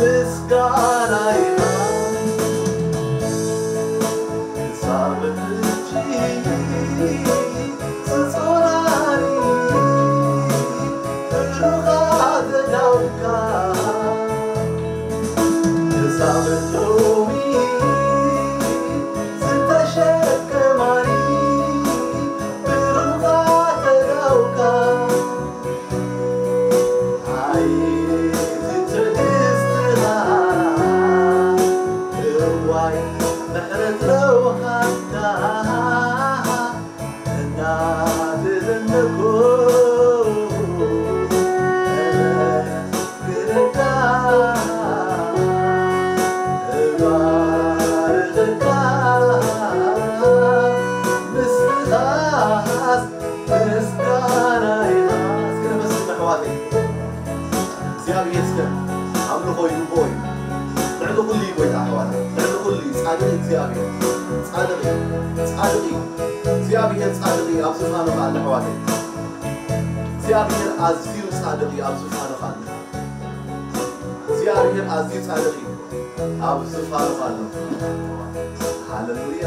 ምስጋናይና ክሳብ ሕጂ ዝጾራኒ ብሩኻ ዘዳውካ ክሳብ ሎሚ ዝተሸከማኒ ብሩኻ ተዳውካ። ኣይ ትዕግስትኻ እዋይ ምሕረት ለውሃትካ እናተደነኩ እመስግነካ እባርኸካ ንስኻስ ምስጋና ኢኻ። እስኪ ነመስግን ኣሕዋተይ። እግዚኣብሔር እስከ ኣምልኾ ይግብኦ እዩ። ልዕሊ ኩሉ እዩ ጎይታ ኣሕዋተይ። ልዕሊ ኩሉ እዩ። ጻድቕ እዩ እግዚኣብሔር። ጻድቕ እዩ። ጻድቕ እዩ። እግዚኣብሔር ጻድቕ እዩ። ኣብ ዝፋኑ ኸኣ ኣሎ ኣሕዋተይ። እግዚኣብሔር ኣዝዩ ጻድቕ እዩ። ኣብ ዝፋኑ ኸኣ ኣሎ። እግዚኣብሔር ኣዝዩ ጻድቕ እዩ። ኣብ ዝፋኑ ኸኣ ኣሎ። ሃሌሉያ።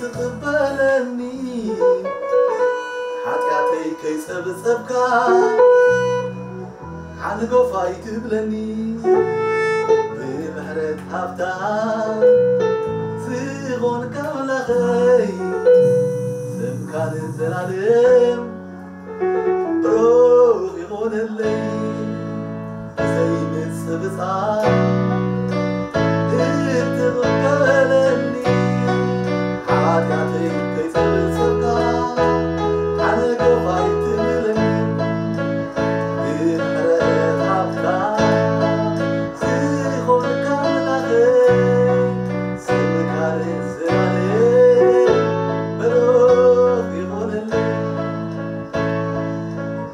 ትቕበለኒ ሓጢኣተይ ከይጸብጸብካ ሓንጎፋይ ትብለኒ ብምሕረት ሃብታ ዝኾንካ ኣምላኸይ ስምካ ንዘላለም ብሩኽ ይኹነለይ። ብዘይ ምጽብጻብ እትቕበለኒ ሓጢኣተይ ከይጸብጸብካ ሓንጎፋይ ትብለኒ ብምሕረት ሃብታ ዝኾንካ ኣምላኸይ ስምካ ንዘላለም ብሩኽ ይኹነለይ።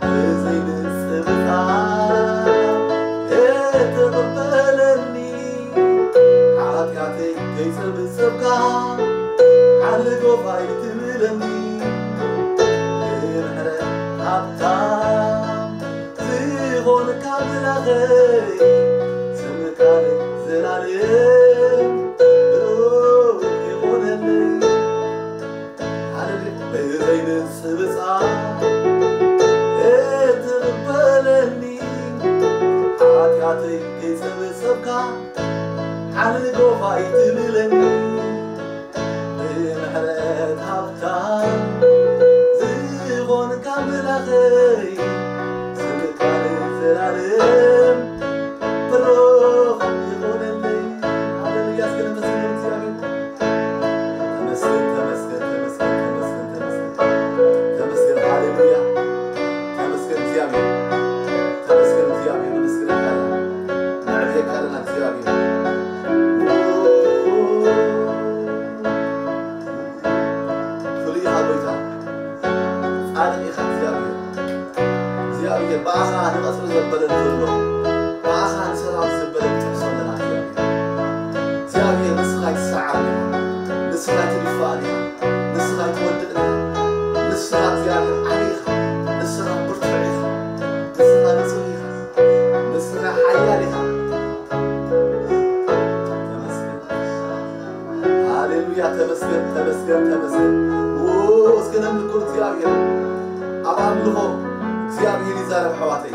ብዘይ ምጽብጻብ እትቕበለኒ ሓጢኣተይ ከይጸብጸብካ ሓንጎፋይ ትብለኒ ብምሕረት ሃብታም ዝኾንካ ኣምላኸይ ስምካ ንዘላለም ብሩኽ ይኹነለይ። ሃሌሉያ። ብዘይ ምጽብጻብ እትቕበለኒ ሓጢኣተይ ከይጸብጸብካ ሓንጎፋይ ትብለኒ ብምሕረት ሃብታም ዝኾንካ ኣምላኸይ ስምካ ንዘላለም ብሩኽ ይኹነለይ። ሃሌሉያ። እስከ ነመስግን እግዚኣብሔር። ተመስገን፣ ተመስገን፣ ተመስገን፣ ተመስገን፣ ተመስገን። ተመስገን፣ ሃሌሉያ። ተመስገን እግዚኣብሔር። ተመስገን እግዚኣብሔር። ነመስግነካ ኣለና። ነዕብየካ ኣለና እግዚኣብሔር። ፍሉይ ኢኻ ጎይታ። ጻድቕ ኢኻ እግዚኣብሔር። እግዚኣብሔር፣ ብኣኻ ንቐጽሪ ዘበለ ዘሎ፣ ብኣኻ ንሰራዊት ዘበለ ንጥሕሶ ኣለና እግዚኣብሔር። እግዚኣብሔር፣ ንስኻ ኣይትሰዓርን ኢኻ፣ ንስኻ ኣይትድፋእን ኢኻ፣ ንስኻ ኣይትወድቕን ኢኻ። ንስኻ እግዚኣብሔር ዓቢ ኢኻ፣ ንስኻ ብርቱዕ ኢኻ፣ ንስኻ ንጹህ ኢኻ፣ ንስኻ ሓያል ኢኻ። ተመስገን። ሃሌሉያ፣ ተመስገን፣ ተመስገን፣ ተመስገን። ዎ፣ እስከ ነምልኮ እግዚኣብሔር። ኣብ ኣምልኾ እግዚኣብሔር ይዛረብ ኣሕዋተይ።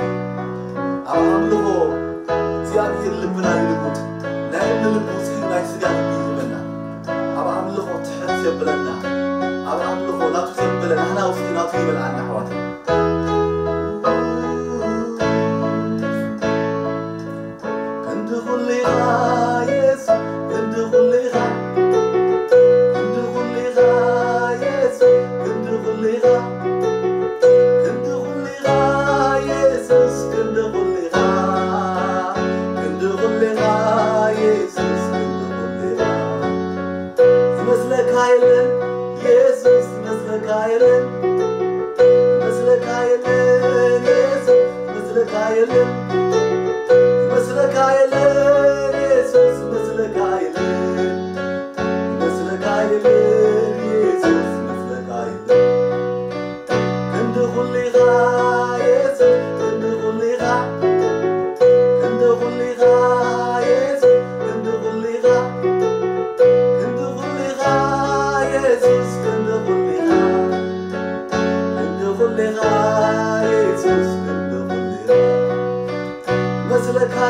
ኣብ ኣምልኾ እግዚኣብሔር ልብና ይልውጥ። ናይ እምኒ ልቢ ውፅኢ ናይ ስጋ ልቢ ይህበና። ኣብ ኣምልኾ ትሕት የብለና። ኣብ ኣምልኾ ናቱ ዘብለ ናህና ውፅኢ ናቱ ይበልዓና ኣሕዋተይ። ክንዲ ኩሉ ኢኻ የሱስ፣ ክንዲ ኩሉ ኢኻ፣ ክንዲ ኩሉ ኢኻ የሱስ፣ ክንዲ ኩሉ ኢኻ፣ ክንዲ ኩሉ ኢኻ የሱስ፣ ክንዲ ኩሉ ኢኻ፣ ክንዲ ኩሉ ኢኻ የሱስ፣ ክንዲ ኩሉ ኢኻ። ዝመስለካ የለን የሱስ፣ ዝመስለካ የለን፣ ዝመስለካ የለን የሱስ፣ ዝመስለካ የለን፣ ዝመስለካ የለን የሱስ፣ ዝመስለካ የለን፣ ዝመስለካ የለን የሱስ፣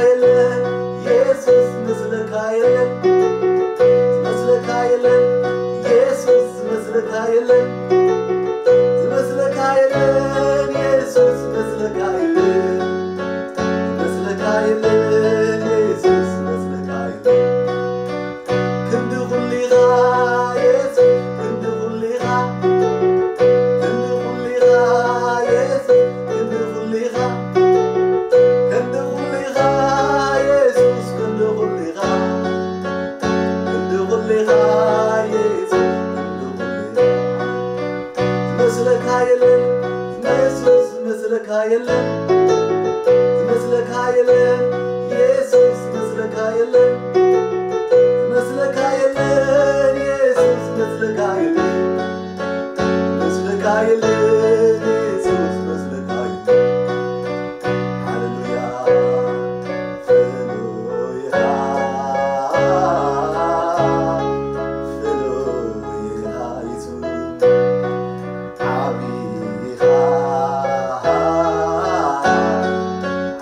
የለን ኢየሱስ፣ ዝመስለካ የለን፣ ዝመስለካ የለን ኢየሱስ፣ ዝመስለካ የለን፣ ዝመስለካ የለን ኢየሱስ፣ ዝመስለካ የለን፣ ዝመስለካ የለን ኢየሱስ፣ ዝመስለካ የለን። ክንዲ ኩሉ ኢኻ ኢየሱስ፣ ክንዲ ኩሉ ኢኻ፣ ክንዲ ኩሉ ኢኻ ኢየሱስ፣ ክንዲ ኩሉ ኢኻ፣ ክንዲ ኩሉ ኢኻ ኢየሱስ፣ ክንዲ ኩሉ ኢኻ፣ ክንዲ ኩሉ ኢኻ ኢየሱስ፣ ክንዲ ኩሉ ኢኻ። ዝመስለካ የለን ኢየሱስ፣ ዝመስለካ የለን፣ ዝመስለካ የለን ኢየሱስ፣ ዝመስለካ የለን፣ ዝመስለካ የለን ኢየሱስ፣ ዝመስለካ የለን፣ ዝመስለካ የለን ኢየሱስ፣ ዝመስለካ የለን። ሃሌሉያ። ፍሉይ ኢኻ፣ ፍሉይ ኢኻ ኢየሱስ። ዓቢ ኢኻ፣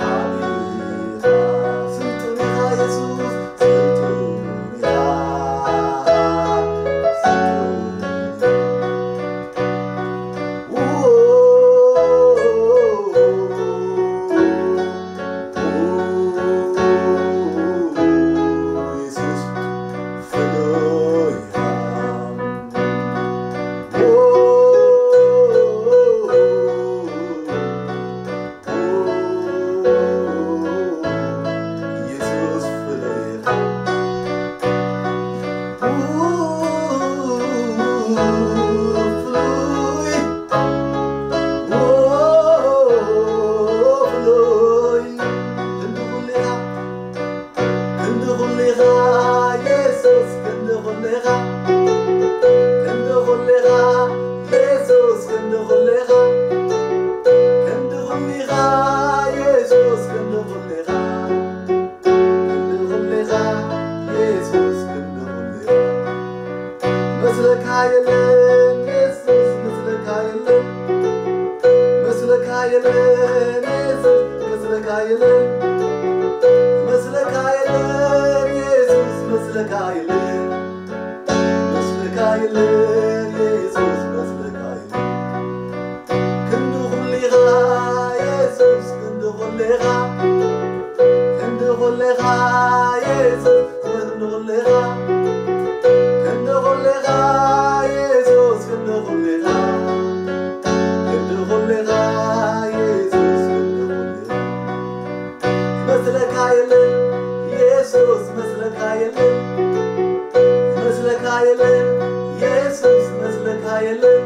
ዓቢ ኢኻ፣ ስልጡን ኢኻ ኢየሱስ፣ ስልጡን ኢኻ፣ ስልጡን ኢኻ። ክንዲ ኩሉ ኢኻ ኢየሱስ፣ ክንዲ ኩሉ ኢኻ፣ ክንዲ ኩሉ ኢኻ ኢየሱስ፣ ክንዲ ኩሉ ኢኻ፣ ክንዲ ኩሉ ኢኻ ኢየሱስ፣ ክንዲ ኩሉ ኢኻ፣ ክንዲ ኩሉ ኢኻ ኢየሱስ፣ ክንዲ ኩሉ ኢኻ። መስለካ የለን ኢየሱስ፣ መስለካ የለን፣ መስለካ የለን ኢየሱስ፣ መስለካ የለን፣ መስለካ የለን ኢየሱስ፣ መስለካ የለን፣ መስለካ የለን ኢየሱስ፣ መስለካ የለን። ክንዲ ኩሉ ኢኻ ኢየሱስ፣ ክንዲ ኩሉ ኢኻ፣ ክንዲ ኩሉ ኢኻ ኢየሱስ፣ ክንዲ ኩሉ ኢኻ፣ ክንዲ ኩሉ ኢኻ ኢየሱስ፣ ክንዲ ኩሉ ኢኻ፣ ክንዲ ኩሉ ኢኻ ኢየሱስ፣ ክንዲ ኩሉ ኢኻ። መስለካ የለን ኢየሱስ፣ መስለካ የለን፣ መስለካ የለን ኢየሱስ፣ መስለካ የለን፣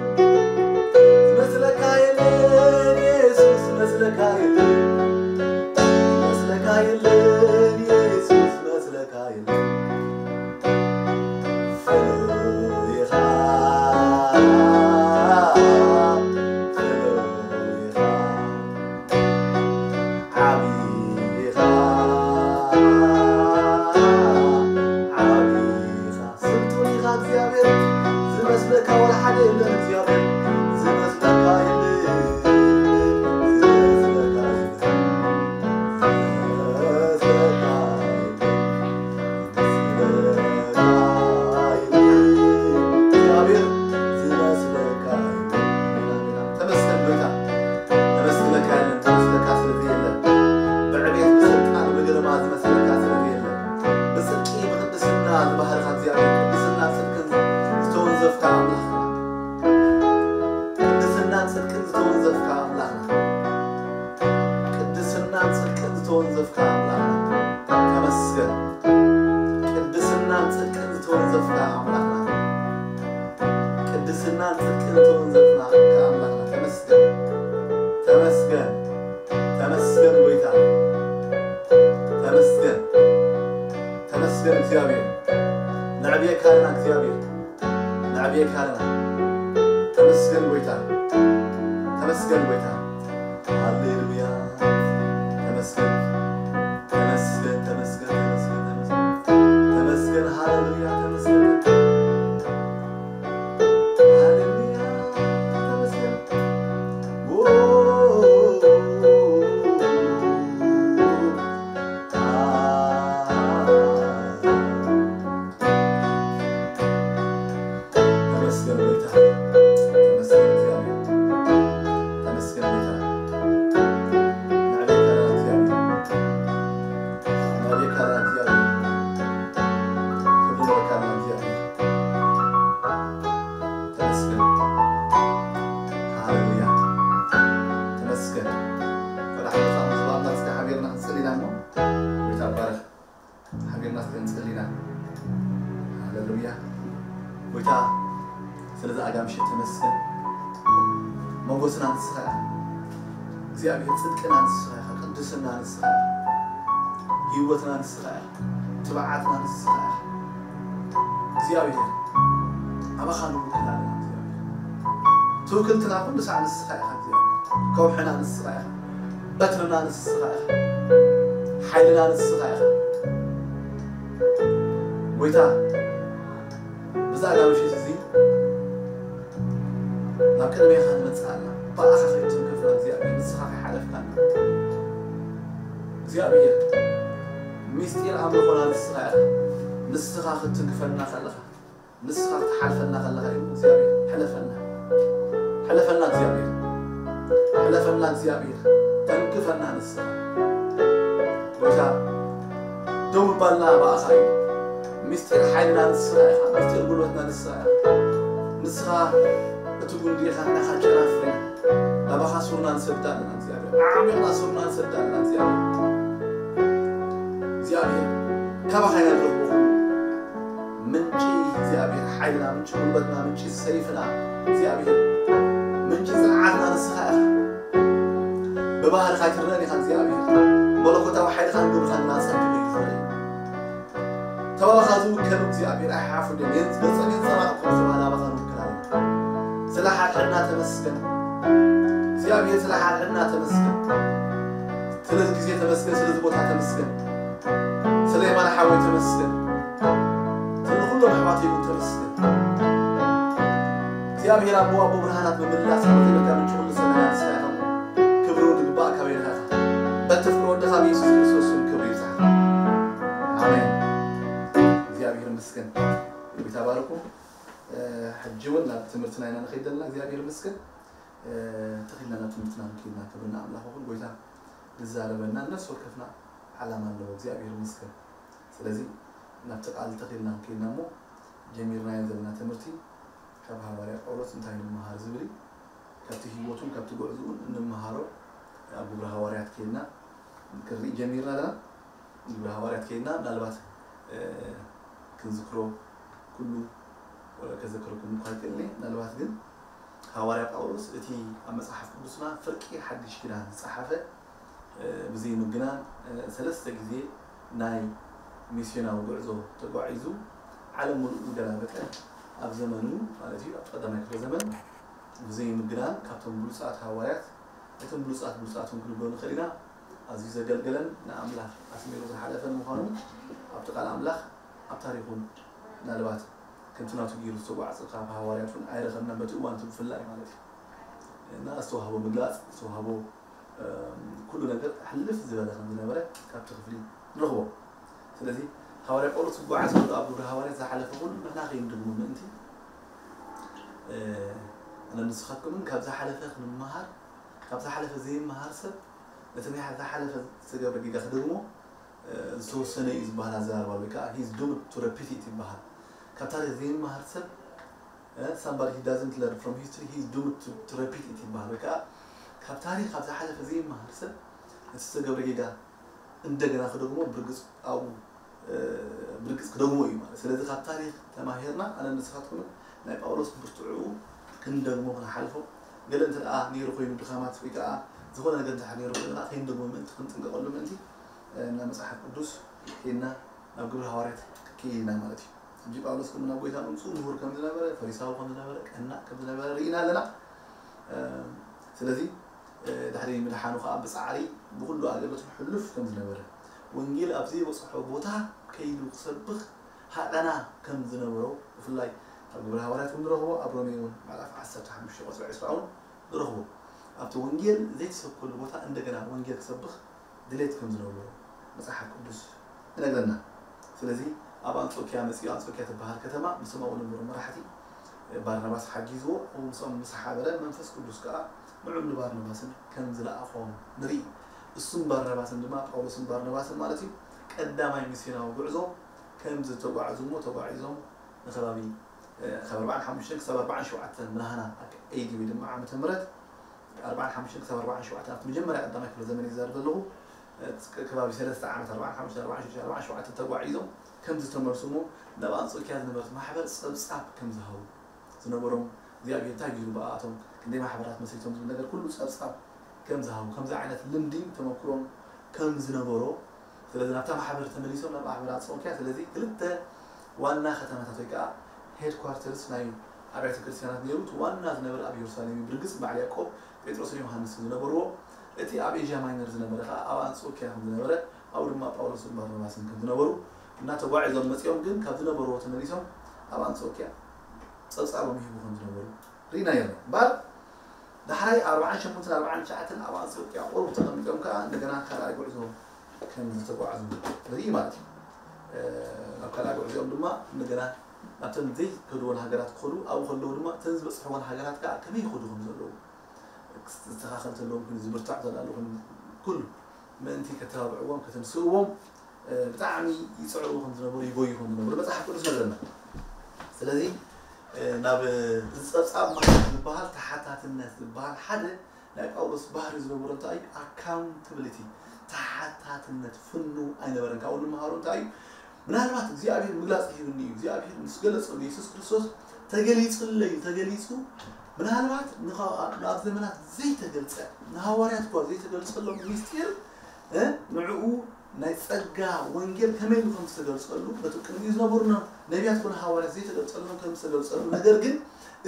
መስለካ የለን ኢየሱስ፣ መስለካ የለን፣ መስለካ የለን ኢየሱስ፣ መስለካ የለን። ፍሉይ ኢኻ፣ ፍሉይ ኢኻ። ዓቢ ኢኻ፣ ዓቢ ኢኻ፣ ስልጡን ኢኻ እግዚኣብሔር፣ ዝመስለካ ወላ ሓደ የለን እግዚኣብሔር፣ ዝመስለካ የለን፣ ዝመስለካ የለን፣ ዝመስለካ የለን። እግዚኣብሔር ዝመስለካ ተመስገን ጎይታ፣ ተመስግነካ የለን፣ ተመስገነካ ስለ ዘየለ፣ ብዕቤት ብስልጣን ብግርማ ዝመስለካ ስለ ዘየለ፣ ብጽድቂ ብቅድስና ዝበሃርካ እግዚኣብሔር፣ ቅድስና ጽድቅን ዝተወንዘፍካ ኣምላኽና፣ ቅድስናን ጽድቅን ዝተወንዘፍካ ኣምላኽና፣ ቅድስናን ጽድቅን ዝተወንዘፍካ ኣምላኽና፣ ተመስገን። ቅድስናን ጽድቅን ዝተወንዘፍካ ኣምላኽና፣ ቅድስናን ጽድቅን ዝተወንዘፍካ ኣምላኽና፣ ተመስገን፣ ተመስገን፣ ተመስገን ጎይታ፣ ተመስገን፣ ተመስገን እግዚኣብሔር፣ ነዕብየካ ኣለና እግዚኣብሔር። ነዕብየካ ኣለና። ተመስገን ጎይታ፣ ተመስገን ጎይታ። ሃሌሉያ። ተመስገን፣ ተመስገን፣ ተመስገን፣ ተመስገን፣ ተመስገን። ተመስገን፣ ሃሌሉያ፣ ተመስገን። ሃሌሉያ፣ ተመስገን። ኦ፣ ምሽት ተመስገን። ሞገስና ንስኻ ኢኻ እግዚኣብሔር፣ ጽድቅና ንስኻ ኢኻ፣ ቅድስና ንስኻ ኢኻ፣ ህይወትና ንስኻ ኢኻ፣ ትብዓትና ንስኻ ኢኻ እግዚኣብሔር። ኣባኻ ንውክል ኣለና እግዚኣብሔር። ትውክልትና ኩሉ ሳዕ ንስኻ ኢኻ እግዚኣብሔር። ከውሕና ንስኻ ኢኻ፣ በትርና ንስኻ ኢኻ፣ ሓይልና ንስኻ ኢኻ ጎይታ። ብዛዕባ ምሽት እዚ ናብ ቅድሜኻ ንመጽእ ኣለና። ብኣኻ ከይትንክፍና እግዚኣብሔር፣ ንስኻ ከይሓለፍካና እግዚኣብሔር፣ ምስጢር ኣምልኾና ንስኻ ኢኻ። ንስኻ ክትንክፈና ከለኻ፣ ንስኻ ክትሓልፈና ከለኻ እዩ እግዚኣብሔር። ሕለፈና፣ ሕለፈና እግዚኣብሔር፣ ሕለፈና እግዚኣብሔር፣ ተንክፈና ንስኻ ጎይታ። ደው ምባልና ብኣኻ እዩ። ምስጢር ሓይልና ንስኻ ኢኻ፣ ምስጢር ጉልበትና ንስኻ ኢኻ። ንስኻ እቲ ጉንዲ ኢኻ፣ ንዓኻ ጨናፍር ኢና። ናባኻ ሱርና ንሰድድ ኣለና እግዚኣብሔር። ኣዕሚቕና ሱርና ንሰድድ ኣለና እግዚኣብሔር። እግዚኣብሔር፣ ካባኻ ኢና ንረኽቦ ኩሉ። ምንጪ እግዚኣብሔር ሓይልና፣ ምንጪ ጉልበትና፣ ምንጪ ሰይፍና እግዚኣብሔር፣ ምንጪ ጽንዓትና ንስኻ ኢኻ። ብባህርኻ ኣይትረኣን ኢኻ እግዚኣብሔር። መለኮታዊ ሓይልኻን ግብርኻን ግን ኣጸቢቑ እዩ ዝረኣይ። ተባባኻ ዝውከሉ እግዚኣብሔር ኣይሓፍሩን እዮም። የንጽ-፣ ገጾም የንጸባርቑ ከም ዝተባህለ ኣባኻ ንውክል ኣለና። ስለ ሓድሕድና ተመስገን እግዚኣብሔር፣ ስለ ሓድሕድና ተመስገን። ስለዚ ግዜ ተመስገን፣ ስለዚ ቦታ ተመስገን፣ ስለ የማነ ሓወይ ተመስገን፣ ስለ ኩሎም ኣሕዋተይ እውን ተመስገን። እግዚኣብሔር ኣቦ፣ ኣቦ ብርሃናት፣ ምምላስ፣ ኣብ ዘይብልካ ምንጪ ኩሉ ሰማያት ንስኻ ኢኻ። ክብሪ እውን ዝግባእ ካበይ ኢኻ። በቲ ፍቅሪ ወድኻ ብየሱስ ክርስቶስ ስም ክብሪ ይብዛሕ። ኣሜን። እግዚኣብሔር ይመስገን። ጎይታ ባርኩ። እ፣ ሕጂ እውን ናብ ትምህርትና ኢና ንኸይድ ዘለና። እግዚኣብሔር ይመስገን። እ፣ ተኺልና ናብ ትምህርትና ንከይድና ክብሪ ንኣምላኽ ይኹን። ጎይታ ዝዛረበና ነፍሲ ወከፍና ዓላማ ኣለዎ። እግዚኣብሔር ይመስገን። ስለዚ ናብቲ ቃል ተኺልና ንከይድና እሞ ጀሚርናዮ ዘለና ትምህርቲ ካብ ሃዋርያ ጳውሎስ እንታይ ንምሃር ዝብል እዩ። ካብቲ ህይወቱን ካብቲ ጉዕዝኡን እንምሃሮ ኣብ ግብሪ ሃዋርያት ከይድና ክንርኢ ጀሚርና ኣለና። ግብሪ ሃዋርያት ከይድና ምናልባት፣ እ፣ ክንዝክሮ ኩሉ ከዘክረኩም እኳ ይክእል እየ። ምናልባት ግን ሃዋርያ ጳውሎስ እቲ ኣብ መጽሓፍ ቅዱስና ፍርቂ ሓድሽ ኪዳን ዝጸሓፈ፣ እ፣ ብዘይ ምግናን፣ እ፣ ሰለስተ ግዜ ናይ ሚስዮናዊ ጉዕዞ ተጓዒዙ ዓለም ሙሉእ ዝገላበጠ ኣብ ዘመኑ ማለት እዩ፣ ኣብ ቀዳማይ ክፍለ ዘመን ብዘይ ምግናን ካብቶም ብሉጻት ሃዋርያት፣ እቶም ብሉጻት ብሉጻት እውን ክንብሎ ንኽእል ኢና፣ ኣዝዩ ዘገልገለን ንኣምላኽ ኣስሚሩ ዝሓለፈን ምዃኑ ኣብቲ ቃል ኣምላኽ ኣብ ታሪኹን ምናልባት ከምቲ ናቱ ገይሩ ዝተጓዕዘ ካብ ሃዋርያት እውን ኣይረኸብናን፣ በቲ እዋን እቲ ብፍላይ ማለት እዩ። እና ዝተዋህቦ ምግላጽ፣ ዝተዋህቦ፣ እም፣ ኩሉ ነገር ሕልፍ ዝበለ ከም ዝነበረ ካብቲ ክፍሊ ንረኽቦ። ስለዚ ሃዋርያ ጳውሎስ ክጓዓዝ ከሎ ኣብ ግብሪ ሃዋርያት ዝሓለፈ ኩሉ ንሕና ከይንድግሞ ምእንቲ፣ እ፣ ኣነ ንስኻትኩምን ካብ ዝሓለፈ ክንመሃር፣ ካብ ዝሓለፈ ዘይመሃር ሰብ ነቲ ናይ ዝሓለፈ ዝተገብረ ጌጋ ክደግሞ፣ እ፣ ዝተወሰነ እዩ ዝበሃል ኣዘራርባ፣ ወይ ከዓ he's doomed to repeat it ይበሃል። ካብ ታሪኽ ዘይመሃር ሰብ፣ እ፣ somebody he doesn't learn from history, he's doomed to, to repeat it ይበሃል። ወይ ከዓ ካብ ታሪኽ ካብ ዝሓለፈ ዘይመሃር ሰብ ነቲ ዝተገብረ ጌጋ እንደገና ክደግሞ ብርግጽ ኣብኡ፣ እ፣ ብርግጽ ክደግሞ እዩ ማለት። ስለዚ ካብ ታሪኽ ተማሂርና ኣነ ንስኻትኩምን ናይ ጳውሎስ ብርትዕኡ ክንደግሞ ክንሓልፎ፣ ገለ እንተ ደኣ ነይሩ ኮይኑ ድኻማት ወይ ከዓ ዝኾነ ነገር እንድሕር ነይሩ ኮይኑ ከኣ ከይንደግሞ ምእንቲ ክንጥንቀቐሉ ምእንቲ፣ እ፣ ናብ መጽሓፍ ቅዱስ ከይድና ናብ ግብሪ ሃዋርያት ከይድና ማለት እዩ። ሕጂ ጳውሎስ ከም ናብ ጎይታ ምምጽኡ ምሁር ከም ዝነበረ፣ ፈሪሳዊ ከም ዝነበረ፣ ቀናእ ከም ዝነበረ ርኢና ኣለና። እ፣ ስለዚ፣ እ፣ ድሕሪ ምድሓኑ ከኣ ብጻዕሪ ብኹሉ ኣገልግሎት ሕሉፍ ከም ዝነበረ፣ ወንጌል ኣብ ዘይበጽሖ ቦታ ከይዱ ክሰብኽ ሃቐና ከም ዝነበሮ፣ ብፍላይ ኣብ ግብሪ ሃዋርያት እውን ንረኽቦ፣ ኣብ ሮሜ እውን ምዕራፍ ዓሰርተ ሓሙሽተ ቁጽሪ ዕስራ እውን ንረኽቦ። ኣብቲ ወንጌል ዘይተሰብከሉ ቦታ እንደገና ወንጌል ክሰብኽ ድሌት ከም ዝነበሮ መጽሓፍ ቅዱስ ይነግረና። ስለዚ ኣብ ኣንጾኪያ መጺኡ፣ ኣንጾኪያ ትበሃል ከተማ፣ ምስኦም ኣብኡ ዝነበሩ መራሕቲ፣ ባርናባስ ሓጊዝዎ፣ ኣብኡ ምስኦም ምስ ሓበረ፣ መንፈስ ቅዱስ ከኣ ንዑን ንባርናባስን ከም ዝለኣኾም ንርኢ። እሱን ባርናባስን ድማ፣ ጳውሎስን ባርናባስን ማለት እዩ፣ ቀዳማይ ሚስዮናዊ ጉዕዞ ከም ዝተጓዕዙ እሞ ተጓዒዞም ንከባቢ፣ እ፣ ካብ ኣርባዓን ሓሙሽተን ክሳብ ኣርባዓን ሸውዓተን ምናህና ኤ ዲ ወይ ድማ ዓመተ ምህረት፣ ኣርባዓን ሓሙሽተን ክሳብ ኣርባዓን ሸውዓተን ኣብቲ መጀመርያ ቀዳማይ ክፍለ ዘመን ይዛረብ ዘለኹ፣ እ፣ ከባቢ ሰለስተ ዓመት፣ ኣርባዓን ሓሙሽተን፣ ኣርባዓን ሽዱሽተን፣ ኣርባዓን ሸውዓተን ተጓዒዞም ከም ዝተመልሱ እሞ ናብ ኣንጾኪያ ዝነበረት ማሕበር ጸብጻብ ከም ዝሃቡ ዝነበሮም እግዚኣብሔር እንታይ ገይሩ ብኣቶም ክንደይ ማሕበራት መስሪቶም ዝብል ነገር ኩሉ ጸብጻብ ከም ዝሃቡ፣ ከምዚ ዓይነት ልምዲ ተመክሮም ከም ዝነበሮ፣ ስለዚ ናብታ ማሕበር ተመሊሶም ናብ ማሕበር ኣንጾኪያ። ስለዚ ክልተ ዋና ከተማታት ወይ ከዓ ሄድኳርተርስ ናይ ኣብያተ ክርስቲያናት ነይሩ። እቲ ዋና ዝነበረ ኣብ ኢየሩሳሌም እዩ። ብርግጽ በዓል ያዕቆብ፣ ጴጥሮስን ዮሃንስን ዝነበርዎ፣ እቲ ኣብ ኤዥያ ማይነር ዝነበረ ከዓ ኣብ ኣንጾኪያ ከም ዝነበረ፣ ኣብኡ ድማ ጳውሎስን ባርናባስን ከም ዝነበሩ እናተጓዒዞም መጺኦም ግን ካብ ዝነበርዎ ተመሊሶም ኣብ ኣንጾኪያ ጸብጻቦም ይህቡ ከም ዝነበሩ ርኢናዮ ኣለና። እምበኣር ዳሕራይ ኣርብዓን ሸሞንተን ኣርብዓን ትሽዓተን ኣብ ኣንጾኪያ ቁሩብ ተቐሚጦም ከኣ እንደገና ካልኣይ ጉዕዞ ከም ዝተጓዕዙ ንርኢ ማለት እዩ። ናብ ካልኣይ ጉዕዞኦም ድማ እንደገና ናብተን ዘይከድወን ሃገራት ክኸዱ ኣብኡ ከለዉ ድማ እተን ዝበፅሕወን ሃገራት ከኣ ከመይ ይኸዱ ከም ዘለዉ ክስተኻኸል ዘለዎም ኮይኑ ዝብርታዕ ዘለሉ ኮይኑ ኩሉ ምእንቲ ከተባብዕዎም ከተንስእዎም ብጣዕሚ ይፅዕሩ ከም ዝነበሩ ይጎዩ ከም ዝነበሩ መፅሓፍ ቅዱስ ነግረና። ስለዚ ናብ እዚ ፀብፃብ ማሕበር ዝበሃል ተሓታትነት ዝበሃል ሓደ ናይ ጳውሎስ ባህሪ ዝነበሮ እንታይ እዩ? ኣካውንታብሊቲ፣ ተሓታትነት ፍኑ ኣይነበረን። ካብኡ ንምሃሮ እንታይ እዩ? ምናልባት እግዚኣብሔር ምግላፅ ሂብኒ እዩ። እግዚኣብሔር ምስ ገለፀሉ የሱስ ክርስቶስ ተገሊፁለይ እዩ። ተገሊፁ ምናልባት ንኻብ- ኣብ ዘመናት ዘይተገልፀ ንሃዋርያት እኳ ዘይተገልፀሎም ምስጢር እ፣ ንዕኡ ናይ ጸጋ ወንጌል ከመይ ኢሉ ከም ዝተገልጸሉ በቲ ቅድሚኡ ዝነበሩ ነ- ነቢያት ኮነ ሃዋርያት ዘይተገልጸሎም ከም ዝተገልጸሉ ነገር ግን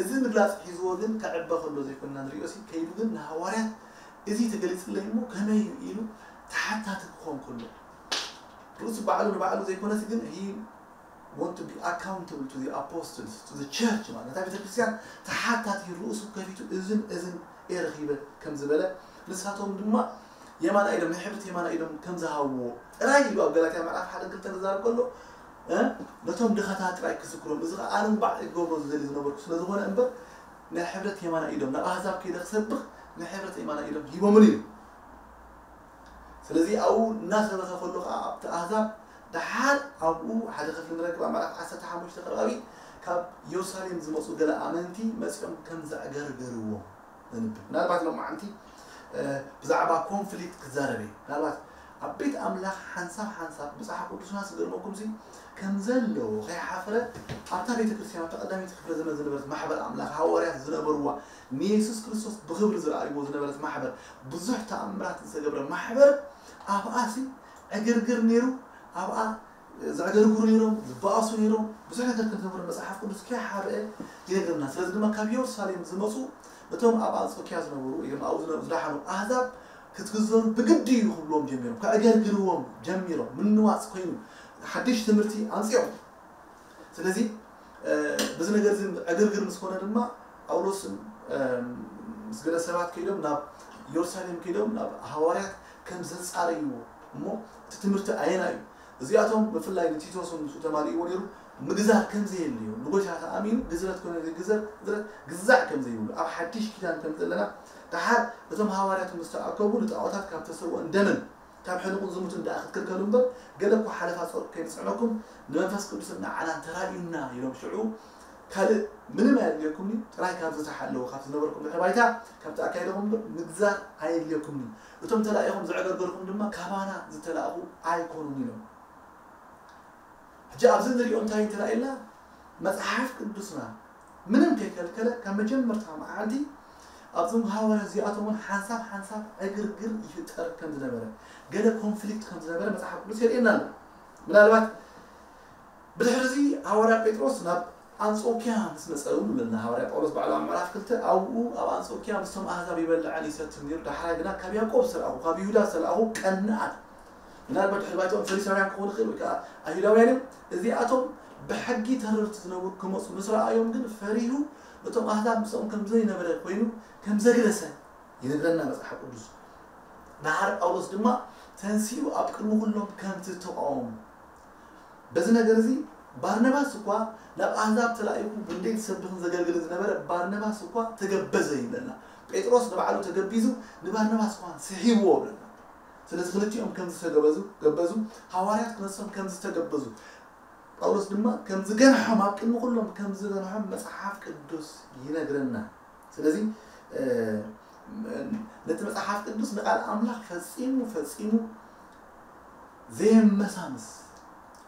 እዚ ምግላፅ ሒዝዎ ግን ከዕበ ከሎ ዘይኮንና ንሪኦ ሲ ከይዱ ግን ንሃዋርያት እዚ ተገሊፅለይ እሞ ከመይ እዩ ኢሉ ተሓታቲ ክኾን ከሎ ርእሱ ባዕሉ ንባዕሉ ዘይኮነስ ግን he want to be accountable to the apostles to the church ማለት ነታ ቤተክርስትያን ተሓታቲ ርእሱ ከፊቱ እዝን እዝን እየ ረኺበ ከም ዝበለ ንሳቶም ድማ የማና ኢዶም ናይ ሕብረት የማና ኢዶም ከም ዝሃብዎ ጥራይ ኢሉ ኣብ ገላትያ ምዕራፍ ሓደ ክልተ ክዛረብ ከሎ እ፣ ነቶም ድኻታት ጥራይ ክዝክሮም እዚ ከዓ ኣነ ባዕለይ ክገብሮ ዝደሊ ዝነበርኩ ስለ ዝኾነ እምበር ናይ ሕብረት የማና ኢዶም ናብ ኣህዛብ ከይደ ክሰብኽ ናይ ሕብረት የማና ኢዶም ሂቦምን እዩ ስለዚ ኣብኡ እናሰበኸ ከሎ ከዓ ኣብቲ ኣህዛብ ደሓር ኣብኡ ሓደ ክፍሊ ንረክብ ኣብ ምዕራፍ ዓሰርተ ሓሙሽተ ከባቢ ካብ ኢየሩሳሌም ዝመፁ ገለ ኣመንቲ መፂኦም ከም ዘዕገርገርዎም ንንብብ ምናልባት ሎማዓንቲ ብዛዕባ ኮንፍሊክት ክዛረብ እየ ምናልባት ኣብ ቤት ኣምላኽ ሓንሳብ ሓንሳብ መፅሓፍ ቅዱስና ዝገርመኩም ሲ ከም ዘለዎ ከይሓፍረ ኣብታ ቤተ ክርስቲያን ኣብታ ቀዳመይቲ ክፍለ ዘመን ዝነበረት ማሕበር ኣምላኽ ሃዋርያት ዝነበርዋ ንየሱስ ክርስቶስ ብኽብሪ ዝረኣይዎ ዝነበረት ማሕበር ብዙሕ ተኣምራት ዝተገብረ ማሕበር ኣብኣ ሲ ዕግርግር ነይሩ ኣብኣ ዘዕገርግሩ ነይሮም ዝበኣሱ ነይሮም ብዙሕ ነገር ከም ዝነበረ መፅሓፍ ቅዱስ ከይሓርአ ይነግረና ስለዚ ድማ ካብ የሩሳሌም ዝመፁ እቶም ኣብ ኣንጾኪያ ዝነበሩ እዮም ኣብኡ ዝነበሩ ዝደሓኑ ኣህዛብ ክትግዘሩ ብግዲ እዩ ክብልዎም ጀሚሮም ከዕገርግርዎም ጀሚሮም ምንዋፅ ኮይኑ ሓድሽ ትምህርቲ ኣምፅኦም ስለዚ ብዚ ነገር እዚ ዕግርግር ምስ ኮነ ድማ ጳውሎስን ምስ ገለ ሰባት ከይዶም ናብ ኢየሩሳሌም ከይዶም ናብ ሃዋርያት ከም ዘጻረይዎ እሞ እቲ ትምህርቲ ኣየና እዩ እዚኣቶም ብፍላይ ንቲቶስ እውን ምስኡ ተማሊእዎ ነይሩ ምግዛር ከም ዘየድልዮ ንጎይታ ተኣሚኑ ግዝረት ኮነ ዘይግዘር ግዝረት ግዛዕ ከም ዘይብሉ ኣብ ሓድሽ ኪዳን ከም ዘለና ደሓር እቶም ሃዋርያት ምስ ተኣከቡ ንጣዖታት ካብ ተሰውኦን ደምን ካብ ሕልቁን ዝሙትን ደኣ ክትክልከሉ እምበር ገለ እኳ ሓለፋ ጾር ከይንጽዕነኩም ንመንፈስ ቅዱስን ንዓናን ተራእዩና ኢሎም ሽዑ ካልእ ምንም ኣየድልየኩምኒ ጥራይ ካብ ዝተሓለወ ካብ ዝነበርኩም ድሕሪ ባይታ ካብቲ ኣካይደኹም እምበር ምግዛር ኣየድልየኩምኒ እቶም ተላኢኹም ዘዕገርገርኩም ድማ ካባና ዝተላእኹ ኣይኮኑን ኢሎም ሕጂ ኣብዚ ንሪኦ እንታይ ተላኢልና መፅሓፍ ቅዱስና ምንም ከይከልከለ ካብ መጀመርታ መዓልቲ ኣብዞም ሃዋርያ እዚኣቶም እውን ሓንሳብ ሓንሳብ ዕግርግር ይፍጠር ከም ዝነበረ ገለ ኮንፍሊክት ከም ዝነበረ መፅሓፍ ቅዱስ የርእየና ኣሎ ምናልባት ብድሕሪ እዚ ሃዋርያ ጴጥሮስ ናብ ኣንጾኪያ ምስ መፀ እውን ንብለና ሃዋርያ ጳውሎስ ባዕሉ ኣብ ምዕራፍ ክልተ ኣብኡ ኣብ ኣንጾኪያ ምስቶም ኣህዛብ ይበልዐን ይሰትን ነይሩ ዳሕራይ ግና ካብ ያዕቆብ ዝተላእኹ ካብ ይሁዳ ዝተላእኹ ቀንኣት ምናልባት ድሕሪ ባይታኦም ፈሪሳውያን ክኾኑ ይኽእል ወይ ከዓ ኣይሁዳውያን እዮም እዚኣቶም ብሕጊ ተረርቲ ዝነበሩ ክመፁ ምስ ረኣዮም ግን ፈሪሁ ነቶም ኣህዛብ ምስኦም ከም ዘይነበረ ኮይኑ ከም ዘግለሰ ይነግረና መፅሓፍ ቅዱስ ደሓር ጳውሎስ ድማ ተንሲኡ ኣብ ቅድሚ ኩሎም ከም ዝተቃወሙ በዚ ነገር እዚ ባርነባስ እኳ ናብ ኣህዛብ ተላኢኹ ብንደይ ዝሰብኽን ዘገልግልን ዝነበረ ባርነባስ እኳ ተገበዘ ይብለና ጴጥሮስ ንባዕሉ ተገቢዙ ንባርነባስ እኳ ስሒብዎ ብለና ስለዚ ክልቲኦም ከም ዝተገበዙ ገበዙ ሃዋርያት ክነሶም ከም ዝተገበዙ ጳውሎስ ድማ ከም ዝገንሖም ኣብ ቅድሚ ኩሎም ከም ዝገንሖም መፅሓፍ ቅዱስ ይነግረና ስለዚ ነቲ መፅሓፍ ቅዱስ ንቃል ኣምላኽ ፈፂሙ ፈፂሙ ዘየመሳምስ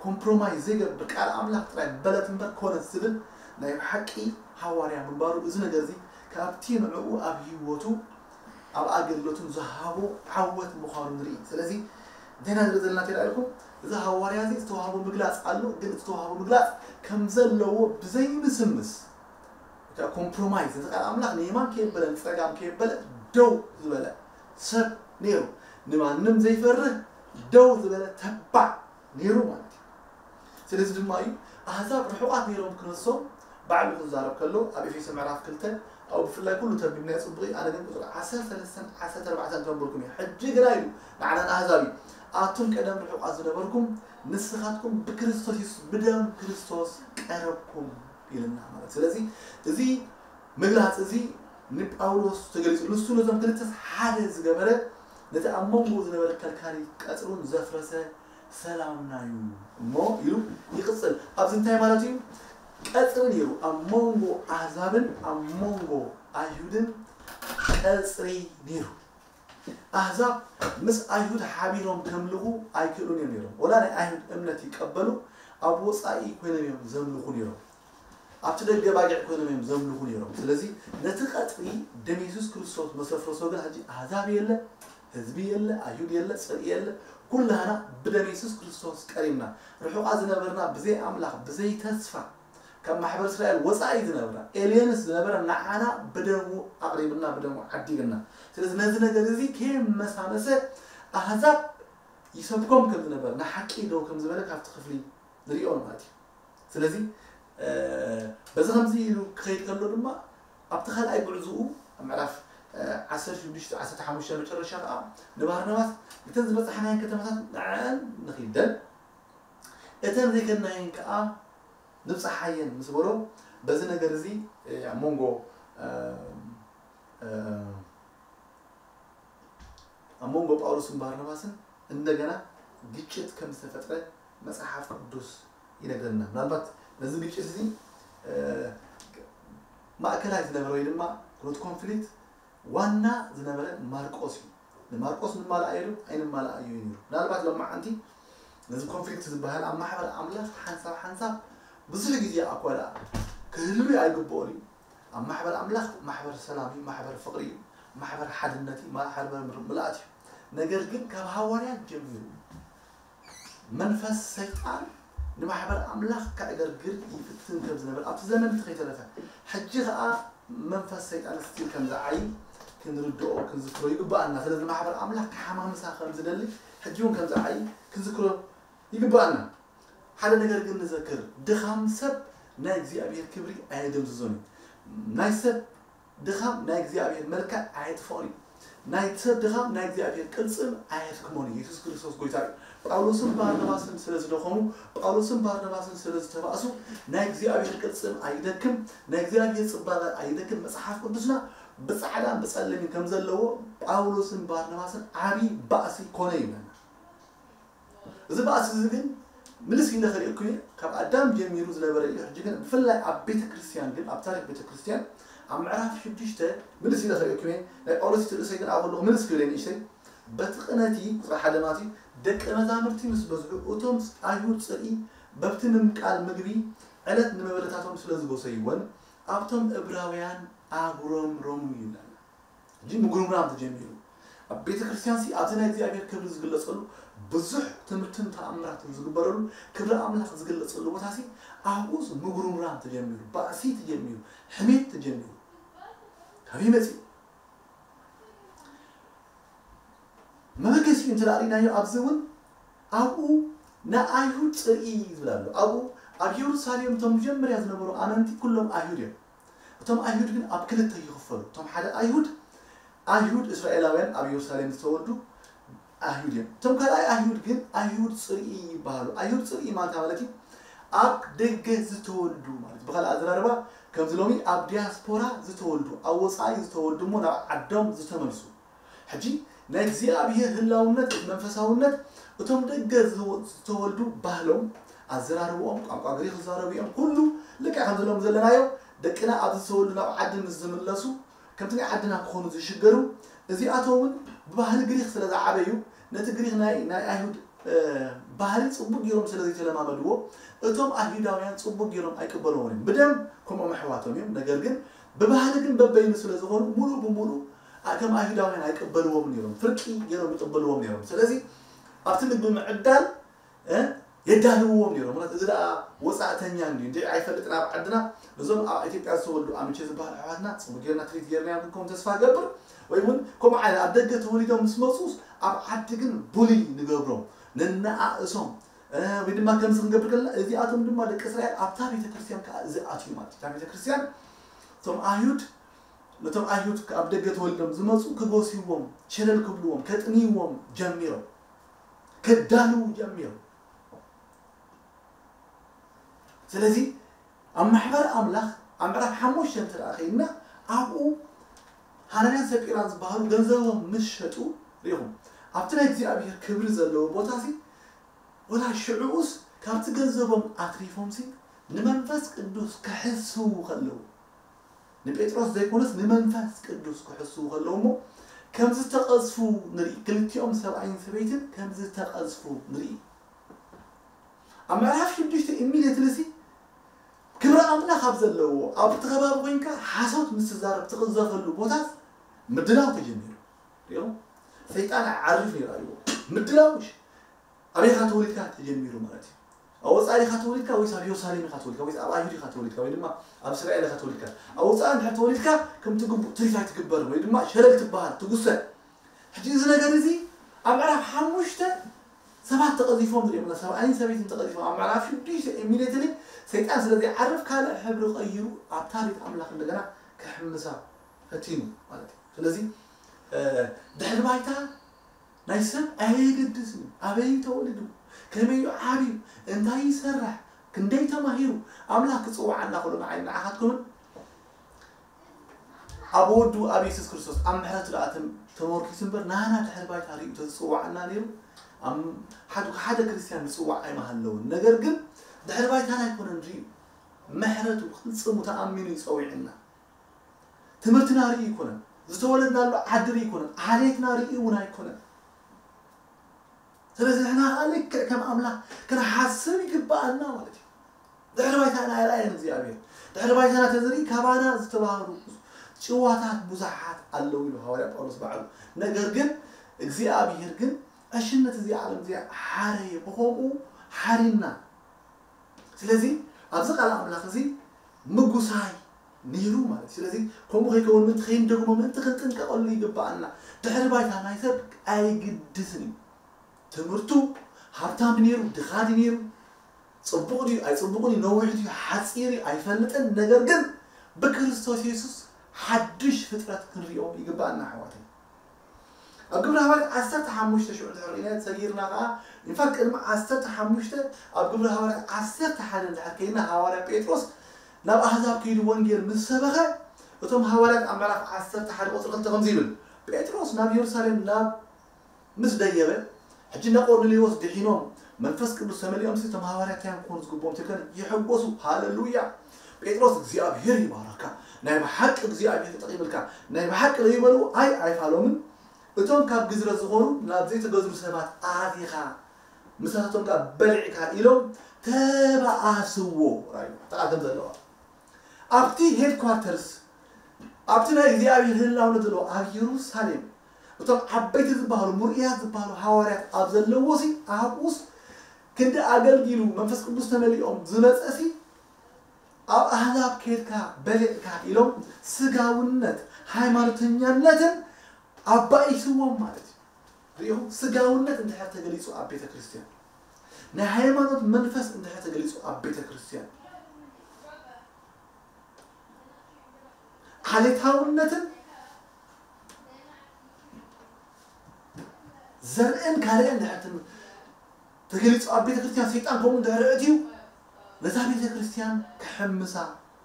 ኮምፕሮማይዝ ዘይገብር ቃል ኣምላኽ ጥራይ በለት እምበር ኮነት ዝብል ናይ ብሓቂ ሃዋርያ ምንባሩ፣ እዚ ነገር እዚ ካብቲ ንዕኡ ኣብ ህይወቱ ኣብ ኣገልግሎቱን ዝሃቦ ዓወት ምዃኑ ንርኢ። ስለዚ እንታይና ንርኢ ዘለና ተላኢልኩም፣ እዚ ሃዋርያ እዚ ዝተዋህቦ ምግላፅ ኣሎ፣ ግን እቲ ዝተዋህቦ ምግላፅ ከም ዘለዎ ብዘይምስምስ፣ ኮምፕሮማይዝ፣ ነቲ ቃል ኣምላኽ ንየማን ከየበለ ንፀጋም ከየበለ ደው ዝበለ ሰብ ነይሩ። ንማንም ዘይፈርህ ደው ዝበለ ተባዕ ነይሩ ማለት እዩ። ስለዚ ድማ እዩ ኣህዛብ ርሑቓት ነይሮም ክነሶም ባዕሉ ክዛረብ ከሎ ኣብ ኤፌሶ ምዕራፍ ክልተ ኣብኡ ብፍላይ ኩሉ ተንቢብናዮ ጽቡቕ እዩ። ኣነ ግን ቁጽሪ ዓሰርተ ሰለስተን ዓሰርተ ኣርባዕተን ከንብበልኩም እየ። ሕጂ ግና ኢሉ ንዓና ንኣህዛብ እዩ። ኣቱም ቀደም ርሑቓት ዝነበርኩም ንስኻትኩም ብክርስቶስ የሱስ ብደም ክርስቶስ ቀረብኩም ኢልና ማለት። ስለዚ እዚ ምግላጽ እዚ ንጳውሎስ ተገሊጹ ንሱ ነዞም ክልተ ሓደ ዝገበረ ነቲ ኣብ መንጎ ዝነበረ ከልካሊ ቀጽሩን ዘፍረሰ ሰላምና እዩ እሞ ኢሉ ይቕጽል። ኣብዚ እንታይ ማለት እዩ? ቀጽሪ ነይሩ። ኣብ መንጎ ኣህዛብን ኣብ መንጎ ኣይሁድን ቀጽሪ ነይሩ። ኣህዛብ ምስ ኣይሁድ ሓቢሮም ከምልኹ ኣይክእሉን እዮም ነይሮም። ወላ ናይ ኣይሁድ እምነት ይቀበሉ ኣብ ወጻኢ ኮይኖም እዮም ዘምልኹ ነይሮም። ኣብቲ ደገ ባጊዕ ኮይኖም እዮም ዘምልኹ ነይሮም። ስለዚ ነቲ ቀጽሪ ደም የሱስ ክርስቶስ መሰፍረሶ ግን ሕጂ ኣህዛብ የለ፣ ህዝቢ የለ፣ ኣይሁድ የለ፣ ጽልኢ የለ። ኩላህና ብደም የሱስ ክርስቶስ ቀሪምና። ርሑቓት ዝነበርና ብዘይ ኣምላኽ፣ ብዘይ ተስፋ፣ ካብ ማሕበር እስራኤል ወጻኢ ዝነበርና፣ ኤልየንስ ዝነበረ ንዓና ብደሙ ኣቕሪብና፣ ብደሙ ዓዲግና። ስለዚ ነዚ ነገር እዚ ከየመሳመሰ ኣህዛብ ይሰብኮም ከም ዝነበረ፣ ንሓቂ ደው ከም ዝበለ ካብቲ ክፍሊ ንሪኦ ማለት እዩ። ስለዚ በዚ ከምዚ ኢሉ ክኸይድ ከሎ ድማ ኣብቲ ካልኣይ ጉዕዝኡ ኣብ ምዕራፍ ዓሰርተ ሽዱሽተ ዓሰርተ ሓሙሽተ መጨረሻ ከዓ ንባርናባስ እተን ዝበፃሕናየን ከተማታት ንዐን ንኺደን እተን ዘይከድናየን ከዓ ንብፃሓየን ምስ በሎ በዚ ነገር እዚ ኣብ መንጎ ኣብ መንጎ ጳውሎስን ባርናባስን እንደገና ግጭት ከም ዝተፈጥረ መጽሓፍ ቅዱስ ይነግረና። ምናልባት ነዚ ግጭት እዚ ማእከላይ ዝነበረ ወይ ድማ ሩት ኮንፍሊክት ዋና ዝነበረ ማርቆስ እዩ። ንማርቆስ ንማልኣየሉ ኣይንማልኣዮ እዩ ነይሩ። ምናልባት ሎማዓንቲ ነዚ ኮንፍሊክት ዝበሃል ኣብ ማሕበር ኣምላኽ ሓንሳብ ሓንሳብ ብዙሕ ግዜ ኣኳ ደኣ ክህሉ ኣይግብኦን እዩ። ኣብ ማሕበር ኣምላኽ ማሕበር ሰላም እዩ፣ ማሕበር ፍቕሪ እዩ፣ ማሕበር ሓድነት እዩ፣ ማሕበር ምልኣት እዩ። ነገር ግን ካብ ሃዋርያት ጀሚሩ መንፈስ ሰይጣን ንማሕበር ኣምላኽ ከዕገርግር ይፍትን ከም ዝነበር ኣብቲ ዘመን እቲ ከይተረፈ ሕጂ ኸኣ መንፈስ ሰይጣን ስቲል ከም ዝዓይ ክንርድኦ ክንዝክሮ ይግባኣና። ስለዚ ማሕበር ኣምላኽ ክሓማምሳ ከም ዝደሊ ሕጂ እውን ከም ዝዓይ ክንዝክሮ ይግባኣና። ሓደ ነገር ግን ንዘክር፣ ድኻም ሰብ ናይ እግዚኣብሔር ክብሪ ኣየደምዝዞን እዩ። ናይ ሰብ ድኻም ናይ እግዚኣብሔር መልክዕ ኣየጥፍኦን እዩ። ናይ ሰብ ድኻም ናይ እግዚኣብሔር ቅልጽም ኣየድክሞን እዩ። የሱስ ክርስቶስ ጎይታ እዩ። ጳውሎስን ባርናባስን ስለ ዝደኸሙ፣ ጳውሎስን ባርናባስን ስለ ዝተባእሱ ናይ እግዚኣብሔር ቅልጽም ኣይደክም፣ ናይ እግዚኣብሔር ጽባቐ ኣይደክም። መጽሓፍ ቅዱስና ብጻዕዳን ብጸለምን ከም ዘለዎ ጳውሎስን ባርናባስን ዓቢ ባእሲ ኮነ ይብለና። እዚ ባእሲ እዚ ግን ምልስ ኢለ ከርእየኩም እየ። ካብ ኣዳም ጀሚሩ ዝነበረ እዩ። ሕጂ ግን ብፍላይ ኣብ ቤተ ክርስቲያን ግን ኣብ ታሪክ ቤተ ክርስቲያን ኣብ ምዕራፍ ሽዱሽተ ምልስ ኢለ ከርእየኩም እየ። ናይ ጳውሎስ እቲ ርእሰይ ግን ኣብ ከለኹ ምልስ ክብል እየ ንእሽተይ። በቲ ቅነቲ ቁፅሪ ሓደ ማለት እዩ ደቀ መዛሙርቲ ምስ በዝሑ እቶም ኣይሁድ ፅርኢ በብቲ ምምቃል ምግቢ ዕለት ንመበለታቶም ስለ ዝጎሰይወን ኣብቶም እብራውያን ኣጉረምረሙ ይብለና። ሕጂ ምጉርምራም ተጀሚሩ። ኣብ ቤተ ክርስቲያን ሲ ኣብዚ ናይ እግዚኣብሔር ክብሪ ዝግለጸሉ ብዙሕ ትምህርትን ተኣምራትን ዝግበረሉ ክብሪ ኣምላኽ ዝግለጸሉ ቦታ ሲ ኣብኡስ ምጉርምራም ተጀሚሩ፣ ባእሲ ተጀሚሩ፣ ሕሜት ተጀሚሩ። ካበይ መጺኡ? መበገሲኡ እንተ ርኢናዮ ኣብዚ እውን ኣብኡ ንኣይሁድ ጽርኢ ዝብል ኣሎ። ኣብኡ ኣብ የሩሳሌም እቶም መጀመርያ ዝነበሩ ኣመንቲ ኩሎም ኣይሁድ እዮም። እቶም ኣይሁድ ግን ኣብ ክልተ ይኽፈሉ። እቶም ሓደ ኣይሁድ፣ ኣይሁድ እስራኤላውያን ኣብ የሩሳሌም ዝተወልዱ ኣይሁድ እዮም። እቶም ካልኣይ ኣይሁድ ግን ኣይሁድ ጽርኢ ይበሃሉ። ኣይሁድ ጽርኢ ማለት ማለት እዩ ኣብ ደገ ዝተወልዱ ማለት። ብኻልእ ኣዘራርባ ከምዚ ሎሚ ኣብ ዲያስፖራ ዝተወልዱ፣ ኣብ ወጻኢ ዝተወልዱ እሞ ናብ ዓዶም ዝተመልሱ። ሕጂ ናይ እግዚኣብሔር ህላውነት መንፈሳውነት እቶም ደገ ዝተወልዱ ባህሎም ኣዘራርብኦም ቋንቋ ግሪክ ዝዛረቡ እዮም። ኩሉ ልክዕ ከም ዘለዎም ዘለናዮ ደቅና ኣብዚ ዝተወልዱ ናብ ዓዲ ምስ ዝምለሱ ከምቲ ናይ ዓድና ክኾኑ ዝሽገሩ እዚኣቶም እውን ብባህሊ ግሪክ ስለ ዝዓበዩ ነቲ ግሪክ ናይ ናይ ኣይሁድ ባህሊ ጽቡቅ ገይሮም ስለ ዘይተለማመድዎ፣ እቶም ኣይሁዳውያን ጽቡቅ ገይሮም ኣይቅበልዎን እዮም። ብደም ከምኦም ኣሕዋቶም እዮም፣ ነገር ግን ብባህሊ ግን በበይኑ ስለ ዝኾኑ፣ ሙሉእ ብሙሉእ ኣ-፣ ከም ኣይሁዳውያን ኣይቅበልዎም ነይሮም። ፍርቂ ገይሮም ይቅበልዎም ነይሮም። ስለዚ ኣብቲ ምግቢ ምዕዳል፣ እ፣ የዳልውዎም ነይሮም። ማለት እዚ ደኣ ወጻእተኛ እንዲ፣ እንዲ ኣይፈልጥን ኣብ ዓድና። ነዞም ኣብ ኢትዮጵያ ዝተወልዱ ኣምቼ ዝበሃሉ ኣሕዋትና ጽቡቅ ጌርና ትሪት ጌርና እዮም ክንከውን ተስፋ ገብር። ወይ እውን ከምኡ ዓይነት ኣብ ደገ ተወሊዶም ምስ መጹስ ኣብ ዓዲ ግን ቡሊ ንገብሮም፣ ነነኣእሶም፣ እ፣ ወይ ድማ ከምዚ ክንገብር ከለና እዚኣቶም ድማ ደቂ እስራኤል ኣብታ ቤተክርስትያን ከኣ ዝኣትዩ ማለት እዩ። እታ ቤተክርስትያን እቶም ኣይሁድ፣ ነቶም ኣይሁድ ኣብ ደገ ተወሊዶም ዝመጹ ክጎስይዎም፣ ሸለል ክብልዎም፣ ከጥንይዎም ጀሚሮም፣ ከዳልዉ ጀሚሮም። ስለዚ ኣብ ማሕበር ኣምላኽ ኣብ ምዕራፍ ሓሙሽተ እንተ ደኣ ኸይድና ኣብኡ ሃናንያን ሰጲራን ዝበሃሉ ገንዘቦም ምስ ሸጡ ርኢኹም። ኣብቲ ናይ እግዚኣብሔር ክብሪ ዘለዎ ቦታ ሲ ወላ ሽዑኡስ ካብቲ ገንዘቦም ኣትሪፎም ሲ ንመንፈስ ቅዱስ ክሕስዉ ከለዉ ንጴጥሮስ ዘይኮነስ ንመንፈስ ቅዱስ ክሕስዉ ከለዉ እሞ ከም ዝተቐዝፉ ንርኢ። ክልቲኦም ሰብኣይን ሰበይትን ከም ዝተቐዝፉ ንርኢ። ኣብ ምዕራፍ ሽዱሽተ ኢሚድየትሊ ሲ ክብሪ ኣምላኽ ኣብ ዘለዎ ኣብቲ ከባቢ ኮይንካ ሓሶት ምስ ትዛረብ ትቕዘፈሉ ቦታት ምድላው ተጀሚሩ። ሪኦም ሰይጣን ዓርፍ ነይሩ ኣይዎ ምድላው ኣበይ ኢኻ ተወሊድካ ተጀሚሩ ማለት እዩ። ኣብ ወፃኢ ኢኻ ተወሊድካ ወይስ ኣብ ኢየሩሳሌም ኢኻ ተወሊድካ ወይስ ኣብ ኣይሁድ ኢኻ ተወሊድካ ወይ ድማ ኣብ እስራኤል ኢኻ ተወሊድካ? ኣብ ወፃኢ እንድሕር ተወሊድካ ከምቲ ግቡእ ትሪት ኣይትግበርን ወይ ድማ ሸለል ትበሃል ትጉሰ። ሕጂ እዚ ነገር እዚ ኣብ ምዕራፍ ሓሙሽተ ሰባት ተቐዚፎም ንሪኦም ኣለና። ሰብኣይን ሰበይትን ተቐዚፎም ኣብ ምዕራፍ ሽዱሽተ ኢሚድየትሊ ሰይጣን ስለ ዘይዓርፍ ካልእ ሕብሪ ቀይሩ ኣብታ ቤት ኣምላኽ እንደገና ክሕምሳ ፈቲኑ ማለት እዩ። ስለዚ ድሕሪ ባይታ ናይ ሰብ ኣየገድስን እዩ። ኣበይ ተወሊዱ፣ ከመይ እዩ ዓብዩ፣ እንታይ ይሰርሕ፣ ክንደይ ተማሂሩ ኣምላኽ ክፅውዓና ከሎ ንዓይ ንዓኻትኩምን ኣብ ወዱ ኣብ የሱስ ክርስቶስ ኣብ ምሕረቱ ደኣ ተመርኪሱ እምበር ናና ድሕሪ ባይታ ርእዩ ተዝፅውዓና ነይሩ ሓደ ሓደ ክርስትያን ዝፅዋዕ ኣይምሃለውን። ነገር ግን ድሕሪ ባይታና ኣይኮነን ርእዩ ምሕረቱ ክፍፅሙ ተኣሚኑ እዩ ፀዊዕና። ትምህርትና ርኢ ኣይኮነን፣ ዝተወለድናሉ ዓዲ ርኢ ኣይኮነን፣ ዓሌትና ርኢ እውን ኣይኮነን። ስለዚ ንሕና ከዓ ልክዕ ከም ኣምላኽ ክንሓስብ ይግብኣና ማለት እዩ። ድሕሪ ባይታና ኣይረኣየን እግዚኣብሔር። ድሕሪ ባይታና ተዝርኢ ካባና ዝተባህሩ ጭዋታት ብዙሓት ኣለዉ ኢሉ ሃዋርያ ጳውሎስ ባዕሉ። ነገር ግን እግዚኣብሔር ግን ዕሽነት እዚ ዓለም እዚኣ ሓረየ፣ ብኸምኡ ሓሪና። ስለዚ ኣብዚ ቃል ኣምላኽ እዚ ምጉሳይ ነይሩ ማለት እዩ። ስለዚ ከምኡ ከይከውን ምእንቲ ከይንደግሞ ምእንቲ ክንጥንቀቐሉ ይግብኣና። ድሕሪ ባይታ ናይ ሰብ ኣይግድስን እዩ። ትምህርቱ ሃብታም ነይሩ ድኻ ድዩ ነይሩ፣ ፅቡቕ ድዩ ኣይፅቡቕን እዩ፣ ነዊሕ ድዩ ሓፂር እዩ ኣይፈልጥን። ነገር ግን ብክርስቶስ የሱስ ሓድሽ ፍጥረት ክንሪኦ ይግብኣና ኣሕዋተይ። ኣብ ግብሪ ሃዋርያት ዓሰርተ ሓሙሽተ ሽዑ እንድሕር ርኢና ሰጊርና ከዓ ኢንፋክት ቅድሚ ዓሰርተ ሓሙሽተ ኣብ ግብሪ ሃዋርያት ዓሰርተ ሓደ እንድሕር ከይድና ሃዋርያ ጴጥሮስ ናብ ኣህዛብ ከይዱ ወንጌል ምስ ሰበኸ እቶም ሃዋርያት ኣብ ምዕራፍ ዓሰርተ ሓደ ቁፅሪ ክልተ ከምዚ ይብል ጴጥሮስ ናብ ኢየሩሳሌም ናብ ምስ ደየበ ሕጂ እንዳ ቆርኔሌዎስ ድሒኖም መንፈስ ቅዱስ ተመሊኦም ሲ እቶም ሃዋርያት እንታይ እዮም ክኾኑ ዝግብኦም ትብል ከነ ይሕጎሱ። ሃለሉያ። ጴጥሮስ እግዚኣብሔር ይባረካ፣ ናይ ብሓቂ እግዚኣብሔር ተጠቂምልካ፣ ናይ ብሓቂ ለይበሉ ኣይ ኣይፋሎምን እቶም ካብ ግዝረት ዝኾኑ ናብ ዘይተገዝሩ ሰባት ኣቲኻ ምሳታቶም ካብ በሊዕካ ኢሎም ተባኣስዎ። ራዩ ተቃተም ዘለዋ ኣብቲ ሄድኳርተርስ ኣብቲ ናይ እግዚኣብሔር ህላውነት ዘለዎ ኣብ ኢየሩሳሌም እቶም ዓበይቲ ዝበሃሉ ሙርእያት ዝበሃሉ ሃዋርያት ኣብ ዘለዎሲ ኣብኡስ ክንዲ ኣገልጊሉ መንፈስ ቅዱስ ተመሊኦም ዝመፀሲ ኣብ ኣህዛብ ከድካ በሊዕካ ኢሎም ስጋውነት ሃይማኖተኛነትን ኣባኢስዎም ማለት እዩ። ሪኢኹም ስጋውነት እንድሕር ተገሊፁ ኣብ ቤተ ክርስቲያን ናይ ሃይማኖት መንፈስ እንድሕር ተገሊፁ ኣብ ቤተ ክርስቲያን ዓሌታውነትን ዘርእን ካልእን ድሕር ተገሊፁ ኣብ ቤተ ክርስቲያን ሰይጣን ከምኡ ድሕሪ እትዩ ነዛ ቤተ ክርስቲያን ክሕምሳ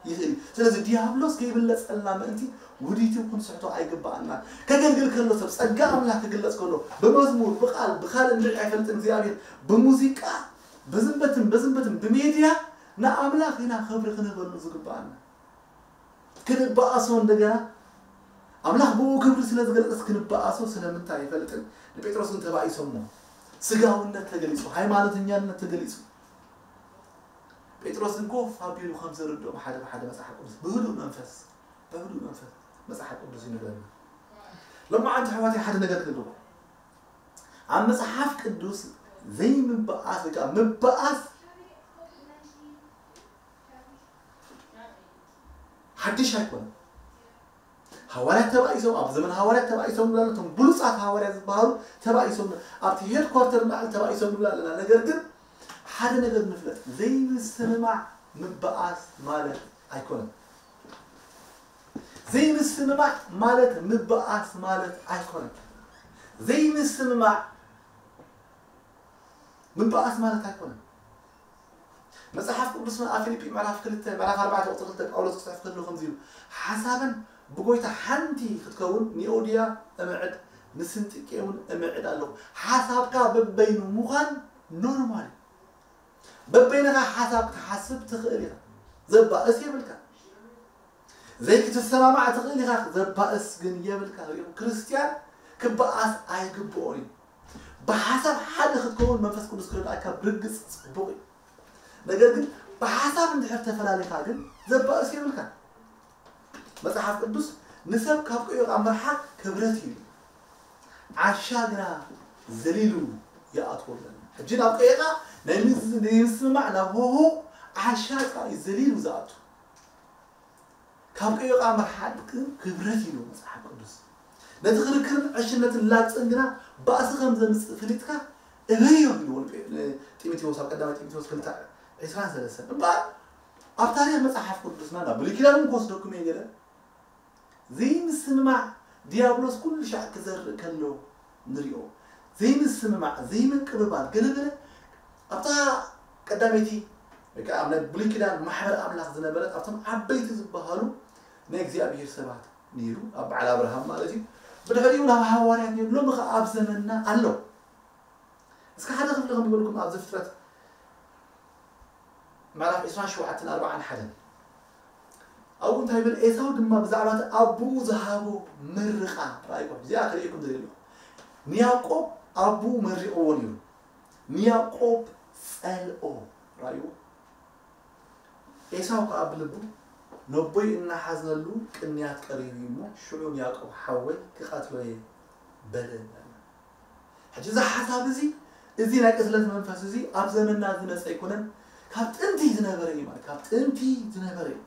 ይኽእል እዩ። ስለዚ ዲያብሎስ ከይብለፀልና ምእንቲ ውዲቱ ክንስሕቶ ኣይግባኣና። ከገልግል ከሎ ሰብ ጸጋ ኣምላኽ ክግለጽ ከሎ ብመዝሙር ብቃል ብካልእ ንርኢ ኣይፈልጥን እግዚኣብሔር ብሙዚቃ በዝንበትን በዝንበትን ብሜድያ ንኣምላኽ ኢና ክብሪ ክንህበሉ ዝግባኣና። ክንበኣሶ እንደገና ኣምላኽ ብኡ ክብሪ ስለ ዝገለጸስ ክንበኣሶ ስለምንታይ ኣይፈልጥን። ንጴጥሮስ ግን ተባኢሶሞ ስጋውነት ተገሊጹ፣ ሃይማኖተኛነት ተገሊጹ። ጴጥሮስ ግን ኮፍ ኣቢሉ ከም ዘርድኦም ሓደ ብሓደ መጽሓፍ ቅዱስ ብህዱእ መንፈስ፣ ብህዱእ መንፈስ መጽሓፍ ቅዱስ ይነግረና። ሎማዓንቲ ኣሕዋተይ ሓደ ነገር ክነግረኩም። ኣብ መጽሓፍ ቅዱስ ዘይምብኣስ ወይ ከዓ ምብኣስ ሓድሽ ኣይኮነን። ሃዋርያት ተባኢሶም፣ ኣብ ዘመን ሃዋርያት ተባኢሶም ንብላ፣ እቶም ብሉጻት ሃዋርያት ዝበሃሉ ተባኢሶም፣ ኣብቲ ሄድኳርተር ንባዕሉ ተባኢሶም ንብላ ኣለና። ነገር ግን ሓደ ነገር ንፍለጥ፣ ዘይምስምማዕ ምብኣስ ማለት ኣይኮነን። ዘይምስምማዕ ማለት ምብኣስ ማለት ኣይኮነን። ዘይምስምማዕ ምብኣስ ማለት ኣይኮነን። መጽሓፍ ቅዱስና ኣብ ፊልጲ ምዕራፍ ክልተ፣ ምዕራፍ ኣርባዕተ ቁጽሪ ክልተ ጳውሎስ ክጽሕፍ ከሎ ከምዚ ኢሉ፣ ሓሳበን ብጎይታ ሓንቲ ክትከውን ንኤውድያ እምዕድ፣ ንስንጥቄ እውን እምዕድ ኣለኹ። ሓሳብካ በበይኑ ምዃን ኖርማል እዩ። በበይንኻ ሓሳብ ክትሓስብ ትኽእል ኢኻ። ዘባእስ የብልካ። ዘይክትሰማማዕ ትኽእል ኢኻ። ዘባእስ ግን የብልካ። ሪኢኹም፣ ክርስትያን ክበኣስ ኣይግብኦን እዩ። ብሓሳብ ሓደ ክትከውን መንፈስ ቅዱስ ክረድኣካ ብርግጽ ጽቡቕ እዩ። ነገር ግን ብሓሳብ እንድሕር ተፈላሊኻ ግን ዘባእስ የብልካ። መጽሓፍ ቅዱስ ንሰብ ካብ ቅዮቓ ምርሓቕ ክብረት እዩ። ዓሻ ግና ዘሊሉ ይኣትዎ ኣለና። ሕጂ ናብ ቅዮቓ ናይ ምስ-፣ ናይ ምስምማዕ ናብ ሆሆ ዓሻ ጥራይ እዩ ዘሊሉ ዝኣቱ። ካብ ቅዮቓ ምርሓቕ ግን ክብረት እዩ መጽሓፍ ቅዱስ። ነቲ ክርክርን ዕሽነትን ላግጽን ግና ባእሲ ከም ዘምጽእ ፍሊጥካ እበዮ ይብልዎ ንጢ-፣ ንጢሞቴዎስ ኣብ ቀዳማይ ጢሞቴዎስ ክልተ ዕስራን ሰለስተን። እምበኣር ኣብ ታሪኽ መጽሓፍ ቅዱስና ናብ ብሉይ ኪዳን እውን ክወስደኩም እየ ገለ ዘይምስምማዕ ዲያብሎስ ኩሉ ሻዕ ክዘርእ ከሎ ንሪኦ። ዘይምስምማዕ፣ ዘይምቅብባል፣ ገለገለ ኣብታ ቀዳመይቲ ወይ ከዓ ኣብ ናይ ብሉይ ኪዳን ማሕበር ኣምላኽ ዝነበረት ኣብቶም ዓበይቲ ዝበሃሉ ናይ እግዚኣብሔር ሰባት ነይሩ። ኣብ በዓል ኣብርሃም ማለት እዩ። ብድሕሪኡ ናብ ሃዋርያት ነይሩ። ሎሚ ከዓ ኣብ ዘመንና ኣሎ። እስከ ሓደ ክፍሊ ከም ዝበልኩም ኣብ ዘፍጥረት ምዕራፍ ዕስራን ሸውዓተን ኣርባዓን ሓደን። ኣብኡ እንታይ ይብል? ኤሳው ድማ ብዛዕባ እቲ ኣቦኡ ዝሃቦ ምርቓ ራእይኩም። እዚኣ ክርእየኩም ዝደሊ ኣለኹ። ንያዕቆብ ኣቦኡ መሪቕዎ ነይሩ። ንያዕቆብ ጸልኦ። ራእይዎ። ኤሳው ከኣ ብልቡ፣ ነቦይ እናሓዝነሉ ቅንያት ቀሪቡ እዩ እሞ፣ ሽዑ ንያዕቆብ ሓወይ ክቐትሎ እየ በለ። ሕጂ እዚ ሓሳብ እዚ፣ እዚ ናይ ቅትለት መንፈስ እዚ ኣብ ዘመንና ዝመጸ ኣይኮነን፣ ካብ ጥንቲ ዝነበረ እዩ ማለት፣ ካብ ጥንቲ ዝነበረ እዩ።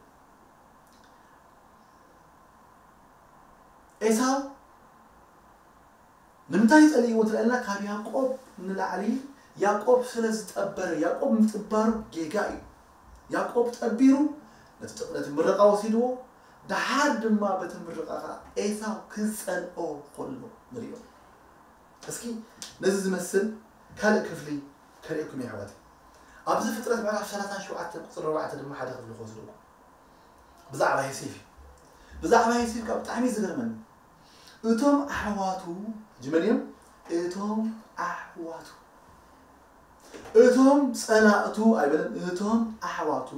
ኤሳው ንምንታይ ጸሊእዎ ትለና? ካብ ያዕቆብ ንላዕሊ ያዕቆብ ስለ ዝጠበረ፣ ያዕቆብ ምጥባሩ ጌጋ እዩ። ያዕቆብ ጠቢሩ ነቲ ጥቕነቲ ምርቓ ወሲድዎ፣ ደሓር ድማ በቲ ምርቓ ኸዓ ኤሳው ክጸልኦ ከሎ ንሪኦ። እስኪ ነዚ ዝመስል ካልእ ክፍሊ ከርእየኩም እየ ኣሕዋተይ። ኣብዚ ፍጥረት ምዕራፍ ሰላሳን ሸውዓተን ቁጽሪ ኣርባዕተ ድማ ሓደ ክፍሊ ክወስደኩም። ብዛዕባ ዮሴፍ እዩ። ብዛዕባ ዮሴፍ ካብ ብጣዕሚ ዝገርመኒ፣ እቶም ኣሕዋቱ፣ ሕጂ መን እዮም? እቶም ኣሕዋቱ፣ እቶም ጸላእቱ ኣይበለን፣ እቶም ኣሕዋቱ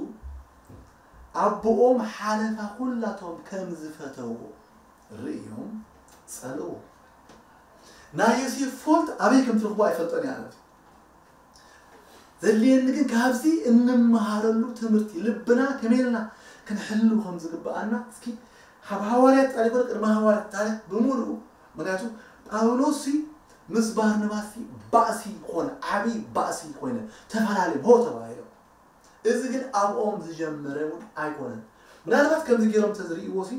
ኣቦኦም ሓለፋ ኩላቶም ከም ዝፈተዎ ርእዮም ጸልእዎ። ናይ ዮሴፍ ፎልት ኣበይ ከም ትረኽቦ ኣይፈልጦን እየ ኣነ። ዘድልየኒ ግን ካብዚ እንመሃረሉ ትምህርቲ ልብና ከመይ ኢልና ክንሕሉ ከም ዝግብኣና፣ እስኪ ካብ ሃዋርያት ጻድቅ ወደ ቅድመ ሃዋርያት ታሪኽ ብምሉኡ፣ ምክንያቱ ጳውሎስ ሲ ምስ ባርናባስ ሲ ባእሲ ኮነ፣ ዓቢ ባእሲ ኮይነ፣ ተፈላለዮም፣ ሆ ተባሂሎም። እዚ ግን ኣብኦም ዝጀመረ እውን ኣይኮነን። ምናልባት ከምዚ ገይሮም ተዝርእይዎ ሲ፣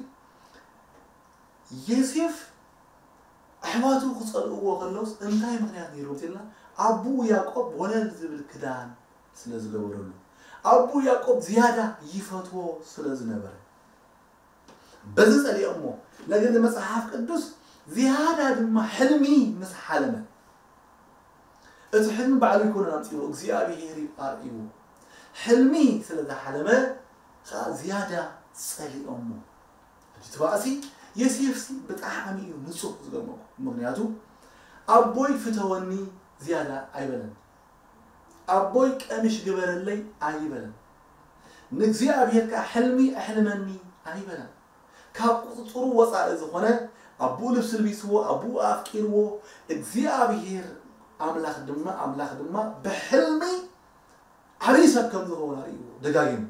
ዮሴፍ ኣሕዋቱ ክጸልእዎ ከለውስ እንታይ ምኽንያት ነይርዎም ኢልና፣ ኣቦኡ ያዕቆብ ወለል ዝብል ክዳን ስለ ዝገበረሉ፣ ኣቦኡ ያዕቆብ ዝያዳ ይፈትዎ ስለ ዝነበረ፣ በዚ ጸሊኦሞ። ነገር ግን መጽሓፍ ቅዱስ ዝያዳ ድማ ሕልሚ ምስ ሓለመ፣ እቲ ሕልሚ ባዕሉ ኣይኮነን ኣምጺእዎ፣ እግዚኣብሄር እዩ ኣርእይዎ። ሕልሚ ስለ ዝሓለመ ኸኣ ዝያዳ ጸሊኦሞ። ሕጂ እቲ ባእሲ ዮሴፍሲ ብጣዕሚ እዩ ንጹህ ዝገርመኩም። ምኽንያቱ ኣቦይ ፍተወኒ ዝያዳ ኣይበለን። ኣቦይ ቀሚሽ ግበረለይ ኣይበለን። ንእግዚኣብሄር ከኣ ሕልሚ ኣሕልመኒ ኣይበለን። ካብ ቁጽጽሩ ወጻኢ ዝኾነ ኣቦኡ ልብሲ ልቢስዎ፣ ኣቦኡ ኣፍቂርዎ፣ እግዚኣብሄር ኣምላኽ ድማ ኣምላኽ ድማ ብሕልሚ ዓብዪ ሰብ ከም ዝኸውን ኣርእይዎ ደጋጊሙ።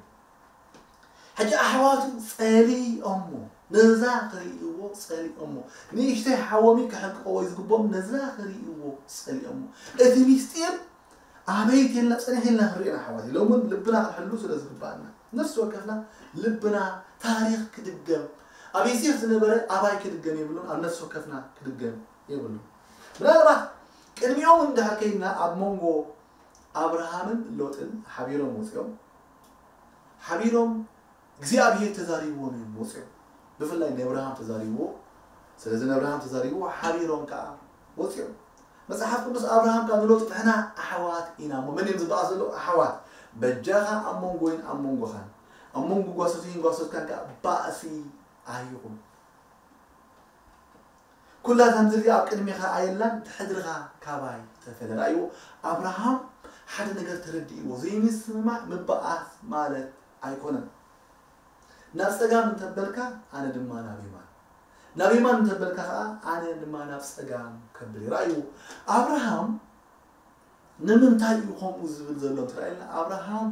ሕጂ ኣሕዋቱ ጸሊኦሞ፣ ነዛ ክርእይዎ ጸሊኦሞ። ንእሽተይ ሓዎም እዩ ክሕቅቕዎ እዩ ዝግብኦም፣ ነዛ ክርእይዎ ጸሊኦሞ። እቲ ሚስጢር ኣበይ ቴልና ጸኒሕ ኢልና ክንርኢ ኢና ኣሕዋት። ሎሚ እውን ልብና ክንሕሉ ስለ ዝግባኣና፣ ነፍሲ ወከፍና ልብና ታሪኽ ክድገም፣ ኣብ ዮሴፍ ዝነበረ ኣባይ ክድገም የብሉን፣ ኣብ ነፍሲ ወከፍና ክድገም የብሉን። ምናልባት ቅድሚኦም እንድሕር ከይድና ኣብ መንጎ ኣብርሃምን ሎጥን ሓቢሮም ወፂኦም። ሓቢሮም እግዚኣብሔር ተዛሪብዎም እዮም ወፂኦም። ብፍላይ ንኣብርሃም ተዛሪብዎ። ስለዚ ንኣብርሃም ተዛሪብዎ፣ ሓቢሮም ከዓ ወፂኦም። መፅሓፍ ቅዱስ ኣብርሃም ከዓ ንሎጥ ንሕና ኣሕዋት ኢና እሞ፣ መን እዮም ዝበኣሱ ዘለዉ ኣሕዋት? በጃኻ ኣብ መንጎይን ኣብ መንጎኻን፣ ኣብ መንጎ ጓሶተይን ጓሶትካን ከዓ ባእሲ ኣይኹን። ኩላ እዛ ምድሪ ኣብ ቅድሜኻ ኣየላን፣ ድሕድርኻ ካባይ ተፈለ። ረኣይዎ፣ ኣብርሃም ሓደ ነገር ተረዲእዎ፣ ዘይምስምማዕ ምበኣስ ማለት ኣይኮነን። ናብ ጸጋም እንተበልካ ኣነ ድማ ናብ የማን፣ ናብ የማን እንተበልካ ከኣ ኣነ ድማ ናብ ጸጋም ከብል። ረኣይዎ፣ ኣብርሃም ንምንታይ እዩ ከምኡ ዝብል ዘሎ እንተ ረኣየና፣ ኣብርሃም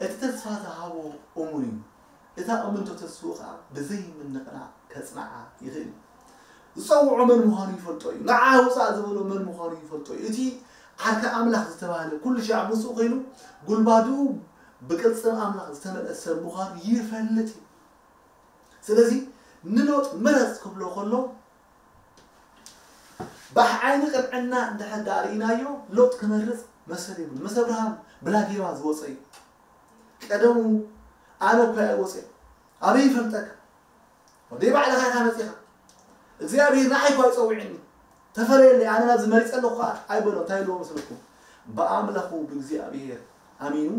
እቲ ተስፋ ዝሃቦ እሙን እዩ። እታ እምንቶ ተስፍኡ ከኣ ብዘይ ምንቕናቕ ከጽንዓ ይኽእል እዩ። ዝጸውዖ መን ምዃኑ ይፈልጦ እዩ። ንዓ ውጻእ ዝበሎ መን ምዃኑ ይፈልጦ እዩ። እቲ ዓርኪ ኣምላኽ ዝተባህለ ኩሉ ሻዕ ምስኡ ኮይኑ ጉልባድኡ ብቅልጽም ኣምላኽ ዝተመልአ ሰብ ምዃኑ ይፈልጥ እዩ። ስለዚ ንሎጥ ምረጽ ክብሎ ከሎ ባሕ ዓይኒ ቅንዕና እንድሕር ደኣ ርኢናዮ ሎጥ ክመርጽ መሰል የብሉ። ምስ ኣብርሃም ብላጌባ ዝወጸ እዩ። ቀደሙ ኣነ እኮ እየ ወፅየ ኣበይ ይፈልጠካ ወደይ ባዕልኻ ኢኻ መፂኻ እግዚኣብሔር ንዓይ እኳ ይፀውዕኒ ተፈለየለይ ኣነ ናብዚ መሪፀ ኣለኹ ከዓ ኣይበሎ እንታይ ኢልዎ መስለኩም ብኣምላኹ ብእግዚኣብሔር ኣሚኑ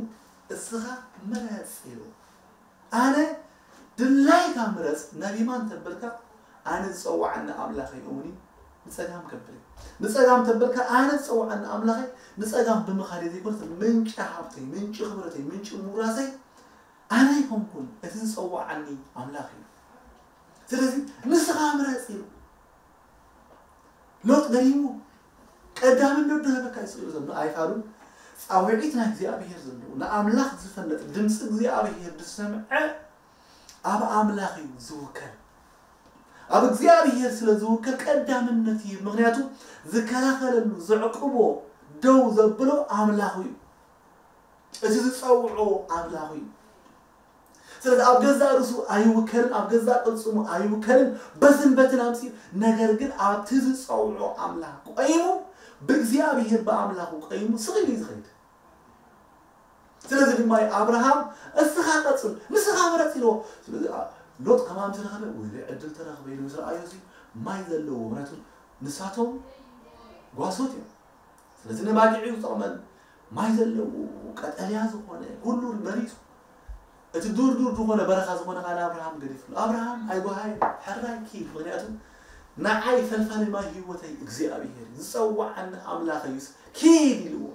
እስኻ ምረፅ ኢልዎ ኣነ ድላይካ ምረፅ ናብ የማን ተበልካ ኣነ ዝፀዋዓኒ ኣምላኸይ እውን ንፀጋም ከብል ንፀጋም ተበልካ ኣነ ዝፀዋዓኒ ኣምላኸይ ንፀጋም ብምኻድ ዘይኮነስ ምንጪ ሃብተይ ምንጪ ክብረተይ ምንጪ ሙራሰይ ኣነ ኣይኮንኩን እቲ ዝፀዋዓኒ ኣምላኽ እዩ ስለዚ ንስኻ ምረፅ ኢሉ ሎጥ ገሪሙ ቀዳምነት ዶ ህበካ ይፅሉ ዘሎ ኣይፋሉን ፃውዒት ናይ እግዚኣብሔር ዘለዎ ንኣምላኽ ዝፈለጥ ድምፂ እግዚኣብሔር ዝሰምዐ ኣብ ኣምላኽ እዩ ዝውከል ኣብ እግዚኣብሔር ስለ ዝውከል ቀዳምነት ይህብ ምክንያቱ ዝከላኸለሉ ዘዕቅቦ ደው ዘብሎ ኣምላኹ እዩ እቲ ዝፀውዖ ኣምላኹ እዩ ስለዚ ኣብ ገዛእ ርእሱ ኣይውከልን ኣብ ገዛእ ቅልፅሙ ኣይውከልን በዝን በትን ኣምፅኡ ነገር ግን ኣብቲ ዝፀውዖ ኣምላኽ ቆይሙ ብእግዚኣብሔር ብኣምላኹ ቆይሙ ስቕ ኢሉ እዩ ዝኸይድ ስለዚ ድማ ኣብርሃም እስኻ ቀፅል ንስኻ ምረፅ ኢልዎ ስለዚ ሎጥ ከማን ተረኸበ ወይ ዕድል ተረኸበ ኢሉ ምስ ረኣዮ ማይ ዘለዎ ምክንያቱ ንሳቶም ጓሶት እዮም ስለዚ ነባጊዕ እዩ ዝጠቕመን ማይ ዘለዎ ቀጠልያ ዝኾነ ኩሉ መሪፁ እቲ ዱር ዱር ዝኾነ በረኻ ዝኾነ ካን ኣብርሃም ገዲፍሉ ኣብርሃም ኣይጓሃይ ሕራይ ኪድ ምክንያቱ ንዓይ ፈልፋሊ ማይ ህይወተይ እግዚኣብሔር ዝፀዋዓኒ ኣምላኽ እዩስ ኪድ ኢልዎ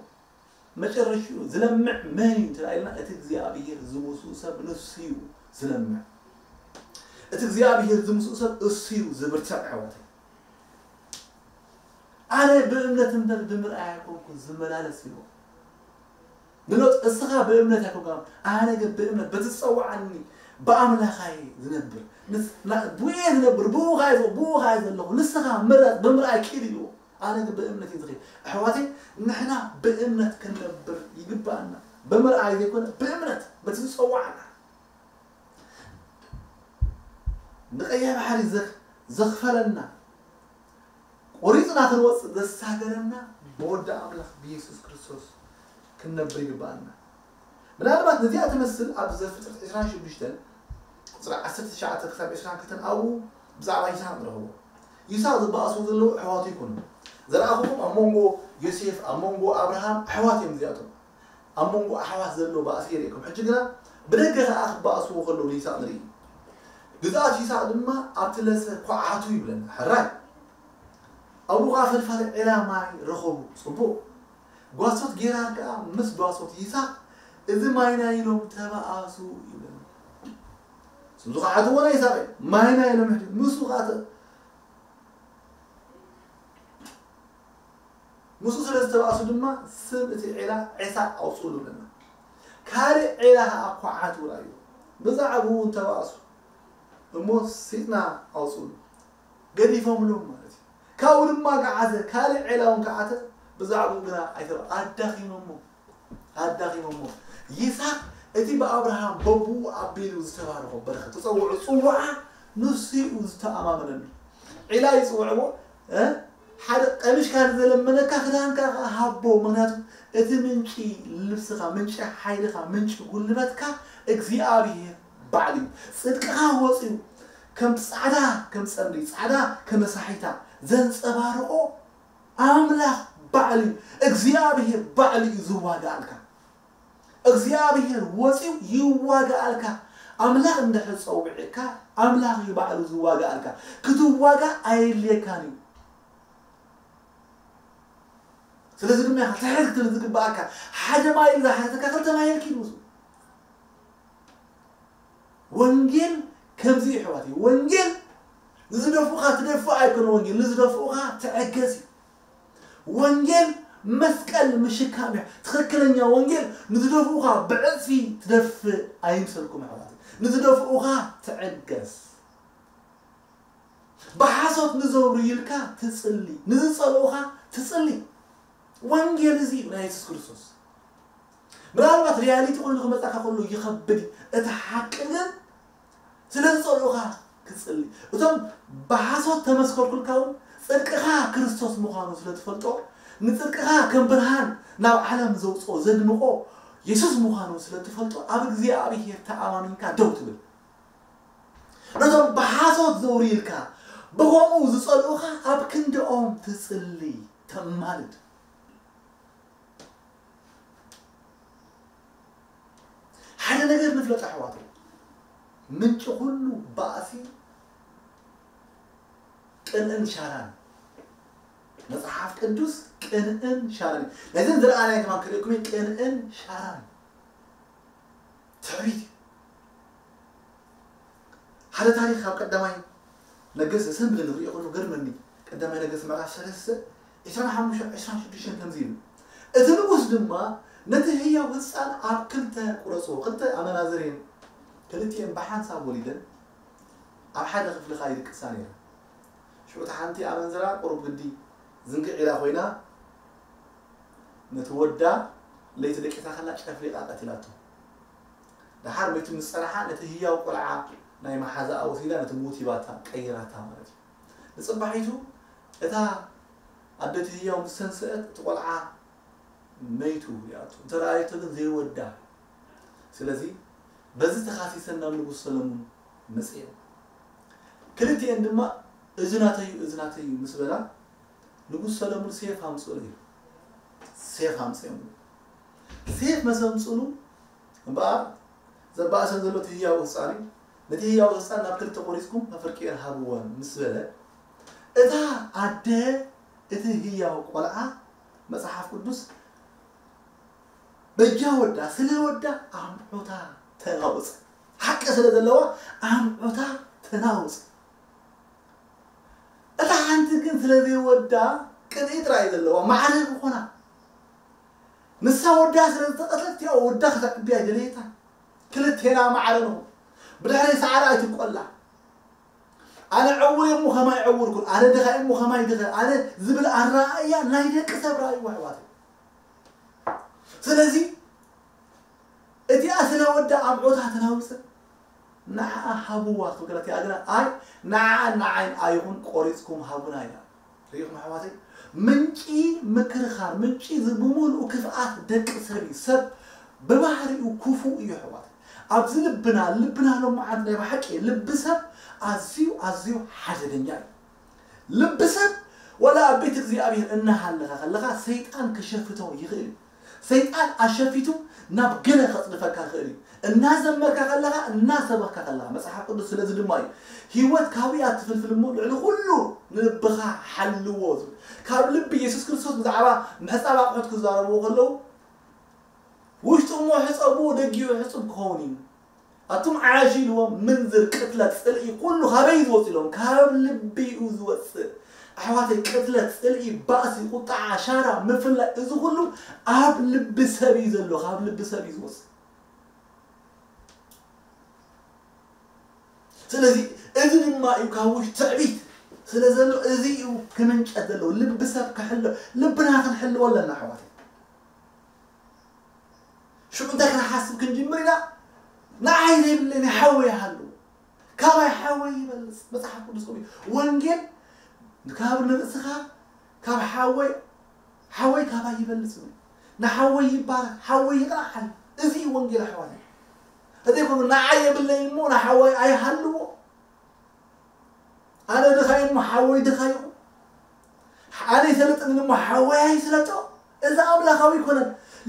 መጨረሽኡ ዝለምዕ መን እዩ እንተኢልና እቲ እግዚኣብሔር ዝምስኡ ሰብ ንሱ እዩ ዝለምዕ እቲ እግዚኣብሔር ዝምስኡ ሰብ እሱ እዩ ዝብርትዕ ኣሕዋተይ ኣነ ብእምነት እምበር ብምርኣይ ኣይኮንኩን ዝመላለስ ኢልዎ ንሎጥ እስኻ ብእምነት ኣይኮንካ ኣነ ግን ብእምነት በቲ ዝፀዋዓኒ ብኣምላኻይ ዝነብር ብየ ዝነብር ብኡ ካየ ብኡ ካየ ዘለኹ ንስኻ ምረፅ ብምርኣይ ኪድ ኢልዎ ኣነ ግን ብእምነት እዩ ዝኸይድ ኣሕዋተይ ንሕና ብእምነት ክንነብር ይግባኣና ብምርኣይ ዘይኮነ ብእምነት በቲ ዝፀዋዓና ንቀይሕ ባሕሪ ዘኽፈለና ቆሪፅና ክንወፅእ ዘሳገረና ብወዲ ኣምላኽ ብየሱስ ክርስቶስ ክንነብር ይግባኣና ምናልባት ነዚኣ ትመስል ኣብ ዘፍጥረት ዕስራን ሽዱሽተን ቁፅሪ ዓሰርተ ትሽዓተ ክሳብ ዕስራን ክልተን ኣብኡ ብዛዕባ ይስሓቅ ንረኽቦ ይስሓቅ ዝበኣስዎ ዘለዉ ኣሕዋቱ ይኮኑ ዝረኣኹኹም ኣብ መንጎ ዮሴፍ ኣብ መንጎ ኣብርሃም ኣሕዋት እዮም እዚኣቶም ኣብ መንጎ ኣሕዋት ዘሎ ባእሲ የርእየኩም። ሕጂ ግና ብደገ ኸኣ ክበኣስዎ ከለዉ ንይስሐቅ ንርኢ። ግዝኣት ይስሐቅ ድማ ኣብቲ ለሰ ኳዓቱ ይብለና። ሕራይ ኣብኡ ኸኣ ፈልፋሊ ዒላ ማይ ረኸቡ። ጽቡቕ። ጓሶት ጌራር ከኣ ምስ ጓሶት ይስሐቅ እዚ ማይና ኢሎም ተባኣሱ ይብለና። ስም ዝኸሓትዎ ናይ ይስሐቅ እዩ። ማይና ኢሎም ሕጂ ምስኡ ኸኣ ተ- ንሱ ስለ ዝተባእሱ ድማ ስም እቲ ዒላ ዔሳቅ ኣውፅኡሉ ብለና። ካልእ ዒላ ከዓ ኳዓት ውራዩ። ብዛዕባኡ እውን ተባእሱ እሞ ሲጥና ኣውፅኡሉ። ገዲፎምሎም ማለት እዩ። ካብኡ ድማ ገዓዘ፣ ካልእ ዒላ እውን ከዓተ፣ ብዛዕባኡ ግና ኣይተባ ኣዳኺሞሞ ኣዳኺሞሞ። ይስሐቅ እቲ ብኣብርሃም በብኡ ኣቢሉ ዝተባረኾ በረኸት ተጸውዑ ጽውዓ ንሱ እዩ ዝተኣማመነሉ። ዒላ ይጽውዕዎ እ ሓደ ቀሚሽካ ንዘለመነካ ክዳንካ ከኣ ሃቦ። ምክንያቱ እቲ ምንጪ ልብስኻ፣ ምንጪ ሓይልኻ፣ ምንጪ ጉልበትካ እግዚኣብሔር ባዕሉ እዩ። ጽድቅኻ ወፂኡ ከም ጻዕዳ ከም ጸምሪ፣ ጻዕዳ ከም መሳሒታ ዘንጸባርቆ ኣምላኽ ባዕሉ እዩ። እግዚኣብሔር ባዕሉ እዩ ዝዋጋኣልካ። እግዚኣብሔር ወፂኡ ይዋጋኣልካ። ኣምላኽ እንድሕር ፀዊዕካ ኣምላኽ እዩ ባዕሉ ዝዋጋኣልካ። ክትዋጋ ኣየድልየካን እዩ። ስለዚ ድማ ኢኻ ትሕት ክትብል ዝግባኣካ። ሓደ ማይል ዝሓተካ ክልተ ማይል ኪድ ውፁ። ወንጌል ከምዚ እዩ ኣሕዋተይ። ወንጌል ንዝደፍኡኻ ትደፍእ ኣይኮነ፣ ወንጌል ንዝደፍኡኻ ትዕገስ እዩ። ወንጌል መስቀል ምሽካም እዩ። ትኽክለኛ ወንጌል ንዝደፍኡኻ ብዕፅፊ ትደፍእ ኣይምሰልኩም ኣሕዋተይ። ንዝደፍኡኻ ትዕገስ። ብሓሶት ንዘውርዩልካ ትጽሊ፣ ንዝጸልኡኻ ትጽሊ። ወንጌል እዚ እዩ ናይ የሱስ ክርስቶስ። ምናልባት ሪያሊቲ ኮይኑ ክመጻካ ከሎ ይኸብድ እዩ። እቲ ሓቂ ግን ስለ ዝጸልኡኻ ክጽሊ። እቶም ብሓሶት ተመስከርኩልካ እውን ጽድቅኻ ክርስቶስ ምዃኑ ስለ ትፈልጦ፣ ንጽድቅኻ ከም ብርሃን ናብ ዓለም ዘውጽኦ ዘድምቆ የሱስ ምዃኑ ስለ ትፈልጦ ኣብ እግዚኣብሔር ተኣማሚንካ ደው ትብል። ነቶም ብሓሶት ዘውርዩልካ ብኸምኡ ዝጸልኡኻ ኣብ ክንድኦም ትጽሊ ተማልድ። ሓደ ነገር ንፍለጥ ኣሕዋት፣ ምንጪ ኩሉ ባእሲ ቅንእን ሻራን። መጽሓፍ ቅዱስ ቅንእን ሻራን። ነዘን ዝረኣናዮ ከማን ክርእየኩም እዩ፣ ቅንእን ሻራን። ትዕቢት እዩ። ሓደ ታሪኽ ካብ ቀዳማይ ነገስት ሰንብለ ንሪኦ ከሎ ገርመኒ። ቀዳማይ ነገስት ምዕራፍ ሰለስተ ዕስራን ሓሙሽተን ዕስራን ሽዱሽተን ከምዚ ይብል። እቲ ንጉስ ድማ ነቲ ህያው ህፃን ኣብ ክልተ ቁረፅዎ፣ ክልተ ኣመናዝር እየን፣ ክልቲኤን ብሓንሳብ ወሊደን ኣብ ሓደ ክፍሊ ከዓ ይድቅሳ ነይረን። ሽዑ እታ ሓንቲ ኣመንዝራ ቁሩብ ግዲ ዝንግዕ ኢላ ኮይና ነቲ ወዳ ለይቲ ደቂሳ ከላ ጨፍሊቓ ቀቲላቶ። ደሓር መይቱ ምስ ጸንሓ ነቲ ህያው ቆልዓ ናይ መሓዛኣ ወሲዳ ነቲ ምዉት ሂባታ ቀይራታ ማለት እዩ። ንጽባሒቱ እታ ኣደ እቲ ህያው ምስ ተንስአት እቲ ቆልዓ መይቱ ሪኣቶ። እንተ ረኣየቶ ግን ዘይወዳ። ስለዚ በዚ ተኻሲሰን ናብ ንጉስ ሰለሙን መጺኤን። ክልቲኤን ድማ እዚ ናተይ እዩ፣ እዚ ናተይ እዩ ምስ በላ ንጉስ ሰለሙን ሴፍ ኣምጽኡለይ። ሴፍ ኣምጽኦም። ሴፍ መሰምጽሉ እምበኣር ዘባእሰን ዘሎ እቲ ህያው ህፃን እዩ። ነቲ ህያው ህፃን ናብ ክልተ ቆሪፅኩም መፈርቂኤን ሃብወን ምስ በለ እታ ኣደ እቲ ህያው ቆልዓ መፅሓፍ ቅዱስ በጃ ወዳ ስለ ወዳ ኣምዖታ ተናውፅ። ሓቂ ስለ ዘለዋ ኣምዖታ ተናውፅ። እታ ሓንቲ ግን ስለ ዘይወዳ ቅንኢ ጥራይ ዘለዋ ማዕረ ዝኾና ንሳ ወዳ ስለ ዝተቐትለት እቲኣ ወዳ ከተዕብያ ደለየታ። ክልቴና ማዕረ ንኹን። ብድሕረይ ሰዓረ ኣይትብቆላ። ኣነ ዕውር እየ እሞ ከማይ ዕውር ኩን፣ ኣነ ድኻ እየ እሞ ከማይ ድኻ፣ ኣነ ዝብል ኣረኣእያ ናይ ደቂ ሰብ ራእይዎ ኣሕዋት። ስለዚ እቲኣ ስለ ወዳ ኣምዖታ ተናውጽ ንዓኣ ሃብዋ ትብል እቲኣ ግና ኣይ ንዓኣ ንዓይን ኣይኹን ቆሪጽኩም ሃቡና ኢላ። ርኢኹም ኣሕዋተይ፣ ምንጪ ምክርኻር ምንጪ እዚ ብምሉኡ ክፍኣት ደቂ ሰብ እዩ። ሰብ ብባህሪኡ ክፉእ እዩ ኣሕዋተይ። ኣብዚ ልብና ልብና ሎማዓንቲ ናይ ብሓቂ ልቢ ሰብ ኣዝዩ ኣዝዩ ሓደገኛ እዩ። ልቢ ሰብ ወላ ኣብ ቤት እግዚኣብሔር እናሃለኻ ከለኻ ሰይጣን ክሸፍቶ ይኽእል እዩ። ሰይጣን ኣሸፊቱ ናብ ገለ ከጽድፈካ ይኽእል እዩ። እናዘመርካ ከለኻ እናሰበኽካ ከለኻ መጽሓፍ ቅዱስ ስለዚ ድማ እዩ ህይወት ካብያ ትፍልፍል እሞ ልዕሊ ኩሉ ንልብኻ ሓልዎ ዝብል። ካብ ልቢ የሱስ ክርስቶስ ብዛዕባ ምሕጻብ ኣቑሑት ክዛረብዎ ከለዉ ውሽጡ እሞ ሕጸብዎ ደጊኡ ሕጹብ ክኸውን እዩ። ኣቱም ዓያሹ ኢልዎም ምንዝር ቅትለት ጽልኢ ኩሉ ካበይ ዝወጽእ ኢሎም ካብ ልቢ እዩ ዝወጽእ። ኣሕዋተይ፣ ቅትለት፣ ጽልኢ፣ ባእሲ፣ ቁጣዓ፣ ሻራ፣ ምፍላይ፣ እዚ ኩሉ ኣብ ልቢ ሰብ እዩ ዘሎ፣ ካብ ልቢ ሰብ እዩ ዝወጽእ። ስለዚ እዚ ድማ እዩ ካብ ውሽጢ ትዕቢት ስለ ዘሎ፣ እዚ እዩ ክምንጨት ዘለዎ። ልቢ ሰብ ክሕሎ፣ ልብና ክንሕልዎ ኣለና ኣሕዋተይ። ሽዑ እንታይ ክንሓስብ ክንጅምር ኢና? ንዓይ ዘይብለይ ናይ ሓወይ ይሃሉ፣ ካባይ ሓወይ ይበልጽ። መጽሓፍ ቅዱስ ከምኡ እዩ። ወንጌል ካብ ንርእስኻ ካብ ሓወይ፣ ሓወይ ካባይ ይበልጽ እዩ። ንሓወይ ይባረክ፣ ሓወይ ይቕናዓል። እዚ እዩ ወንጌል ኣሕዋተይ። እዚ ይኮኑ ንዓይ የብለይ እሞ ንሓወይ ኣይሃልዎ። ኣነ ድኻ እሞ ሓወይ ድኻ ይኹን። ኣነ ይሰለጥን እሞ ሓወይ ኣይስለጦ። እዚ ኣምላኻዊ ይኮነን።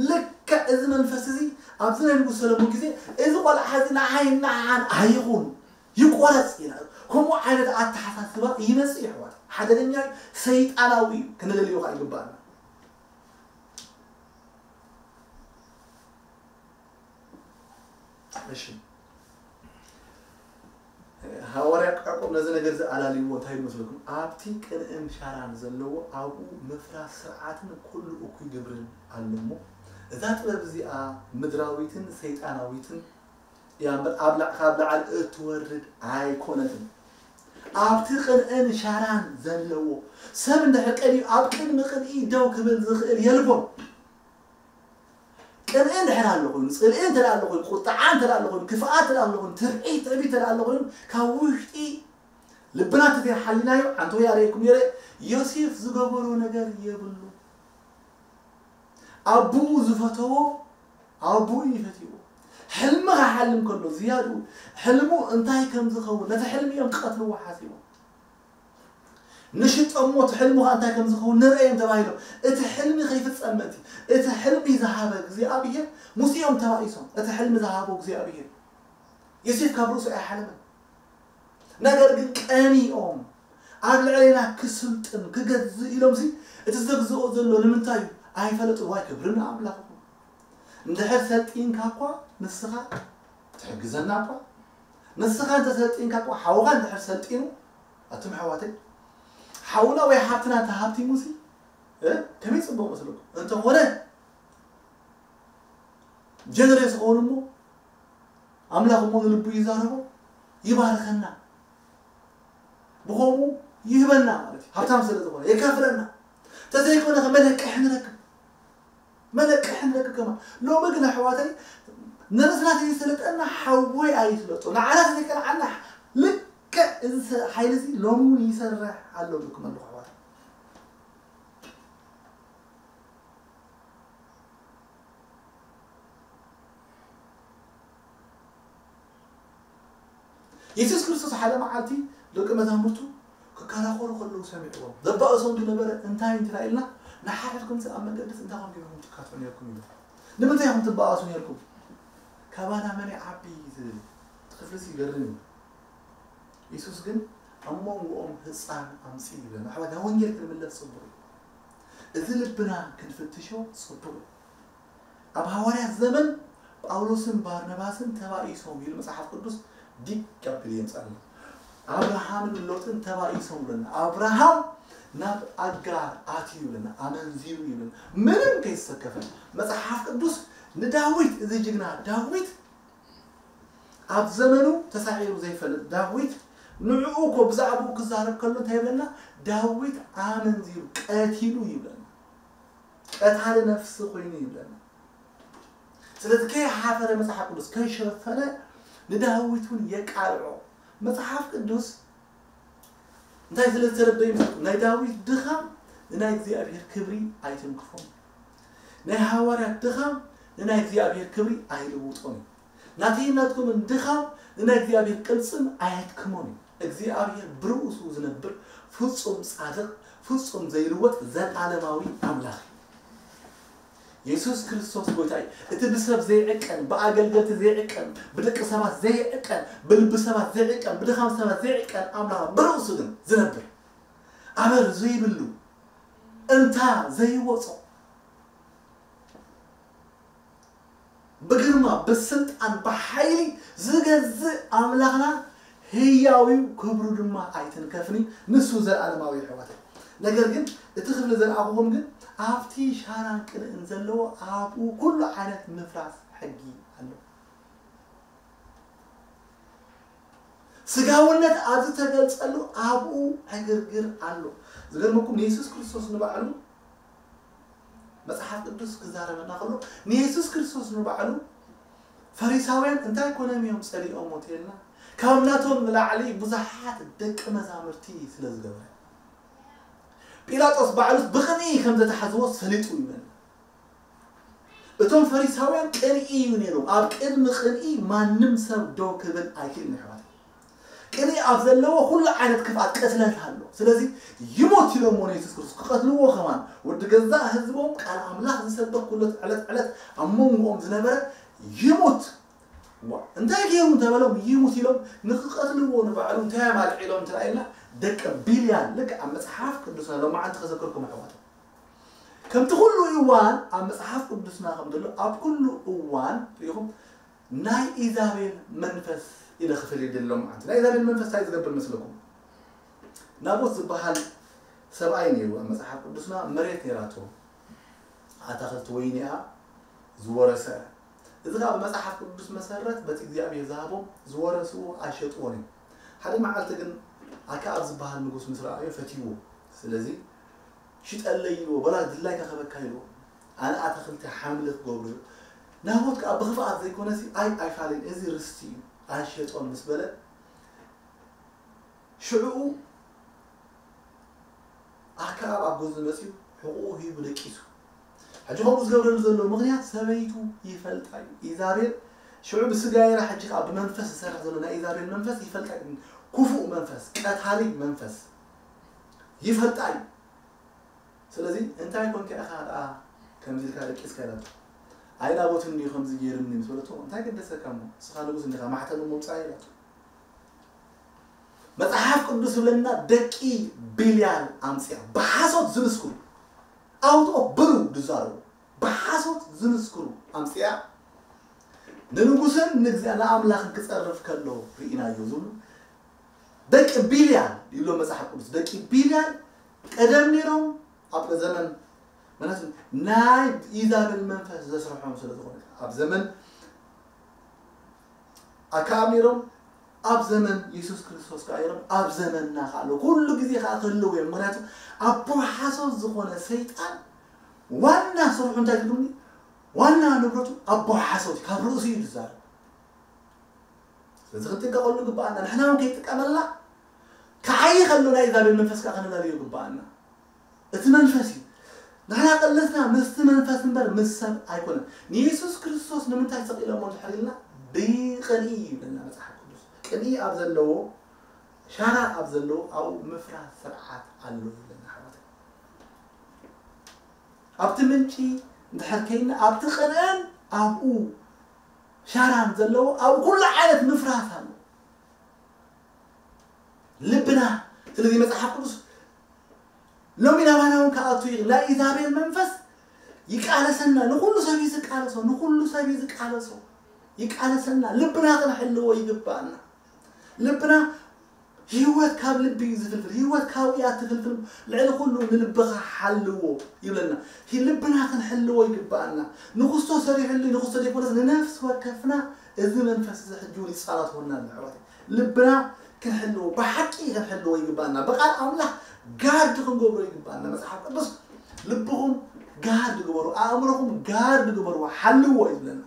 ልክዕ እዚ መንፈስ እዚ ኣብዚ ናይ ንጉስ ሰለሞን ግዜ እዚ ቆልዓ እዚ ንዓይ ንዓን ኣይኹን፣ ይቆረጽ ይላል። ከምኡ ዓይነት ኣተሓሳስባ ይመጽእ ይሕዋት። ሓደገኛ እዩ፣ ሰይጣናዊ እዩ፣ ክንለልዮ ከዓ ይግባኣና። እሺ። ሃዋርያ ያዕቆብ ነዚ ነገር እዚ ኣላልይዎ እንታይ ይመስለኩም? ኣብቲ ቅንእን ሻራን ዘለዎ ኣብኡ ምፍራስ ስርዓትን ኩሉ እኩይ ግብርን ኣሎ እሞ፣ እዛ ጥበብ እዚኣ ምድራዊትን ሰይጣናዊትን እያ እምበር፣ ኣብ ላዕ-፣ ካብ ላዕሊ እትወርድ ኣይኮነትን። ኣብቲ ቅንእን ሻራን ዘለዎ ሰብ እንድሕር ቀንዩ፣ ኣብ ቅድሚ ቅንኢ ደው ክብል ዝኽእል የልቦን። ቅንኢ እንድሕር ኣሎ ኮይኑ፣ ጽልኢ እንተ ኣሎ ኮይኑ፣ ቁጥዓ እንተ ኣሎ ኮይኑ፣ ክፍኣት እንተ ኣሎ ኮይኑ፣ ትርዒት፣ ትዕቢት እንተ ኣሎ ኮይኑ፣ ካብ ውሽጢ ልብና እንተዘይሓሊናዮ፣ ኣንተ ወይ ኣርእየኩም ነይረ፣ ዮሴፍ ዝገበሮ ነገር የብሉ። ኣቦኡ ዝፈተዎ፣ ኣቦኡ ይፈትዎ። ሕልሚ ክሓልም ከሎ፣ ዝያድኡ ሕልሙ እንታይ ከም ዝኸውን፣ ነቲ ሕልሚ እዮም ክቐትልዎ ሓሲቦም። ንሽጦ እሞ እቲ ሕልሚ ኸኣ እንታይ ከም ዝኸውን ንርእዮም ተባሂሎም። እቲ ሕልሚ ከይፍጸም ምእንቲ፣ እቲ ሕልሚ ዝሃበ እግዚኣብሔር፣ ሙሴ እዮም ተባኢሶም። እቲ ሕልሚ ዝሃቦ እግዚኣብሔር። ዮሴፍ ካብ ርእሱ ኣይሓለመን። ነገር ግን ቀኒኦም፣ ኣብ ልዕሌና ክስልጥን፣ ክገዝእ ኢሎምሲ፣ እቲ ዘግዝኦ ዘሎ ንምንታይ እዩ? ኣይፈለጡ። ዋይ፣ ክብሪ ንኣምላኽ ይኹን። እንድሕር ሰልጢንካ እኳ፣ ንስኻ ትሕግዘና እኳ። ንስኻ እንተ ሰልጢንካ እኳ፣ ሓውኻ እንድሕር ሰልጢኑ፣ ኣቱም ኣሕዋተይ፣ ሓውና ወይ ሓብትና እንተ ሃብቲሙሲ፣ እ? ከመይ ጽቡቕ መስለኩም? እንተኾነ፣ ጀነሬስ ኸውን እሞ፣ ኣምላኽ እሞ ንልቡ ይዛረቦ፣ ይባርኸና። ብኸምኡ ይህበና ማለት እዩ። ሃብታም ስለ ዝኾነ፣ የካፍለና። እንተዘይኮነ፣ ከ መለቀሒ ንረክብ። መለቀሒ ንረክብ ከማን። ሎሚ ግን ኣሕዋተይ፣ ንርእስና ዘይሰለጠና ሓወይ ኣይስለጦ። ንዓና ዘይቀንዓና ልክዕ እዚ ሰ-፣ ሓይሊ እዚ ሎሚ እውን ይሰርሕ ኣሎ እብለኩም ኣለኹ ኣሕዋተይ። የሱስ ክርስቶስ ሓደ መዓልቲ ደቂ መዛሙርቱ ክከራኸሩ ከለዉ ሰሚዕዎም። ዘባእሶም ዝነበረ እንታይ እንትና ኢልና፣ ንሓድሕድኩምሲ ኣብ መገድስ እንታይ ኮን ጌርኩም ትካትዑ ነርኩም ኢሉ። ንምንታይ ኢኹም ትባኣሱ ነርኩም? ካባና መን ይዓቢ ዝብል ክፍልሲ ይገርም እዩ። የሱስ ግን ኣብ መንጎኦም ህጻን ኣምጽእ ይብለና። ኣሕዋት፣ ናብ ወንጌል ክንምለስ ጽቡቕ እዩ። እዚ ልብና ክንፍትሾ ጽቡቕ እዩ። ኣብ ሃዋርያት ዘመን ጳውሎስን ባርናባስን ተባኢሶም ኢሉ መጽሓፍ ቅዱስ ዲግ ኣቢሉ የምጻልና። ኣብርሃምን ሎጥን ተባኢሶም ይብለና። ኣብርሃም ናብ ኣጋር ኣትዩ ይብለና፣ ኣመንዚሩ ይብለና። ምንም ከይተሰከፈ መጽሓፍ ቅዱስ ንዳዊት፣ እዚ ጅግና ዳዊት፣ ኣብ ዘመኑ ተሳዒሩ ዘይፈልጥ ዳዊት፣ ንዕኡ እኮ ብዛዕባኡ ክዛረብ ከሎ እንታይ ይብለና? ዳዊት ኣመንዚሩ፣ ቀቲሉ ይብለና። ቀታሊ ነፍሲ ኮይኑ ይብለና። ስለዚ ከይሓፈረ መጽሓፍ ቅዱስ ከይሸፈነ ንዳዊት እውን የቃልዖ። መጽሓፍ ቅዱስ እንታይ ስለ ዝተረደዩ ይመስለኩም? ናይ ዳዊት ድኻም ንናይ እግዚኣብሔር ክብሪ ኣይትንክፎን። ናይ ሃዋርያት ድኻም ንናይ እግዚኣብሔር ክብሪ ኣይልውጦን እዩ። ናተይን ናትኩምን ድኻም ንናይ እግዚኣብሔር ቅልጽም ኣየድክሞን እዩ። እግዚኣብሔር ብርእሱ ዝነብር ፍጹም ጻድቕ፣ ፍጹም ዘይልወጥ፣ ዘላለማዊ ኣምላኽ እዩ። የሱስ ክርስቶስ ጐይታ እዩ። እቲ ብሰብ ዘይዕቀን፣ ብኣገልገልቲ ዘይዕቀን፣ ብደቂ ሰባት ዘይዕቀን፣ ብልቢ ሰባት ዘይዕቀን፣ ብድኻም ሰባት ዘይዕቀን ኣምላኽ ብርእሱ ግን ዝነብር፣ ኣበር ዘይብሉ፣ እንታ ዘይወጾ፣ ብግርማ፣ ብስልጣን፣ ብሓይሊ ዝገዝእ ኣምላኽና ህያው እዩ፣ ክብሩ ድማ ኣይትንከፍን እዩ። ንሱ ዘለኣለማዊ እዩ፣ ኣሕዋተይ። ነገር ግን እቲ ክፍሊ ዘርኣኹኹም ግን ኣብቲ ሻራን ቅንእን ዘለዎ ኣብኡ ኩሉ ዓይነት ምፍራስ ሕጊ ኣሎ። ስጋውነት ኣብ ዝተገልጸሉ ኣብኡ ዕግርግር ኣሎ። ዝገርመኩም ንየሱስ ክርስቶስ ንባዕሉ መጽሓፍ ቅዱስ ክዛረበና ከሎ ንየሱስ ክርስቶስ ንባዕሉ ፈሪሳውያን እንታይ ኮኖም እዮም ጸሊኦም ሞት ኢልና ካብ ናቶም ንላዕሊ ብዙሓት ደቂ መዛሙርቲ ስለ ዝገበረ ጲላጦስ ባዕሉስ ብቕንኢ ከም ዘተሓዝዎ ሰሊጡ ይበል። እቶም ፈሪሳውያን ቅንኢ እዩ ነይሮም። ኣብ ቅድሚ ቅንኢ ማንም ሰብ ደው ክብል ኣይክእልን ይሕዋት። ቅንኢ ኣብ ዘለዎ ኩሉ ዓይነት ክፍኣት ቅትለት ኣሎ። ስለዚ ይሞት ኢሎሞ ንየሱስ ክርስቶስ ክቐትልዎ ከማን ወዲ ገዛእ ህዝቦም ቃል ኣምላኽ ዝሰበክ ኩለት ዕለት ዕለት ኣብ መንጎኦም ዝነበረ ይሙት እንታይ ገይሩ እንተበሎም ይሙት ኢሎም ንክቐትልዎ ንባዕሉ እንታይ ኣማልዒሎም ትረኣየና ደቂ ቢልያን ልክ ኣብ መፅሓፍ ቅዱስና ሎማዓንቲ ከዘክርኩም ኣሕዋት ከምቲ ኩሉ እዋን ኣብ መፅሓፍ ቅዱስና ከም ዘሎ ኣብ ኩሉ እዋን ሪኢኹም ናይ ኢዛቤል መንፈስ ኢለ ክፍል ይደሎም ማለት ናይ ኢዛቤል መንፈስ እንታይ ዝገብር መስለኩም ናቦት ዝበሃል ሰብኣይ ነይሩ ኣብ መፅሓፍ ቅዱስና መሬት ነይራቶ ኣታክልቲ ወይኒ እያ ዝወረሰ እዚ ከዓ ብመፅሓፍ ቅዱስ መሰረት በቲ እግዚኣብሔር ዝሃቦም ዝወረስዎ ኣይሸጥዎን እዮም ሓደ መዓልቲ ግን ኣከኣብ ዝበሃል ንጉስ ምስ ረኣዮ ፈትይዎ ስለዚ ሽጠለይ ኢልዎ ወላ ድላይካ ከበካ ኢልዎ ኣነ ኣታክልቲ ሓምሊ ክገብሩ ናቦት ከዓ ብክፍኣት ዘይኮነሲ ኣይ ኣይፋልን እዚ ርስቲ እዩ ኣይሸጦን ምስ በለ ሽዕኡ ኣከኣብ ኣብ ጎድኑ መፅዩ ሕቑኡ ሂቡ ደቂሱ ሕጂ ከምኡ ዝገብረሉ ዘሎ ምኽንያት ሰበይቱ ይፈልጣ እዩ ኢዛቤል ሽዑ ብስጋ የራ ሕጂ ከዓ ብመንፈስ ዝሰርሕ ዘሎ ናይ ኢዛቤል መንፈስ ይፈልጣ እዩ ክፉእ መንፈስ ቀታሊ መንፈስ ይፈልጣ እዩ ስለዚ እንታይ ኮንካ ኢኻ ደኣ ከምዚ ኢልካ ደቂስካ ኢላቶ ኣይ ናቦት እንድዩ ከምዚ ገይርኒ ምስ በለቶ እንታይ ገደሰካ እሞ ንስኻ ንጉስ እንዲኻ ማሕተም እሞ ምፃእ ኢላቶ መፅሓፍ ቅዱስ ዝብለና ደቂ ቢልያን ኣምፅያ ብሓሶት ዝምስክሩ ኣውቶ ብሩ ዝዛረቡ ብሓሶት ዝምስክሩ ኣምፅያ ንንጉስን ንእግዚኣ ንኣምላኽን ክፀርፍ ከሎ ርኢናዮ ዝብሉ ደቂ ቢልያን ይብሎ መፅሓፍ ቅዱስ ደቂ ቢልያን ቀደም ነይሮም ኣብ ዘመን ማለት ናይ ኢዛቤል መንፈስ ዘስርሖም ስለ ዝኾነ ኣብ ዘመን ኣከኣብ ነይሮም ኣብ ዘመን የሱስ ክርስቶስ ከዓ ነይሮም ኣብ ዘመንና ከዓ ኣለዉ ኩሉ ግዜ ከዓ ክህልው እዮም ምክንያቱ ኣቦ ሓሶት ዝኾነ ሰይጣን ዋና ስርሑ እንታይ ትብሉኒ ዋና ንብረቱ ኣቦ ሓሶት ካብ ርእሱ እዩ ዝዛረብ ስለዚ ክንጥቀቀሉ ግባኣና ንሕና እውን ከይጥቀመልና ክዓይ ከሎ ናይ እግዚኣብሔር መንፈስ ከዓ ከነላልዮ ግባኣና እቲ መንፈስ እዩ ንሕና ቀለስና ምስቲ መንፈስ እምበር ምስ ሰብ ኣይኮነን ንየሱስ ክርስቶስ ንምንታይ ሰቂሎሞ እንድሕር ኢልና ብቅንኢ እዩ ይብለና መፅሓፍ ቅዱስ ቅንኢ ኣብ ዘለዎ ሻራ ኣብ ዘለዎ ኣብኡ ምፍራስ ስርዓት ኣሎ ይብለና ሓወት ኣብቲ ምንጪ እንድሕር ከይና ኣብቲ ቅንእን ኣብኡ ሻራን ዘለዎ ኣብ ኩሉ ዓይነት ምፍራስ ኣሎ ልብና ስለዚ መፅሓፍ ቅዱስ ሎሚ ናባና እውን ከኣቱ ይኽእል ናይ ኢዛቤል መንፈስ ይቃለሰና ንኩሉ ሰብ እዩ ዝቃለሶ ንኩሉ ሰብ እዩ ዝቃለሶ ይቃለሰና ልብና ክንሕልዎ ይግባኣና ልብና ህይወት ካብ ልቢ እዩ ዝፍልፍል ህይወት ካብኡ እያ ትፍልፍል ልዕሊ ኩሉ ንልብኻ ሓልዎ ይብለና ልብና ክንሕልዎ ይግባኣና ንክስቶ ሰሪሕሉ ንክስቶ ዘይኮነስ ንነፍሲ ወከፍና እዚ መንፈስ እዚ ሕጂ እውን ይፃላትወና ኣሎ ኣሕዋት ልብና ክንሕልዎ ብሓቂ ክንሕልዎ ይግባና ብቃል ኣምላኽ ጋርድ ክንገብሮ ይግባና መፅሓፍ ቅዱስ ልብኹም ጋርድ ግበሩ ኣእምሮኹም ጋርድ ግበርዎ ሓልዎ እዩ ዝብለና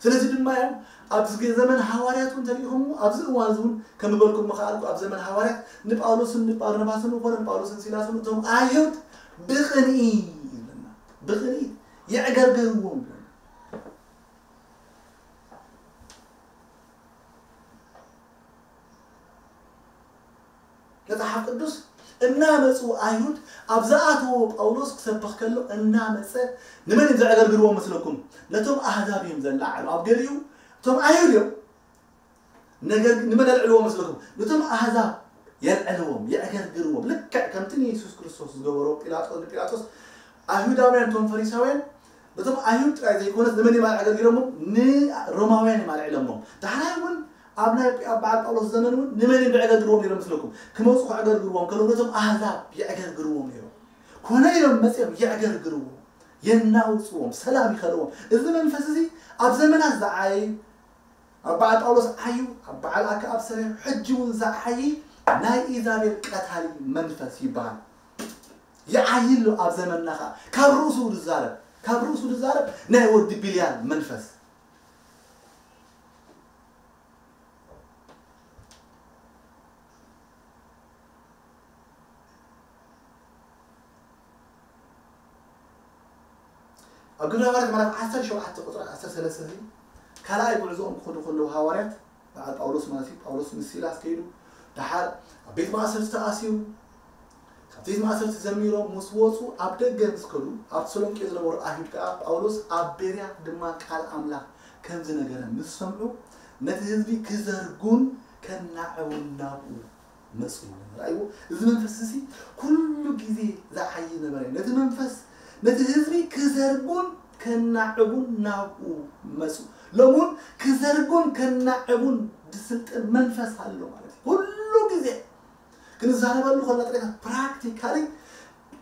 ስለዚ ድማ እዮም ኣብዚ ዘመን ሃዋርያት እውን ተሪኢኹም ኣብዚ እዋን እዚ እውን ከም ዝበልኩም ምኽኣልኩ ኣብ ዘመን ሃዋርያት ንጳውሎስን ንባርናባስን ኮነ ንጳውሎስን ሲላስን እቶም ኣይሁድ ብቕንኢ ይብለና ብቕንኢ የዕገርገርዎም ይብለና መጽሓፍ ቅዱስ እናመፁ ኣይሁድ ኣብ ዝኣተዎ ጳውሎስ ክሰብኽ ከሎ እናመፀ ንመን እዮም ዘዕገርግርዎም መስለኩም ነቶም ኣህዛብ እዮም ዘላዓሉ ኣብ ገሊኡ እቶም ኣይሁድ እዮም ነገር ግን ንመን የልዕልዎ መስለኩም ነቶም ኣህዛብ የልዕልዎም የዕገርግርዎም ልክዕ ከምቲ ንየሱስ ክርስቶስ ዝገበሮ ጲላጦስ ንጲላጦስ ኣይሁዳውያን እቶም ፈሪሳውያን ነቶም ኣይሁድ ጥራይ ዘይኮነስ ንመን እዮም ኣዕገርጊሮሞም ንሮማውያን እዮም ኣልዒሎሞም ዳሕራይ እውን ኣብ ናይ ኣብ በዓል ጳውሎስ ዘመን እውን ንመን እዮም ዘዕገርግርዎም ነይሮም መስለኩም? ክመፁ ከዕገርግርዎም ከለዉ ነቶም ኣህዛብ የዕገርግርዎም ነይሮም። ኮነ ኢሎም መፅኦም የዕገርግርዎም፣ የናውፅዎም፣ ሰላም ይኸልዎም። እዚ መንፈስ እዚ ኣብ ዘመናት ዝዓየ ኣብ በዓል ጳውሎስ ዓዩ፣ ኣብ በዓል ኣከኣብ ሰሪሑ፣ ሕጂ እውን ዝዓይ ናይ ኢዛቤል ቀታሊ መንፈስ ይበሃል። ይዓይ ኣሎ ኣብ ዘመንና ኸዓ። ካብ ርእሱ ዝዛረብ፣ ካብ ርእሱ ዝዛረብ ናይ ወዲ ቢልያል መንፈስ። ኣብ ግብረ ሃዋርያት ምዕራፍ ዓሰርተ ሸውዓተ ቁፅሪ ዓሰርተ ሰለስተ እዚ ካልኣይ ጉዕዞኦም ክኸዱ ከለዉ ሃዋርያት በዓል ጳውሎስ ማለት እዩ፣ ጳውሎስ ምስ ሲላስ ከይዱ፣ ደሓር ኣብ ቤት ማእሰርቲ ተኣሲሩ፣ ካብ ቤት ማእሰርቲ ዘሚሮም ምስ ወፁ ኣብ ደገ ምስ ከዱ ኣብ ተሰሎንቄ ዝነበሩ ኣይሁድ ከዓ ጳውሎስ ኣብ ቤርያ ድማ ቃል ኣምላኽ ከም ዝነገረ ምስ ሰምዑ ነቲ ህዝቢ ክዘርጉን ከናዕቡን ናብኡ መፁ። ራእይዎ እዚ መንፈስ እዚ ኩሉ ግዜ ዝዓይ ነበረ። ነቲ መንፈስ ነቲ ህዝቢ ክዘርጉን ከናዕቡን ናብኡ መፁ። ሎሙን ክዘርጉን ከናዕቡን ዝስልጥን መንፈስ ኣሎ ማለት እዩ። ኩሉ ግዜ ክንዛረበሉ ከለና ጥሬታት ፕራክቲካሊ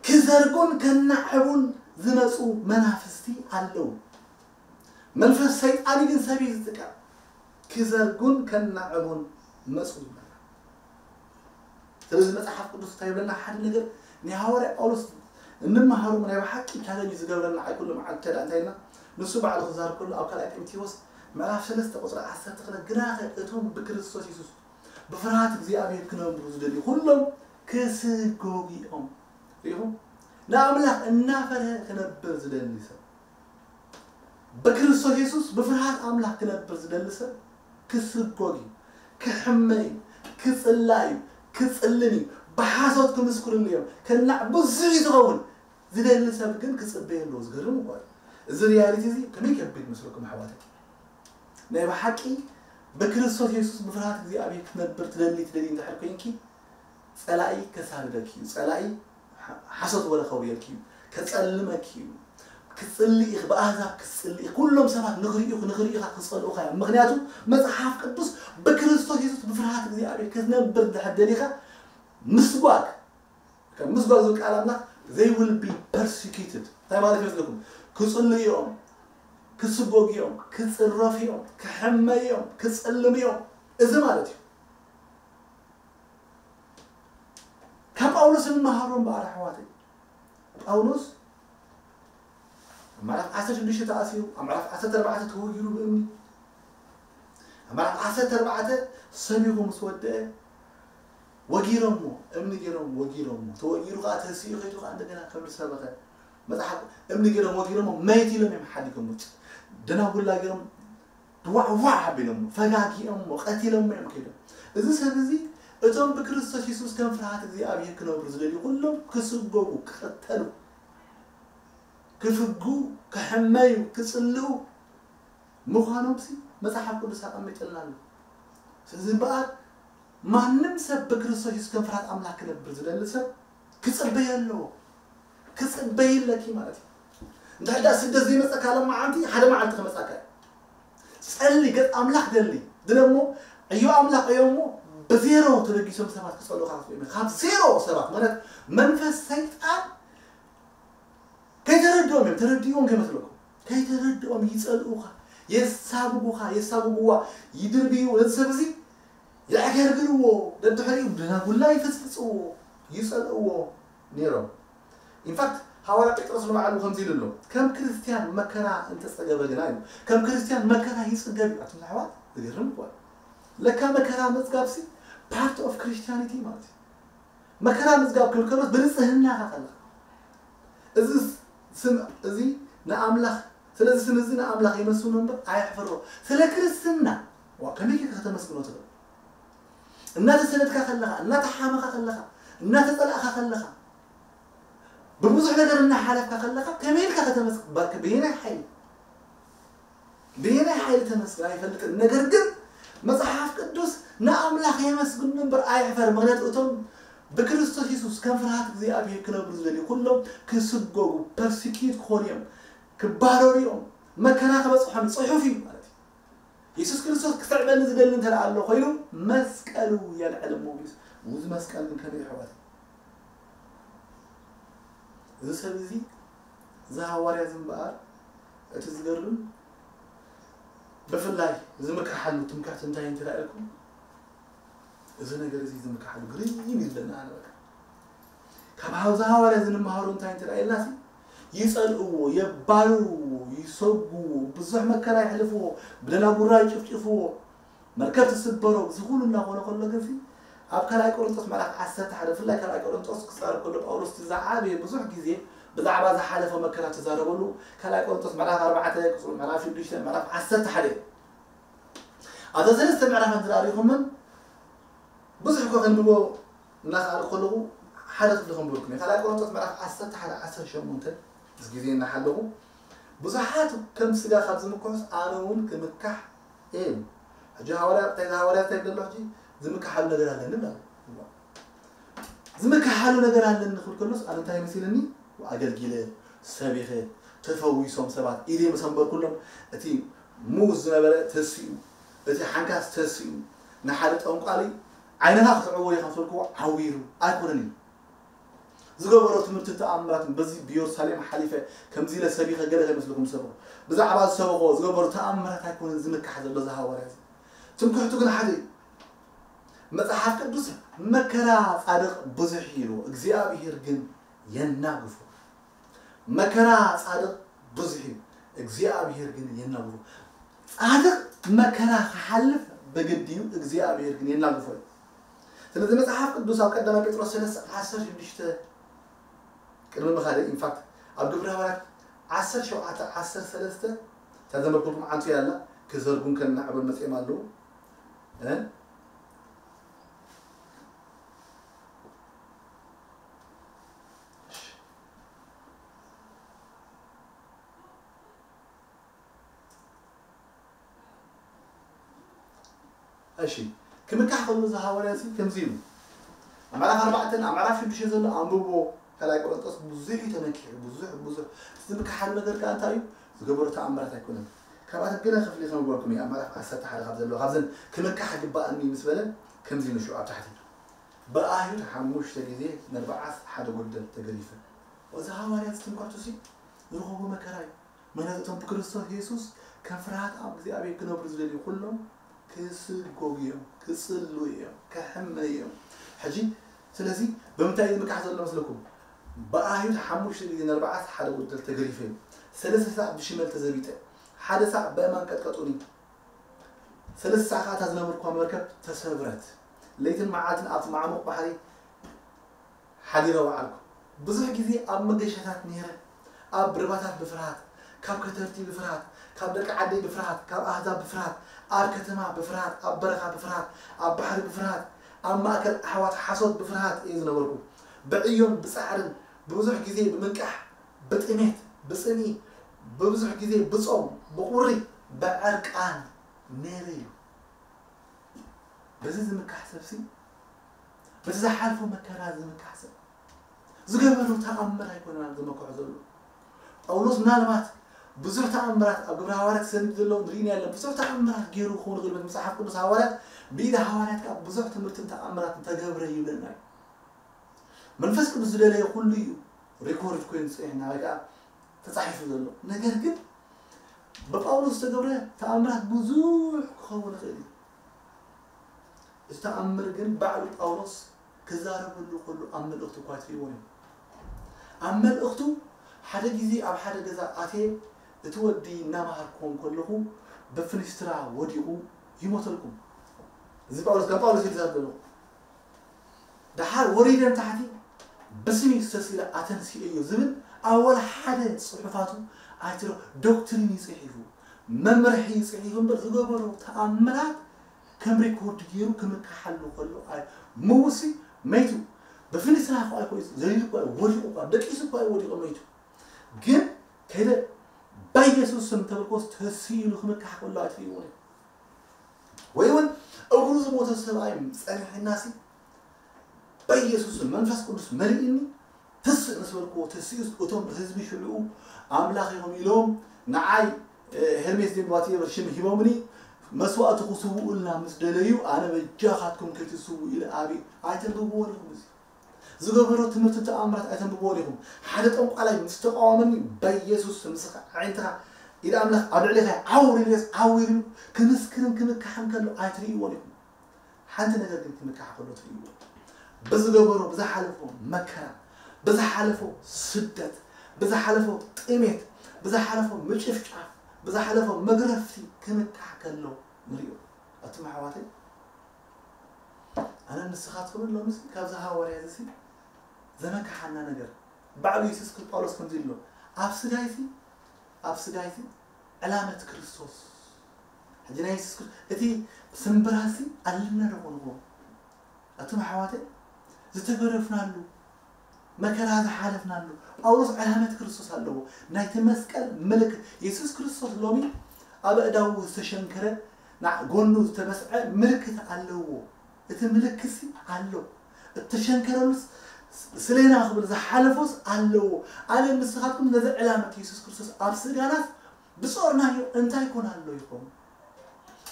ክዘርጉን ከናዕቡን ዝመፁ መናፍስቲ ኣለዉ። መንፈስ ሰይጣን ግን ሰብ እዩ ዝጥቀም። ክዘርጉን ከናዕቡን መፁ ይበሃል። ስለዚ መፅሓፍ ቅዱስ እንታይ ይብለና? ሓደ ነገር ናይ ሃዋርያ ጳውሎስ እንመሃሮ ናይ ብሓቂ ቻለንጅ ዝገብረና ኣይ ኩሉ መዓልቲ እንተ ደኣ እንታይ ኢልና ንሱ ባዕሉ ክዛረብ ከሎ ኣብ ካልኣይ ጢሞቴዎስ ምዕራፍ ሰለስተ ቁፅሪ ዓሰርተ ክልተ ግናኸ እቶም ብክርስቶስ የሱስ ብፍርሃት እግዚኣብሔር ክነብሩ ዝደልዩ ኩሎም ክስጎጉ እዮም። ሪኢኹም? ንኣምላኽ እናፈርሀ ክነብር ዝደሊ ሰብ ብክርስቶስ የሱስ ብፍርሃት ኣምላኽ ክነብር ዝደሊ ሰብ ክስጎግ እዩ፣ ክሕመ እዩ፣ ክጽላእ እዩ፣ ክጽልን እዩ፣ ብሓሶት ክምስክርሉ እዮም። ከናዕ ብዙሕ እዩ ዝኸውን። ዝደሊ ሰብ ግን ክጽበ ኣለዎ። ዝገርም እኮ እዩ። እዚ ሪያሊቲ እዚ ከመይ ከቢድ መስለኩም ኣሕዋተይ? ናይ ብሓቂ ብክርስቶስ የሱስ ብፍርሃት እግዚኣብሔር ክትነብር ትደሊ ትደሊ እንድሕር ኮይንኪ ጸላኢ ከሳድደኪ እዩ። ጸላኢ ሓ- ሓሶት ወረ ከውርየልኪ እዩ። ከጸልመኪ እዩ። ክትጽልኢ ኢኺ፣ ብኣህዛብ ክትጽልኢ ኢኺ። ኩሎም ሰባት ንኽርእዩኺ ንኽርእዩኻ ክጸልኡኻ እዮም። ምኽንያቱ መጽሓፍ ቅዱስ ብክርስቶስ የሱስ ብፍርሃት እግዚኣብሔር ክትነብር እንድሕር ደሊኻ ምስጓግ ከም ምስጓግ ዝብል ቃል ኣምላኽ they will be persecuted እንታይ ማለት ይመስለኩም? ክጽልኡ እዮም፣ ክስጎጉ እዮም፣ ክጽረፉ እዮም፣ ክሕመዩ እዮም፣ ክጽልሙ እዮም። እዚ ማለት እዩ። ካብ ጳውሎስ እንመሃሮ እምበኣር ኣሕዋተይ፣ ጳውሎስ ኣብ ምዕራፍ ዓሰርተ ሽዱሽተ ተኣሲሩ፣ ኣብ ምዕራፍ ዓሰርተ ኣርባዕተ ተወጊሩ ብእምኒ፣ ኣብ ምዕራፍ ዓሰርተ ኣርባዕተ ሰቢኹ ምስ ወደአ ወጊሮሞ፣ እምኒ ገይሮም ወጊሮሞ። ተወጊሩ ከዓ ተሲኡ ከይዱ ከዓ እንደገና ከምሪ ሰበኸ። መጽሓፍ እምኒ ገይሮም ወጊሮሞ መይት ኢሎም እዮም ሓዲጎሞ። ደናጉላ ገይሮም ድዋዕዋዕ ኣቢሎሞ፣ ፈጋጊኦሞ፣ ቀቲሎሞ እዮም ከይዶም። እዚ ሰብ እዚ እቶም ብክርስቶስ የሱስ ከም ፍርሃት እግዚኣብሔር ክነብሩ ዝደልዩ ኩሎም ክስጎጉ፣ ክቕተሉ፣ ክፍጉ፣ ክሕመዩ፣ ክጽልኡ ምዃኖምሲ መጽሓፍ ቅዱስ ኣቐሚጥልና ኣሎ። ስለዚ እምበኣር ማንም ሰብ ብክርስቶስ የሱስ ከም ፍርሃት ኣምላኽ ክነብር ዝደሊ ሰብ ክጽበይ ኣለዎ። ክጽበይ ኣለኪ ማለት እዩ። እንድሕር ደኣ ስደት ዘይመጸካ ለማዓንቲ ሓደ መዓልቲ ክመጻካ እዩ። ጸሊ ገጽ ኣምላኽ ደሊ ድለ እሞ ዕዮ ኣምላኽ ዕዮ እሞ ብዜሮ ተበጊሶም ሰባት ክጸልኡኻ ክትርኢ ካብ ዜሮ ሰባት ማለት መንፈስ ሰይጣን ከይተረድኦም እዮም ተረድእዎም ከይመስለኩም ከይተረድኦም ይጸልኡኻ የሳብቡኻ የሳብብዋ ይድርብዩ ነዚ ሰብ እዚ የዕገርግርዎ ደድሕሪኡ ብናጉላ ይፍጽፍጽዎ ይጸልእዎ ነይሮም ኢንፋክት ሃዋርያ ጴጥሮስ ንባዕሉ ከምዚ ኢሉ ኣሎ ከም ክርስትያን መከራ እንተጸገበ ግና እዩ ከም ክርስትያን መከራ ይጽገብ እዩ ኣቱም ኣሕዋት ዝገርም እኮ ለካ መከራ መጽጋብሲ ፓርት ኦፍ ክርስቲያኒቲ ማለት እዩ መከራ ምዝጋብ ክብል ከሎስ ብንጽህና ኢኻ ከለኻ እዚ ስም እዚ ንኣምላኽ ስለዚ ስም እዚ ንኣምላኽ የመስግኖ እምበር ኣየሕፍሮ ስለ ክርስትና ዋ ከመይ ጌርካ ከተመስግኖ ትኽእል እናተሰደድካ ከለኻ እናተሓመኻ ከለኻ እናተጸላእካ ከለኻ ብብዙሕ ነገር እናሓለፍካ ከለኻ ከመይ ኢልካ ከተመስግን ብየናይ ሓይሊ ብየናይ ሓይሊ ተመስግን ኣይፈልጥን ነገር ግን መጽሓፍ ቅዱስ ንኣምላኽ የመስግኑ እምበር ኣየሕፈር ምክንያቱ እቶም ብክርስቶስ የሱስ ከም ፍርሃት እግዚኣብሔር ክነብሩ ዝደልዩ ኩሎም ክስጎጉ ፐርሲኪዩት ክኾኑ እዮም ክባረሩ እዮም መከራ ክበፅሖም ፅሑፍ እዩ ማለት እዩ የሱስ ክርስቶስ ክስዕበኒ ዝደሊ እንተ ደኣ ኣሎ ኮይኑ፣ መስቀሉ የልዕል እሞ ኢሉ። እዚ መስቀል ግን ከመይ ይሕዋት? እዚ ሰብ እዚ፣ እዚ ሃዋርያ እዚ እምበኣር፣ እቲ ዝገርም፣ ብፍላይ ዝምክሓሉ ትምክሕቲ እንታይ እንተ ደኣ ኢልኩም፣ እዚ ነገር እዚ ዝምክሓሉ ግርም ይብለና ኣነ በቃ። ካብ ሃውዛ ሃዋርያ ዝንመሃሮ እንታይ እንተ ደኣ ኢልናሲ፣ ይጸልእዎ፣ የባርርዎ፣ ይሰጉዎ፣ ብዙሕ መከራ የሕልፍዎ፣ ብደናጉራ ይጭፍጭፍዎ፣ መርከብ ትስበሮ፣ እዚ ኩሉ እናኾነ ከሎ ግንሲ፣ ኣብ ካልኣይ ቆሮንቶስ ምዕራፍ ዓሰርተ ሓደ፣ ብፍላይ ካልኣይ ቆሮንቶስ ክዛረብ ከሎ ጳውሎስ እቲ ዝዓበየ ብዙሕ ግዜ ብዛዕባ ዝሓለፈ መከራ ተዛረበሉ። ካልኣይ ቆሮንቶስ ምዕራፍ ኣርባዕተ፣ ቁጽሪ ምዕራፍ ሽዱሽተ፣ ምዕራፍ ዓሰርተ ሓደ። ኣብዛ ሰለስተ ምዕራፋት እንተ ርኢኹመን፣ ብዙሕ እኳ ከንብቦ እናኸኣልኩ ከለኹ፣ ሓደ ክፍሊ ከንብበልኩም እየ። ካልኣይ ቆሮንቶስ ምዕራፍ ዓሰርተ ሓደ፣ ዓሰርተ ሸሞንተ፣ ምስ ግዜ እናሓለኹ፣ ብዙሓት ከም ስጋ ካብ ዝምክሑስ፣ ኣነ እውን ክምካሕ እየ። ሕጂ ሃዋርያ፣ እንታይ ሃዋርያ እንታይ ይብለሎ ሕጂ? ዝምክሓሉ ነገር ኣለኒ ብላ። ዝምክሓሉ ነገር ኣለኒ ክብል ከሎስ፣ ኣነ እንታይ መሲልኒ? ኣገልጊለ፣ ሰቢኸ፣ ተፈዊሶም ሰባት፣ ኢደ ምስ ኣንበርኩሎም፣ እቲ ምዉት ዝነበረ ተሲኡ፣ እቲ ሓንካስ ተሲኡ፣ ንሓደ ጠንቋሊ ዓይንኻ ክትዕውር ኢኻ ምስ በልክዎ፣ ዓዊሩ ኣይኮነን እዩ። ዝገበሮ ትምህርቲ ተኣምራትን፣ በዚ ብየሩሳሌም ሓሊፈ፣ ከምዚ ኢለ ሰቢኸ፣ ገለ ከይመስለኩም ዝሰብኹ። ብዛዕባ ዝሰበኾ ዝገበሮ ተኣምራት ኣይኮነን ዝምካሕ ዘሎ እዚ ሃዋርያ እዚ። ትምክሕቱ ግን ሓደ እዩ። መጽሓፍ ቅዱስ፣ "መከራ ጻድቕ ብዙሕ እዩ፣ እግዚኣብሄር ግን የናግፎ።" መከራ ጻድቕ ብዙሕ እዩ፣ እግዚኣብሄር ግን የናግፎ። ጻድቕ መከራ ክሓልፍ ብግዲ እዩ፣ እግዚኣብሄር ግን የናግፎ እዩ። ስለዚ መጽሓፍ ቅዱስ ኣብ ቀዳማይ ጴጥሮስ ሰለስተ ዓሰርተ ሽዱሽተ ቅድሚ ምኻደ፣ ኢንፋክት፣ ኣብ ግብረ ሃዋርያት ዓሰርተ ሸውዓተ ዓሰርተ ሰለስተ፣ እታ ዘንበብኩልኩም ዓንቱ እያ ኣላ፣ ክዘርጉን ከናዕቡን መጺኦም ኣለዉ። እ? እሺ፣ ክምካሕ ከሎ እዚ ሃዋርያ እዚ ከምዚ ኢሉ፣ ኣብ ምዕራፍ ኣርባዕተ፣ ኣብ ምዕራፍ ሽዱሽተ ዘሎ ኣንብቦ፣ ካልኣይ ቆሮንቶስ ብዙሕ እዩ ተመኪሑ፣ ብዙሕ፣ ብዙሕ። እቲ ዝምክሓሉ ነገር ከኣ እንታይ እዩ? ዝገበሮ ተኣምራት ኣይኮነን። ካብኣተን ገለ ክፍሊ ከንብበልኩም እየ፣ ኣብ ምዕራፍ ዓሰርተ ሓደ ካብ ዘሎ፣ ካብዘን ክምካሕ ይግባኣኒ ምስ በለ፣ ከምዚ ኢሉ ሽዑ ኣብ ታሕቲ፣ "ብኣይሁድ ሓሙሽተ ግዜ ነርብዓስ ሓደ ጉደል ተገሪፈ።" እዚ ሃዋርያ እዚ ትምክሕቱ ሲ ዝረኸቦ መከራ እዩ። ምኽንያቱ እቶም ብክርስቶስ የሱስ ከም ፍርሃት ኣብ እግዚኣብሔር ክነብሩ ዝደልዩ ኩሎም ክስጎጉ እዮም፣ ክጽልኡ እዮም፣ ክሕመዩ እዮም። ሕጂ ስለዚ ብምንታይ እዩ ዝምካሕ ዘሎ መስለኩም? ብኣይሁድ ሓሙሽተ ግዜ ነርብዓስ ሓደ ጉደል ተገሪፈ እዩ። ሰለስተ ሳዕ ብሽመል ተዘቢጠ፣ ሓደ ሳዕ በእማን ቀጥቀጡኒ። ሰለስተ ሳዕ ከኣ እታ ዝነበርኩዋ መርከብ ተሰብረት። ለይትን መዓልትን ኣብቲ ማዕሙቕ ባሕሪ ሓዲረ ወዓልኩ። ብዙሕ ግዜ ኣብ መገሻታት ነይረ፣ ኣብ ርባታት ብፍርሃት፣ ካብ ከተርቲ ብፍርሃት፣ ካብ ደቂ ዓደይ ብፍርሃት፣ ካብ ኣህዛብ ብፍርሃት፣ ኣብ ከተማ ብፍርሃት፣ ኣብ በረኻ ብፍርሃት፣ ኣብ ባሕሪ ብፍርሃት፣ ኣብ ማእከል ኣሕዋት ሓሶት ብፍርሃት እየ ዝነበርኩ። ብዕዮን ብጻዕርን፣ ብብዙሕ ግዜ ብምንቃሕ፣ ብጥሜት፣ ብጽምኢ፣ ብብዙሕ ግዜ ብጾም፣ ብቑሪ፣ ብዕርቃን ነይረ እዩ። በዚ ዝምካሕ ሰብሲ፣ በቲ ዝሓልፎ መከራ ዝምካሕ ሰብ፣ ዝገበሮ ተኣምር ኣይኮነን ዝመክሖ ዘሎ። ጳውሎስ ምናልባት ብዙሕ ተኣምራት ኣብ ግብረ ሃዋርያት ሰነድ ዘለዉ ንርኢ ኣለና። ብዙሕ ተኣምራት ገይሩ ክኸውን ይኽእል፣ መጽሓፍ ቅዱስ ሃዋርያት፣ ብኢደ ሃዋርያት ከኣ ብዙሕ ትምህርትን ተኣምራትን ተገብረ ይብለና እዩ። መንፈስ ቅዱስ ዝደለየ ኩሉ እዩ ሪኮርድ ኮይኑ ዝጸንሐና ወይ ከኣ ተጻሒፉ ዘሎ። ነገር ግን ብጳውሎስ ዝተገብረ ተኣምራት ብዙሕ ክኸውን ይኽእል እዩ። እዚ ተኣምር ግን ባዕሉ ጳውሎስ ክዛረበሉ ከሎ ኣብ መልእኽቱ እኳ ኣይትርእይዎን እዩ። ኣብ መልእኽቱ ሓደ ግዜ ኣብ ሓደ ገዛ ኣትየ እቲ ወዲ እናመሃርክዎ ከለኹ ብፍንስትራ ወዲቑ ይሞተልኩም። እዚ ጳውሎስ፣ ከም ጳውሎስ እዩ ዝዛረብ ዘሎ። ደሓር ወሪደ ንታሕቲ ብስሚ ዝተስኢለ ኣተንስኤዮ ዝብል ኣብ ወላ ሓደ ጽሑፋቱ ኣይትረ-፣ ዶክትሪን እዩ ጽሒፉ፣ መምርሒ እዩ ጽሒፉ እምበር ዝገበሮ ተኣምራት ከም ሪኮርድ ገይሩ ክምክሓሉ ከሎ ኣይ-፣ ምውሲ መይቱ። ብፍንስትራ እኳ ኣይኮነ፣ ዘሊሉ እኳ፣ ወዲቑ እኳ፣ ደቂሱ እኳ ወዲቑ መይቱ። ግን ከይደ በኢየሱስ ስም ተበልኮስ ተስኢሉ ክምካሕ ከሎ ኣይትርእይዎን። ወይ እውን እግሩ ዝሞተ ሰብኣይ ጸኒሕናሲ በኢየሱስ ስም መንፈስ ቅዱስ መሊእኒ ትስእ ምስ በልክዎ፣ ተስእዩስ እቶም ህዝቢ ሽዑ ኣምላኽ ኢኹም ኢሎም ንዓይ፣ እ፣ ሄርሜስ ድዮም ዋትኤቨር ሽም ሂቦምኒ፣ መስዋእቲ ክስውኡልና ምስ ደለዩ ኣነ በጃኻትኩም ከይትስውኡ ኢለ ኣብየ። ኣይተንብብዎን ኢኹም። እዚ ዝገበሮ ትምህርቲ ተኣምራት ኣይተንብብዎን ኢኹም። ሓደ ጠንቋላይ ምስ ተቃወመኒ በኢየሱስ ስም ንስኻ ኣዒንትኻ ኢድ ኣምላኽ ኣብ ልዕሌኻ ዓውር ኢሉ ዓዊሩ ክምስክርን ክምካሕን ከሎ ኣይትርእይዎን ኢኹም። ሓንቲ ነገር ግን ክምካሕ ከሎ ትርእይዎ። ብዝገበሮ ብዝሓለፎ መከራ፣ ብዝሓለፎ ስደት፣ ብዝሓለፎ ጥሜት፣ ብዝሓለፎ ምጭፍጫፍ፣ ብዝሓለፎ መግረፍቲ ክምካሕ ከሎ ንርእዮ። ኣቱም ኣሕዋተይ ኣነ ንስኻትኩምን ሎምስ ካብዚ ሃዋርያ እዚ ዘመካሓና ነገር ባዕሉ የሱስ ክርስቶስ ጳውሎስ ከምዚ ኢሉ ኣሎ። ኣብ ስጋይሲ ኣብ ስጋይሲ ዕላመት ክርስቶስ ሕጂ ናይ የሱስ ክርስቶስ እቲ ስምብራሲ ኣለና ዶ ኮንዎ? ኣቱም ኣሕዋተ ዝተገረፍናሉ መከራ ዝሓለፍናሉ ጳውሎስ ዕላመት ክርስቶስ ኣለዎ። ናይቲ መስቀል ምልክት የሱስ ክርስቶስ ሎሚ ኣብ ኣእዳዉ ዝተሸንከረ ና ጎኑ ዝተበስዐ ምልክት ኣለዎ። እቲ ምልክትሲ ኣሎ። እተሸንከረሉስ ስሌና ክብል ዝሓለፎስ ኣለዎ። ኣነ ንስኻትኩም ነዚ ዕላመት የሱስ ክርስቶስ ኣብ ስጋናስ ብጾርናዮ እንታይ ኮን ኣሎ ይኸውን?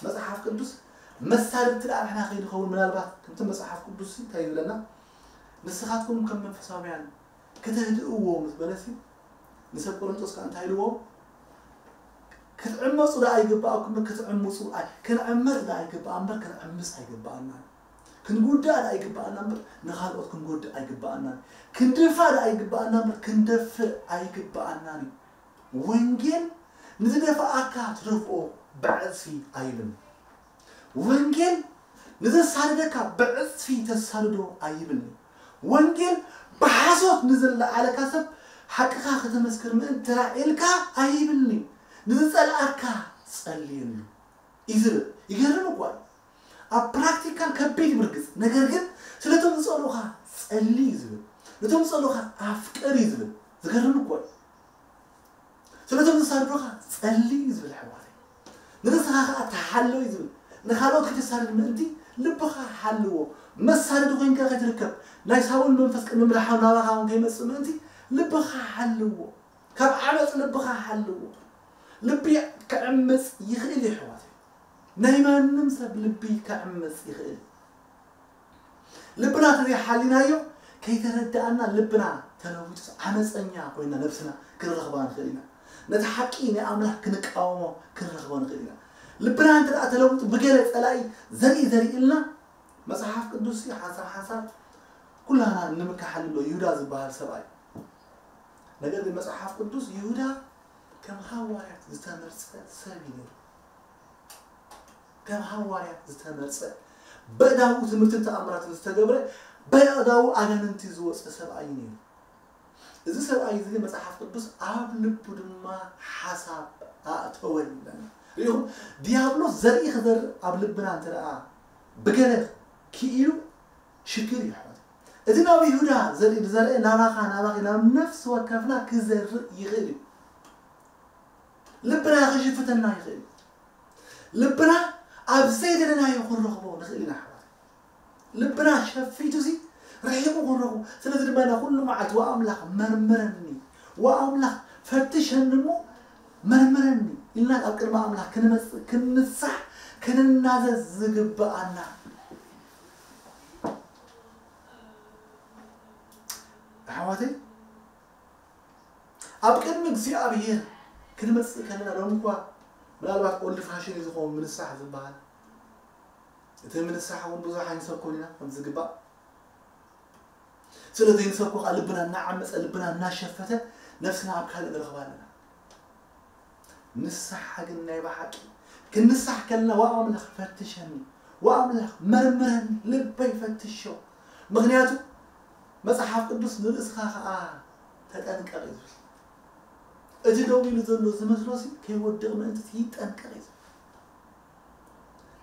መጽሓፍ ቅዱስ መሳርድቲ ደኣ ንሕና ከይንኸውን ምናልባት ከምቲ መጽሓፍ ቅዱስ እንታይ ይብለና? ንስኻትኩም ከም መንፈሳውያን ከተህድእዎ ምስ በለሲ ንሰብ ቆሮንጦስ ከኣ እንታይ ኢልዎ? ክትዕመፁ ደኣ ይግባኣኩም ክትዕምፁ ኣይ- ክንዕመፅ ደኣ ይግባኣ እምበር ክንዕምፅ ኣይግባኣናን። ክንጉዳእ ደኣ ይግባኣና እምበር ንኻልኦት ክንጎድእ ኣይግባኣናን። ክንድፋእ ደኣ ይግባኣና እምበር ክንደፍእ ኣይግባኣናን እዩ። ወንጌል ንዝደፍኣካ ትደፍኦ ብዕፅፊ ኣይብልን። ወንጌል ንዘሳድደካ ብዕፅፊ ተሳድዶ ኣይብልን። ወንጌል ብሓሶት ንዝለዓለካ ሰብ ሓቅኻ ከተመስክር ምእንቲ ተላዒልካ ኣይብልን። ንዝፀልኣካ ፀልየሉ እዩ ዝብል። ይገርም እኳ እዩ። ኣብ ፕራክቲካል ከቢድ ብርግፅ፣ ነገር ግን ስለቶም ዝፀልኡኻ ፀሊ እዩ ዝብል። ነቶም ዝፀልኡኻ ኣፍቅር እዩ ዝብል። ዝገርም እኳ እዩ። ስለቶም ዝሳድዱኻ ጸሊ እዩ ዝብል ኣሕዋተይ። ንርእስኻ ኸኣ ተሓሎ እዩ ዝብል። ንኻልኦት ከይተሳድድ ምእንቲ ልብኻ ሓልዎ። መሳደዲ ኮይንካ ከይትርከብ፣ ናይ ሳውል መንፈስ ቅድሚ ምድሓኑ ናባኻ እውን ከይመጽእ ምእንቲ ልብኻ ሓልዎ። ካብ ዓመጽ ልብኻ ሓልዎ። ልቢ ክዕምጽ ይኽእል እዩ ኣሕዋተይ። ናይ ማንም ሰብ ልቢ ክዕምጽ ይኽእል እዩ። ልብና ተዘይሓሊናዮ ከይተረዳኣና ልብና ተለዊጡ ዓመፀኛ ኮይና ነብስና ክንረኽባ ንኽእል ኢና። ነቲ ሓቂ ናይ ኣምላኽ ክንቃወሞ ክንረኽቦ ንኽእል ኢና። ልብና እንተ ደኣ ተለዊጡ ብገለ ጸላኢ ዘርኢ ዘሪእልና መጽሓፍ ቅዱስ ሓንሳብ ሓንሳብ ኩላና ንምካሓሉ ኣሎ። ይሁዳ ዝበሃል ሰብኣይ ነገር ግን መጽሓፍ ቅዱስ ይሁዳ ከም ሃዋርያት ዝተመርጸ ሰብ እዩ ነይሩ። ከም ሃዋርያት ዝተመርጸ በእዳዉ ትምህርትን ተኣምራትን ዝተገብረ በእዳዉ ኣጋንንቲ ዝወፀ ሰብኣይ እዩ ነይሩ። እዚ ሰብኣይ እዚ ግን መፅሓፍ ቅዱስ ኣብ ልቡ ድማ ሓሳብ ኣእተወ ይብለና። ሪኢኹም ዲያብሎስ ዘርኢ ክዘርእ ኣብ ልብና እንተ ደኣ ብገለ ክኢሉ ሽግር እዩ ኣሕዋት። እቲ ናብ ይሁዳ ዘርኢ ዝዘርአ ናባኻ ናባኺ ናብ ነፍሲ ወከፍና ክዘርእ ይኽእል እዩ። ልብና ክሽፍተና ይኽእል እዩ። ልብና ኣብ ዘይደለናዮ ክንረኽቦ ንኽእል ኢና ኣሕዋት። ልብና ሸፊቱ ሲ ርሒቑ ክንረኽቦ። ስለዚ ድማ ኢና ኩሉ መዓልቲ ዋ ኣምላኽ መርምረኒ፣ ዋ ኣምላኽ ፈትሸኒ እሞ መርምረኒ ኢልና ኣብ ቅድሚ ኣምላኽ ክንመጽእ ክንንሳሕ ክንናዘዝ ዝግብኣና ኣሕዋተይ። ኣብ ቅድሚ እግዚኣብሔር ክንመጽእ ከለና ሎም እኳ ምናልባት ኦልድ ፋሽን እዩ ዝኸውን ምንሳሕ ዝበሃል። እቲ ምንሳሕ እውን ብዙሕ ኣይንሰብኮን ኢና ከም ዝግባእ። ስለ ዘይንሰብኮ ከዓ ልብና እናዓመፀ ልብና እናሸፈተ ነፍስና ኣብ ካልእ ንረኽባ ኣለና። ንስሓ ግን ናይ ብሓቂ ክንንሳሕ ከለና ዋ ኣምላኽ ፈትሸኒ፣ ዋ ኣምላኽ መርምረኒ፣ ልበይ ፈትሾ። ምኽንያቱ መጽሓፍ ቅዱስ ንርእስኻ ኸዓ ተጠንቀቕ እዩ ዝብል። እቲ ደው ኢሉ ዘሎ ዝመስሎ ሲ ከይወድቕ ምእንቲ ይጠንቀቕ እዩ ዝብል።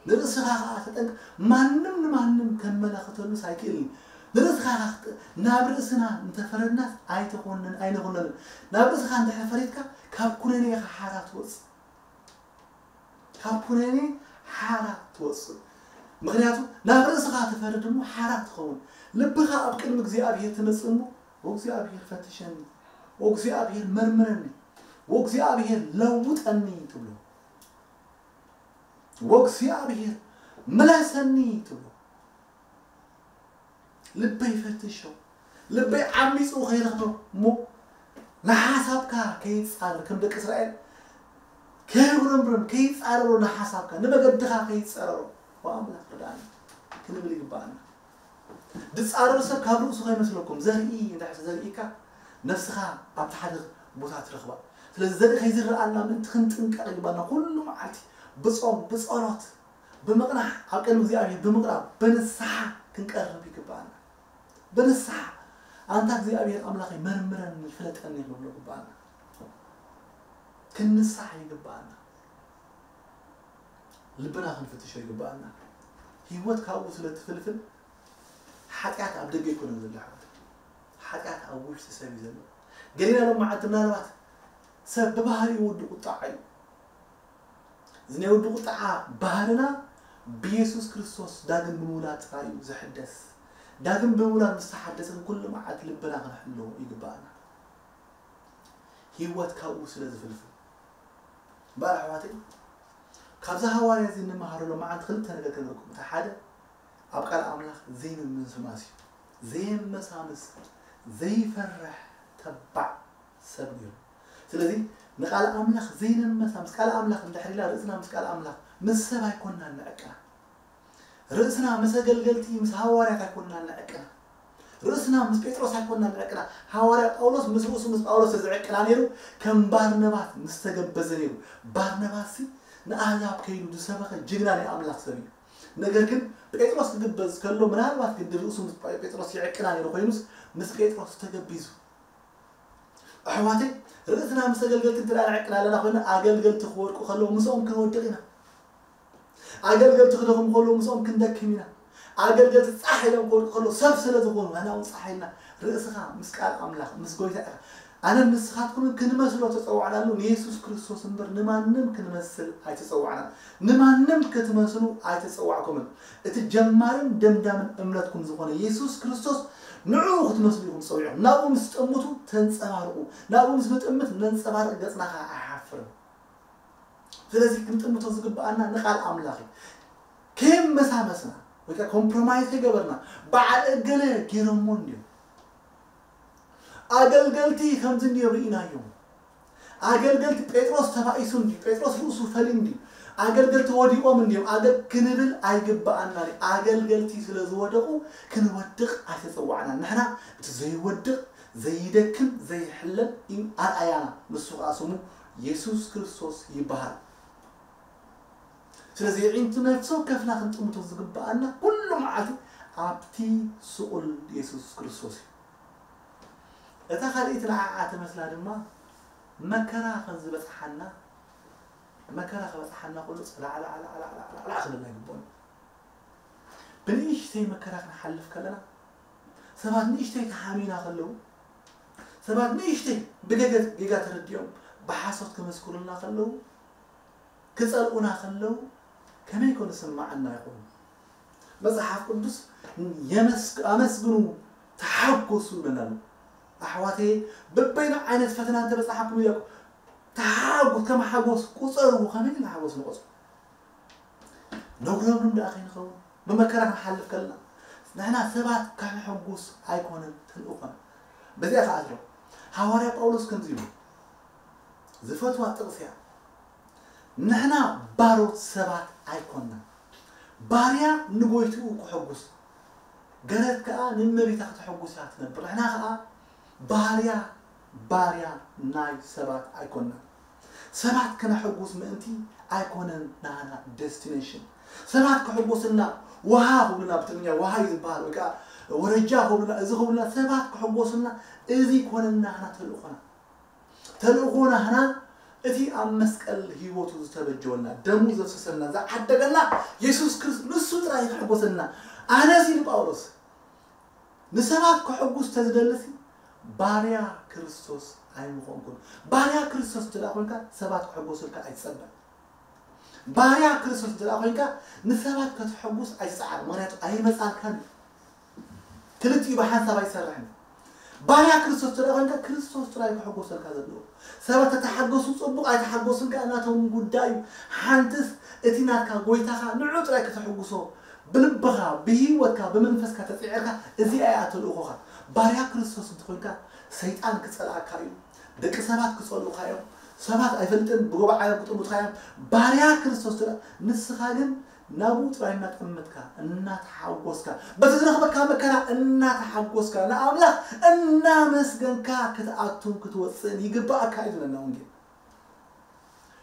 ንርእስኻ ኸዓ ተጠንቀቕ። ማንም ንማንም ከመላኽተሉስ ኣይክእልን እዩ። ንርእስኻ ኸዓ ክጥ- ናብ ርእስና እንተፈረድናስ ኣይተኾንን ኣይነኾነንን። ናብ ርእስኻ እንድሕር ፈሪድካ ካብ ኩነኔ ኢኻ ሓራ ትወፅእ። ካብ ኩነኔ ሓራ ትወፅእ። ምኽንያቱ ናብ ርእስኻ ትፈርድ እሞ ሓራ ትኸውን። ልብኻ ኣብ ቅድሚ እግዚኣብሔር ትመፅእ እሞ ወእግዚኣብሔር ፈትሸኒ፣ ወእግዚኣብሔር መርምረኒ፣ ወእግዚኣብሔር ለውጠኒ ትብሎ። ወእግዚኣብሔር ምለሰኒ ትብሎ። ልበይ ፈትሾ፣ ልበይ ዓሚፁ ከይረኽቦ እሞ ንሓሳብካ ከይፃረር፣ ከም ደቂ እስራኤል ከይጉረምርም፣ ከይፃረሮ ንሓሳብካ፣ ንመገድኻ ከይፀረሮ፣ "ኦ ኣምላኽ ርዳእኒ" ክንብል ይግባኣና። ዝፃረር ሰብ ካብ ርእሱ ከይመስለኩም፣ ዘርኢ እንድሕር ዘርኢካ ነብስኻ ኣብቲ ሓደ ቦታ ትረኽባ። ስለዚ ዘርኢ ከይዝረኣልና ምእንቲ ክንጥንቀቕ ይግባና። ኩሉ መዓልቲ ብጾም ብጸሎት ብምቕናሕ ኣብ ቅድሚ እግዚኣብሔር ብምቕራብ ብንስሓ ክንቀርብ ይግባኣና። ብንስሓ ኣንታ እግዚኣብሔር ኣምላኸይ መርምረኒ ፍለጠኒ ክንብሎ ይግባኣና። ክንንስሓ ይግባኣና። ልብና ክንፍትሾ ይግባኣና። ህይወት ካብኡ ስለ ትፍልፍል ሓጢኣት ኣብ ደገ ኣይኮነን ዘሎ ኣሕዋት። ሓጢኣት ኣብ ውሽጢ ሰብ እዩ ዘሎ። ገሊና ሎም መዓልቲ ምናልባት ሰብ ብባህሪኡ ወዲ ቁጣዓ እዩ። እዚ ናይ ወዲ ቁጣዓ ባህርና ብየሱስ ክርስቶስ ዳግም ብምውላድ ጥራይ እዩ ዝሕደስ። ዳግም ብምውላድ ምስ ተሓደሰ ኩሉ መዓልቲ ልብና ክንሕሎ ይግባኣና። ህይወት ካብኡ ስለ ዝፍልፍል እምበኣር ኣሕዋተይ ካብዚ ሃዋርያ እዚ እንመሃረሉ መዓልቲ ክልተ ነገር ከነረኩም። እቲ ሓደ ኣብ ቃል ኣምላኽ ዘይምምስማስ እዩ። ዘየመሳምስ ዘይፈርሕ ተባዕ ሰብ ነይሩ። ስለዚ ንቃል ኣምላኽ ዘይነመሳ ምስ ቃል ኣምላኽ እንድሕር ኢላ ርእስና ምስ ቃል ኣምላኽ ምስ ሰብ ኣይኮንና ንዕቅና። ርእስና ምስ ኣገልገልቲ ምስ ሃዋርያት ኣይኮንና ንዕቅና። ርእስና ምስ ጴጥሮስ ኣይኮንና ንዕቅና። ሃዋርያ ጳውሎስ ምስ ርእሱ ምስ ጳውሎስ ዝዕቅና ነይሩ ከም ባርነባስ ምስ ተገበዘ ነይሩ። ባርነባስ ንኣህዛብ ከይዱ ዝሰበኸ ጅግና ናይ ኣምላኽ ሰብ እዩ። ነገር ግን ጴጥሮስ ክግበዝ ከሎ ምናልባት ግዲ ርእሱ ምስ ጴጥሮስ ይዕቅና ነይሩ ኮይኑስ ምስ ጴጥሮስ ተገቢዙ። ኣሕዋተይ ርእስና ምስ ኣገልገልቲ እንተ ንዕቅና ኣለና ኮይና ኣገልገልቲ ክወድቁ ከለዉ ምስኦም ክንወድቕ ኢና። ኣገልገልቲ ክደኽሙ ከለዉ ምስኦም ክንደክም ኢና። ኣገልገልቲ ፃሕ ኢሎም ክወድቁ ከለዉ ሰብ ስለ ዝኾኑ ንሕና እውን ፃሕ ኢልና ርእስኻ ምስ ቃል ኣምላኽ ምስ ጎይታ ኢኻ። ኣነን ንስኻትኩምን ክንመስሎ ተፀዋዕናሉ ንየሱስ ክርስቶስ እምበር ንማንም ክንመስል ኣይተፀዋዕናን። ንማንም ክትመስሉ ኣይተፀዋዕኩምን። እቲ ጀማርን ደምዳምን እምነትኩም ዝኾነ የሱስ ክርስቶስ ንዕኡ ክትመስሉ ኢኹም ፀዊዕኹም። ናብኡ ምስ ትጥምቱ ተንፀባርቑ። ናብኡ ምስ ንጥምት ነንፀባርቕ ገፅና ኸዓ ኣይሓፍርን። ስለዚ ክንጥምቶ ዝግብኣና ንቃል ኣምላኽ እዩ። ከየመሳመስና ወይ ከዓ ኮምፕሮማይዝ ከይገበርና በዓል እገለ ገይሮሞ እንድዮም ኣገልገልቲ ከምዚ እንድዮም ርኢናዮም። ኣገልገልቲ ጴጥሮስ ተባኢሱ እንድዩ፣ ጴጥሮስ ርእሱ ፈሊ እንድዩ፣ ኣገልገልቲ ወዲቖም እንድዮም ኣገ ክንብል ኣይግብኣና። ኣገልገልቲ ስለ ዝወደቑ ክንወድቕ ኣይተፀዋዕናን። ንሕና እቲ ዘይወድቕ ዘይደክም ዘይሕለል እዩ ኣርኣያና። ንሱ ከዓ ስሙ የሱስ ክርስቶስ ይበሃል። ስለዚ የዒንቲ ነፍሲ ወከፍና ክንጥምቶ ዝግብኣና ኩሉ መዓልቲ ኣብቲ ስቑል የሱስ ክርስቶስ እዩ። እታ ካልኣይቲ ንዓዓ ትመስላ ድማ መከራ ከም ዝበፅሓና መከራ ክበፅሓና ኩሉ ላዕላዕላዕላዕላዕ ክብለና ይግብኦን። ብንእሽተይ መከራ ክንሓልፍ ከለና ሰባት ንእሽተይ ተሓሚና ከለዉ ሰባት ንእሽተይ ብገገ ጌጋ ተረዲኦም ብሓሶት ክመስክሩልና ከለዉ ክፀልኡና ከለዉ ከመይ ኮን ዝስማዓና ይኸውን? መፅሓፍ ቅዱስ የመስግ- ኣመስግኑ ተሓጎሱ ይብለና ኣሎ። ኣሕዋተየ በበይኑ ዓይነት ፈተና እንተበፅሓኩም ኢለኩም ተሓጎስ ከም ሓጎስ ቁፀርዎ። ከመይ ኢልና ሓጎስ ንቆፅሮ? ነጉረምርም ደኣ ከይንኸውን ብመከራ ክንሓልፍ ከለና ንሕና ሰባት ከነሐጉስ ኣይኮነን ተልእኾና። በዚኣ ከኣትሎ ሃዋርያ ጳውሎስ ከምዚ ኢሉ ዝፈትዋ ጥቕሲ እያ። ንሕና ባሮት ሰባት ኣይኮንና። ባርያ ንጎይትኡ ክሕጉስ ገረት ከኣ ንእመቤታ ክተሐጉስ እያ ትነብር። ንሕና ከኣ ባርያ ባርያ ናይ ሰባት ኣይኮንና። ሰባት ከነሐጉስ ምእንቲ ኣይኮነን ናህና ደስቲኔሽን። ሰባት ክሕጉስና ውሃ ክብሉና ብትግርኛ ውሃ እዩ ዝበሃል ወይ ከዓ ወረጃ ክብሉና እዚ ክብሉና ሰባት ክሕጎሱና እዚ ኮነን ናህና ተልእኾና። ተልእኾ ናህና እቲ ኣብ መስቀል ህይወቱ ዝተበጀወልና ደሙ ዘፍሰሰልና ዝዓደገና የሱስ ክርስቶስ ንሱ ጥራይ ክሕጎሰና። ኣነ እዚ ንጳውሎስ ንሰባት ከሐጉስ ተዝደልሲ ባርያ ክርስቶስ ኣይምኾንኩን። ባርያ ክርስቶስ እንተ ደኣ ኮንካ ሰባት ክሕጎሱልካ ኣይትጸበ። ባርያ ክርስቶስ እንተ ደኣ ኮንካ ንሰባት ከተሐጉስ ኣይትጽዓር፣ ምኽንያቱ ኣይመጻልካን እዩ። ክልቲኡ ብሓንሳብ ኣይሰርሕን። ባርያ ክርስቶስ እንተ ደኣ ኮንካ ክርስቶስ ጥራይ ክሕጎሰልካ ዘለዎ። ሰባት ተተሓገሱ ጽቡቕ ኣይተሓጎሱን ከኣ ናቶም ጉዳይ እዩ። ሓንትስ እቲ ናትካ ጎይታኻ ንዑ ጥራይ ከተሕጉሶ ብልብኻ፣ ብህይወትካ፣ ብመንፈስካ ተጽዒርካ፣ እዚኣ እያ ተልእኾኻ። ባርያ ክርስቶስ እንተኾይንካ፣ ሰይጣን ክጸልኣካ እዩ። ደቂ ሰባት ክጸልኡኻ እዮም። ሰባት ኣይፈልጥን፣ ብጎባዓዮም ክጥምቱኻ እዮም። ባርያ ክርስቶስ ትረ-፣ ንስኻ ግን ናብኡ ጥራይ እናጠመትካ፣ እናተሓጎስካ፣ በቲ ዝረኽበካ መከራ እናተሓጎስካ፣ ንኣምላኽ እናመስገንካ ክትኣቱን ክትወጽእን ይግባኣካ እዩ ዝብለና ወንጌል።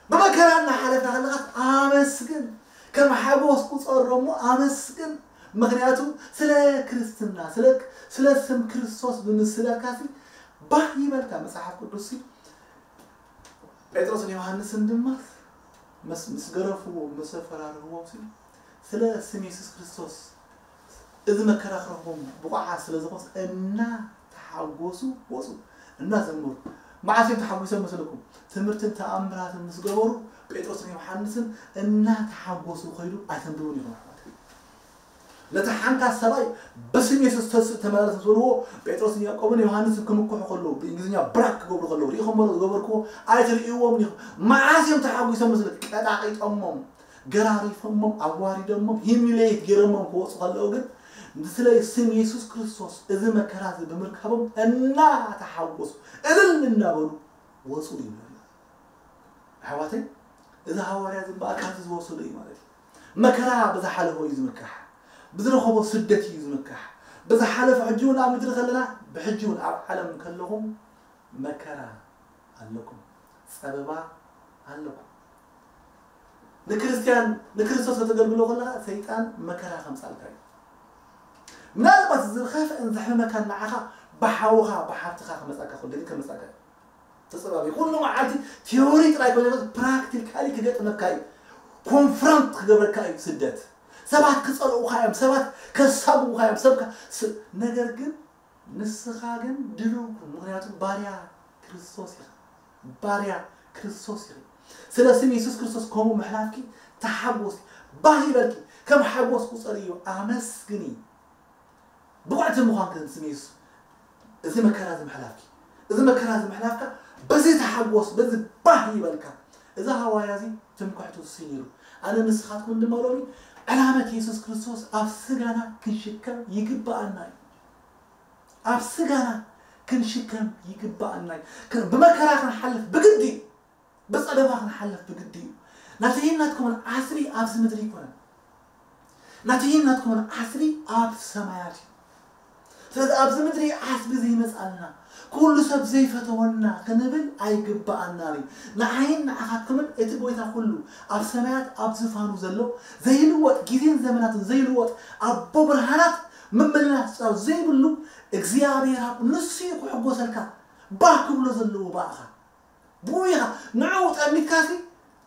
ብመከራ እናሓለፍካ ከለኻስ ኣመስግን፣ ከም ሓጎስ ቁጸሮ እሞ ኣመስግን። ምኽንያቱ ስለ ክርስትና፣ ስለ፣ ስለ ስም ክርስቶስ ብምስላልካሲ ባህ ይበልካ። መጽሓፍ ቅዱስሲ ጴጥሮስን ዮሃንስን ድማ መስ-፣ ምስ ገረፍዎ፣ ምስ ኣፈራርህዎም ሲ፣ ስለ ስም የሱስ ክርስቶስ እዚ መከራ ክረኽቦም ብቑዓት ስለ ዝኾኑስ እናተሓጎሱ ወጹ፣ እናዘመሩ። መዓስ እዮም ተሓጒሶም መስለኩም? ትምህርትን ተኣምራትን ምስ ገበሩ ጴጥሮስን ዮሃንስን እናተሓጎሱ ከይዱ ኣይተንብቡን ኢኹም ኣሕዋት። ነቲ ሓንካስ ሰብኣይ በስም የሱስ ተስ-፣ ተመላለስ ምስ በልዎ፣ ጴጥሮስን ያዕቆብን ዮሃንስን ክምክሑ ከለዉ፣ ብእንግሊዝኛ ብራክ ክገብሩ ከለዉ፣ ርኢኹም በሎ ዝገበርክዎ ኣይትርእይዎምን ኢኹም። መዓስ እዮም ተሓጒሶም መስለኩም? ቀጣቒጦሞም፣ ገራሪፎሞም፣ ኣዋሪዶሞም፣ ሂሚሌት ገይሮሞም ክወፁ ከለዉ ግን፣ ስለ ስም የሱስ ክርስቶስ እዚ መከራ እዚ ብምርካቦም እናተሓጎሱ፣ እልል እናበሉ ወፁ ይብለና። ኣሕዋተይ፣ እዚ ሃዋርያ እዚ እምበኣር ካብዚ ዝወሰዶ እዩ ማለት እዩ። መከራ ብዝሓለፎ እዩ ዝምካሕ፣ ብዝረኸቦ ስደት እዩ ዝምካሕ። ብዝሓለፈ፣ ሕጂ እውን ኣብ ምድሪ ከለና፣ ብሕጂ እውን ኣብ ዓለም ከለኹም መከራ ኣለኩም፣ ጸበባ ኣለኩም። ንክርስትያን፣ ንክርስቶስ ከተገልግሎ ከለኻ ሰይጣን መከራ ከምጻልካ እዩ። ምናልባት ዝኸፍአን ዘሕምመካን ንዓኻ ብሓውኻ ብሓፍትኻ ክመጻካ ክእል፣ ግን ከመጻካ እዩ። ተጸባቢ ኩሉ መዓልቲ ቲዮሪ ጥራይ ኮይኑ ፕራክቲካሊ ክገጥመካ እዩ። ኮንፍሮንት ክገብረካ እዩ ስደት። ሰባት ክጸልኡኻ እዮም፣ ሰባት ከሳብቡኻ እዮም፣ ሰብካ ስ-፣ ነገር ግን ንስኻ ግን ድሉው ኩን፣ ምኽንያቱ ባርያ ክርስቶስ ኢኻ። ባርያ ክርስቶስ ኢኺ። ስለ ስም የሱስ ክርስቶስ ከምኡ ምሕላፍኪ ተሓጎሲ፣ ባህ ይበልኪ፣ ከም ሓጎስ ቁጸርዮ፣ ኣመስግኒ። ብቑዕቲ ምዃንኪ ስም የሱስ፣ እዚ መከራ እዚ ምሕላፍኪ፣ እዚ መከራ እዚ ምሕላፍካ፣ በዚ ተሓጎስ፣ በዚ ባህ ይበልካ። እዚ ሃዋርያ እዚ ትምክሕቱ እሱ እዩ ነይሩ። ኣነ ንስኻትኩም ድማ ሎሚ ዕላመት የሱስ ክርስቶስ ኣብ ስጋና ክንሽከም ይግብኣና እዩ። ኣብ ስጋና ክንሽከም ይግብኣና እዩ። ክ-፣ ብመከራ ክንሓልፍ ብግዲ እዩ። ብጸበባ ክንሓልፍ ብግዲ እዩ። ናተይን ናትኩምን ዓስቢ ኣብዚ ምድሪ ኣይኮነን። ናተይን ናትኩምን ዓስቢ ኣብ ሰማያት እዩ። ስለዚ ኣብዚ ምድሪ ዓስቢ ዘይመጽኣልና፣ ኩሉ ሰብ ዘይፈተወና ክንብል ኣይግብኣናን እዩ። ንዓይን ንዓኻትኩምን እቲ ጎይታ ኩሉ ኣብ ሰማያት ኣብ ዝፋኑ ዘሎ ዘይልወጥ፣ ግዜን ዘመናትን ዘይልወጥ ኣቦ ብርሃናት ምምልላስ ጻው ዘይብሉ እግዚኣብሔር ኣብ ንሱ እዩ ክሕጎሰልካ። ባህ ክብሎ ዘለዎ ብኣኻ። ብኡ ኢኻ ንዕኡ ጠሚትካሲ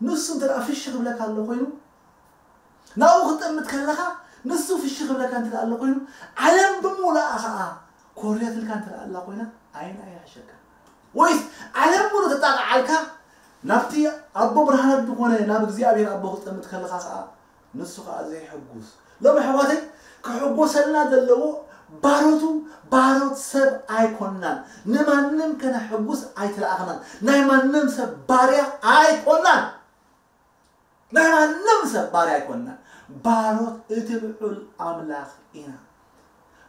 ንሱ እንተ ደኣ ፍሽኽ ክብለካ ኣሎ ኮይኑ፣ ናብኡ ክትጠምት ከለኻ ንሱ ፍሽኽ ክብለካ እንተ ደኣ ኣሎ ኮይኑ፣ ዓለም ብምሉኣ ኸኣ ኮርያትልካ እንተ ደኣ ኣላ ኮይና፣ ኣይን ኣይሕሸካ። ወይስ ዓለም ምሉእ ተጣቕዓልካ፣ ናብቲ ኣቦ ብርሃናት ዝኾነ ናብ እግዚኣብሔር ኣቦ ክትጠምት ከለኻ ኸኣ ንሱ ኸኣ ዘይሕጉስ። ሎሚ ኣሕዋተይ፣ ክሕጎሰልና ዘለዎ ባሮቱ፣ ባሮት ሰብ ኣይኮንናን። ንማንም ከነሕጉስ ኣይተላኣኽናን። ናይ ማንም ሰብ ባርያ ኣይኮንናን። ናይ ማንም ሰብ ባርያ ኣይኮንናን። ባሮት እቲ ልዑል ኣምላኽ ኢና።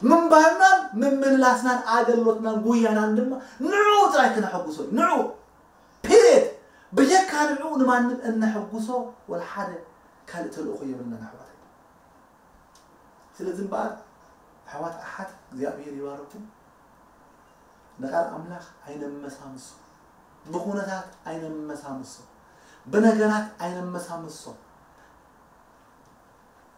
ምንባርናን ምምልላስናን ኣገልግሎትናን ጉያናን ድማ ንዕኡ ጥራይ ክነሐጉሶ እዩ። ንዕኡ። ፒሪየድ። ብጀካ ንዕኡ ንማንም እነሐጉሶ ወላ ሓደ ካልእ ተልእኾ የብልናን ኣሕዋተይ። ስለዚ እምበኣር ኣሕዋት ኣሓት እግዚኣብሔር ይባርኩም። ንቃል ኣምላኽ ኣይነመሳምሶ። ብኹነታት ኣይነመሳምሶ። ብነገራት ኣይነመሳምሶ።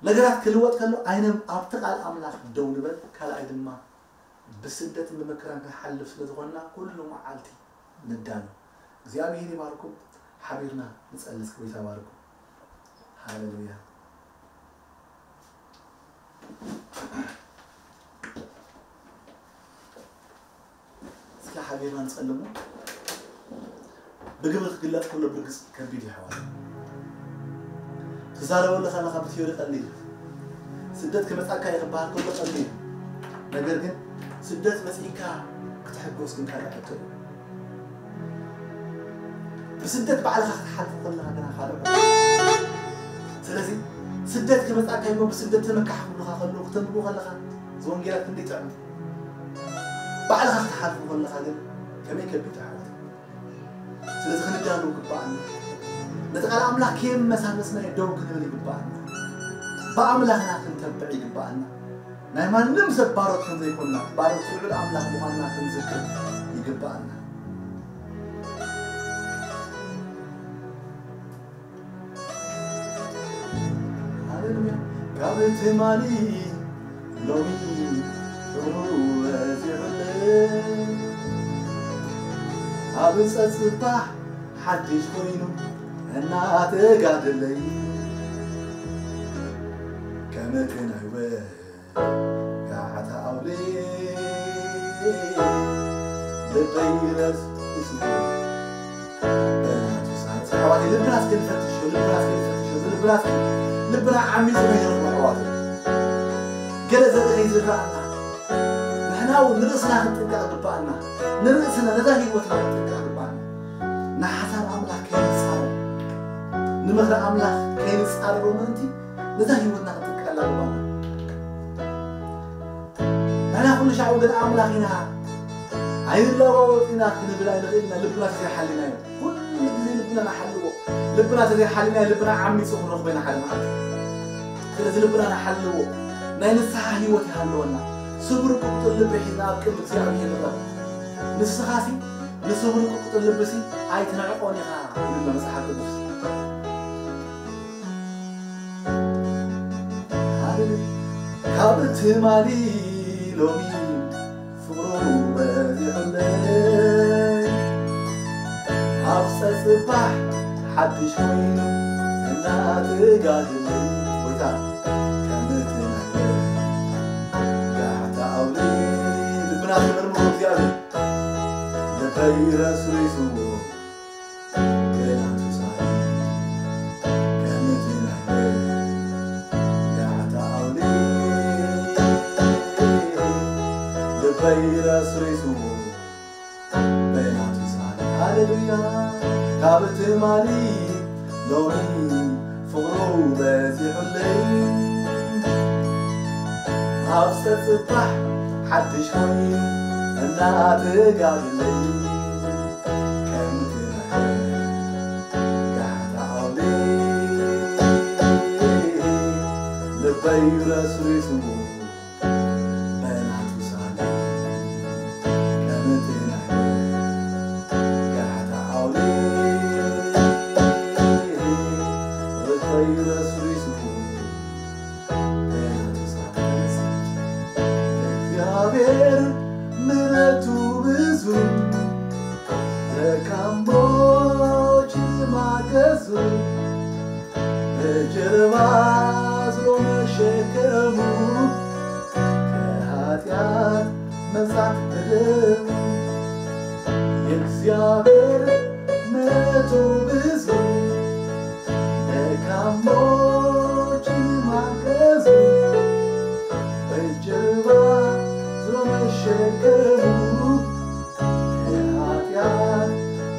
ነገራት ክልወጥ ከሎ ኣይነም-፣ ኣብቲ ቃል ኣምላኽ ደው ንበል። ካልኣይ ድማ ብስደትን ብመከራን ክንሓልፍ ስለ ዝኾንና ኩሉ መዓልቲ ንዳሎ። እግዚኣብሔር ይባርኩም። ሓቢርና ንጸሊ እስኪ። ጎይታ ይባርኩም። ሃሌሉያ። እስኪ ሓቢርና ንጸሊ እሞ። ብግብሪ ክግለጽ ከሎ ብርግጽ ከቢድ እዩ ኣሕዋት። ትዛረበሉ ከለኻ ብቲዮሪ ቀሊል እዩ። ስደት ክመጻካ እዩ ክበሃል ከሎ ቀሊል እዩ። ነገር ግን ስደት መጺእካ ክትሕጎስ ግን ካልእ ሕቶ እዩ። ብስደት ባዕልኻ ክትሓልፎ ከለኻ ግና ካልእ ሕቶ እዩ። ስለዚ ስደት ክመጻካ እሞ ብስደት ተመካሕኩሉኻ ከለዉ ክተንብቦ ከለኻ እዚ ወንጌላት ክንደይ ጥዕም ባዕልኻ ክትሓልፎ ከለኻ ግን ከመይ ከቢድ ኣሕዋት። ስለዚ ክንዳሉ ይግባኣና። ነቲ ቃል ኣምላኽ ከየመሳመስና ደው ክንብል ይግባኣና። ብኣምላኽና ክንተብዕ ይግባኣና። ናይ ማንም ሰብ ባሮት ከም ዘይኮንና ባሮት ልዑል ኣምላኽ ምዃንና ክንዝክር ይግባኣና። ሃሌሉያ። ካብ ትማሊ ሎሚ ፍቕሩ በዚሑለይ፣ ኣብ ጸጽባሕ ሓድሽ ኮይኑ እናተጋደለይ፣ ከም እቲ ናይ ወጋሕታ ኣውሊ ልበይ ረስ ይስሙ። በናቱ ሳንስ ኣሕዋተይ፣ ልብና እስኪ ንፈትሾ፣ ልብና እስኪ ንፈትሾ፣ ልብና እስኪ፣ ልብና ዓሚፁ ከይረኽቦ ኣሕዋተይ። ገለ ዘርኢ ከይዝረኣና፣ ንሕና እውን ንርእስና ክንጥንቀቕ ግባኣና። ንርእስና፣ ነዛ ህይወትና ክንጥንቀቕ ግባኣና። ንሓሳብ ኣምላኽ ከይንጻረር፣ ንምኽሪ ኣምላኽ ከይንጻረሮ ምእንቲ፣ ነዛ ህይወትና ክንጥንቀቐላ ግባና። ንሕና ኩሉ ሻዕ ወገን ኣምላኽ ኢና፣ ኣይንለዋወጥ ኢና ክንብል ኣይንኽእል ኢና። ልብና ተዘይሓሊናዮ፣ ኩሉ ግዜ ልብና ንሓልዎ። ልብና ተዘይሓሊናዮ፣ ልብና ዓሚፁ ክንረኽቦ ኢና ሓደ መዓልቲ። ስለዚ ልብና ንሓልዎ፣ ናይ ንስሓ ህይወት ይሃልወና። ስቡር ቁጥጥር ልቢ ሒዝና ኣብ ቅድሚ እግዚኣብሔር ንቕረብ። ንስኻሲ ንስቡር ቁጥጥር ልብሲ ኣይትንዕቆን ኢኻ ይብልና መጽሓፍ ቅዱስ። ካብ ትማሊ ሎሚ ፍቕሩ በዚሑለይ፣ ኣብ ጸጽባሕ ሓድሽ ኮይኑ እናተጋድለይ፣ ጎይታ ከም እቲ ናይ ጋሕታ ኣውሊ ልብና ክመርምሮ እግዚኣብሔር። ልበይ ረስሪስዎ ገና ትሳሊ፣ ከምቲ ናይ ጋሕታ ኣውሊ። ልበይ ረስሪስዎ ገና ትሳሊ። ሃሌሉያ። ካብ ትማሊ ሎሚ ፍቕሩ በዚሑለይ፣ ኣብ ጸጽባሕ ሓድሽ ኮይኑ እናተጋድለይ፣ ከምቲ ናይ ጋሕታ ኣውሊ። ልበይ ረስሪስዎ በናቱ ሳሊ፣ ከምቲ ናይ ጋሕታ ኣውሊ። ልበይ ረስሪስዎ በናቱ ሳሊ። እግዚኣብሔር ምሕረቱ ብዙ፣ ደካሞች ማገዙ፣ በጀርባ አዝሎ መሸከሙ፣ ከኃጢአት መንጻት በደሙ። የእግዚአብሔር ምሕረቱ ብዙ፣ ደካሞችን ማገዙ፣ በጀርባ አዝሎ መሸከሙ፣ ከኃጢአት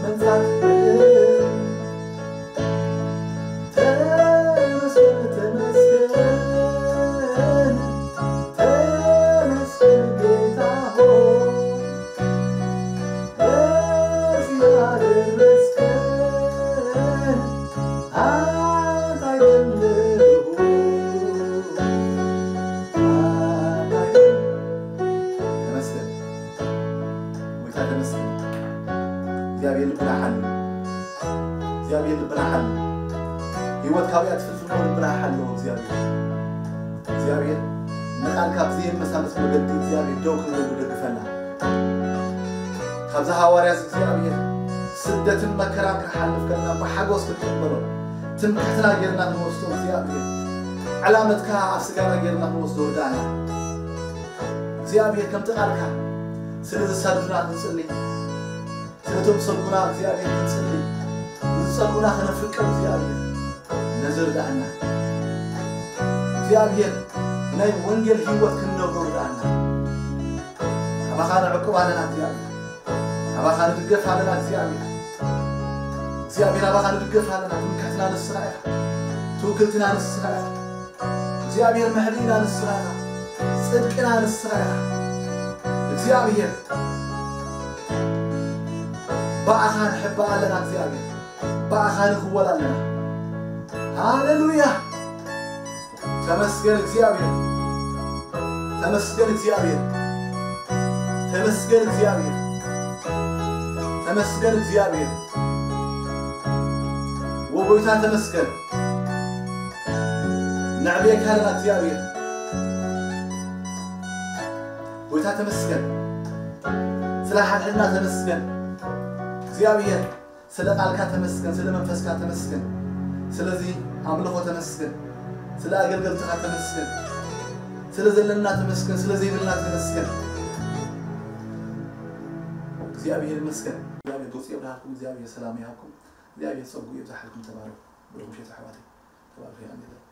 መንጻት በደሙ። ተመስገን፣ ተመስገን፣ ተመስገን ጌታ ሆይ፣ ለዚህ ያደረስከን አንተ አይደለህም፣ አንተ አይደለህም። ተመስገን። ጎይታ ተመስገን። እግዚኣብሔር ልብና ሓሉ። እግዚኣብሔር ልብና ሓሉ። ህይወት ካብያ ትፍልፍል እሞ ልብና ሓሉ እግዚኣብሔር። እግዚኣብሔር ንቃልካ ብዘየመሳመስ መገዲ እግዚኣብሔር ደው ክንብለሉ ደግፈና። ካብዚ ሃዋርያ እዚ እግዚኣብሔር ስደትን መከራን ክንሓልፍ ከለና ብሓጎስ ክንቅበሎ ትምክሕትና ጌርና ክንወስዶ እግዚኣብሔር ዕላመትካ ኣብ ስጋና ጌርና ክንወስዶ ርዳእና። እግዚኣብሔር ከምቲ ቃልካ ስለ ዝሰዱና ክንጽሊ፣ ስለቶም ሰጉና እግዚኣብሔር ክንጽሊ፣ ንዝጸልኡና ከነፍቅር እግዚኣብሔር ነዚ ርዳእና። እግዚኣብሔር ናይ ወንጌል ህይወት ክንነብሮ ርዳእና። ኣባኻ ንዕቅብ ኣለና እግዚኣብሔር። ኣባኻ ንድገፍ ኣለና እግዚኣብሔር። እግዚኣብሔር ኣባኻ ንድገፍ ኣለና። ትምክሕትና ንስኻ ኢኻ። እቲ ውክልትና ንስኻ ኢኻ። እግዚኣብሔር መሕልይና ንስኻ ኢኻ። ጽድቅና ንስኻ ኢኻ። እግዚኣብሔር ብኣኻ ንሕባእ ኣለና። እግዚኣብሔር ብኣኻ ንኽወል ኣለና። ሃሌሉያ! ተመስገን እግዚኣብሔር። ተመስገን እግዚኣብሔር። ተመስገን እግዚኣብሔር። ተመስገን እግዚኣብሔር። ወጎይታ ተመስገን። ነዕብየካ ኣለና እግዚኣብሔር። ጎይታ ተመስገን። ስለ ሓድሕድና ተመስገን። እግዚኣብሔር ስለ ቃልካ ተመስገን፣ ስለ መንፈስካ ተመስገን። ስለዚ ኣምልኾ ተመስገን። ስለ ኣገልገልትኻ ተመስገን። ስለ ዘለና ተመስገን፣ ስለ ዘይብልና ተመስገን። እግዚኣብሔር ይመስገን። እግዚኣብሔር ገጹ የብርሃልኩም፣ እግዚኣብሔር ሰላም ይሃብኩም፣ እግዚኣብሔር ጸጉ የብዛሓልኩም። ተባረኩ። ብሩክ ምሸት ኣሕዋተይ። ተባረኩ። ኣሜን።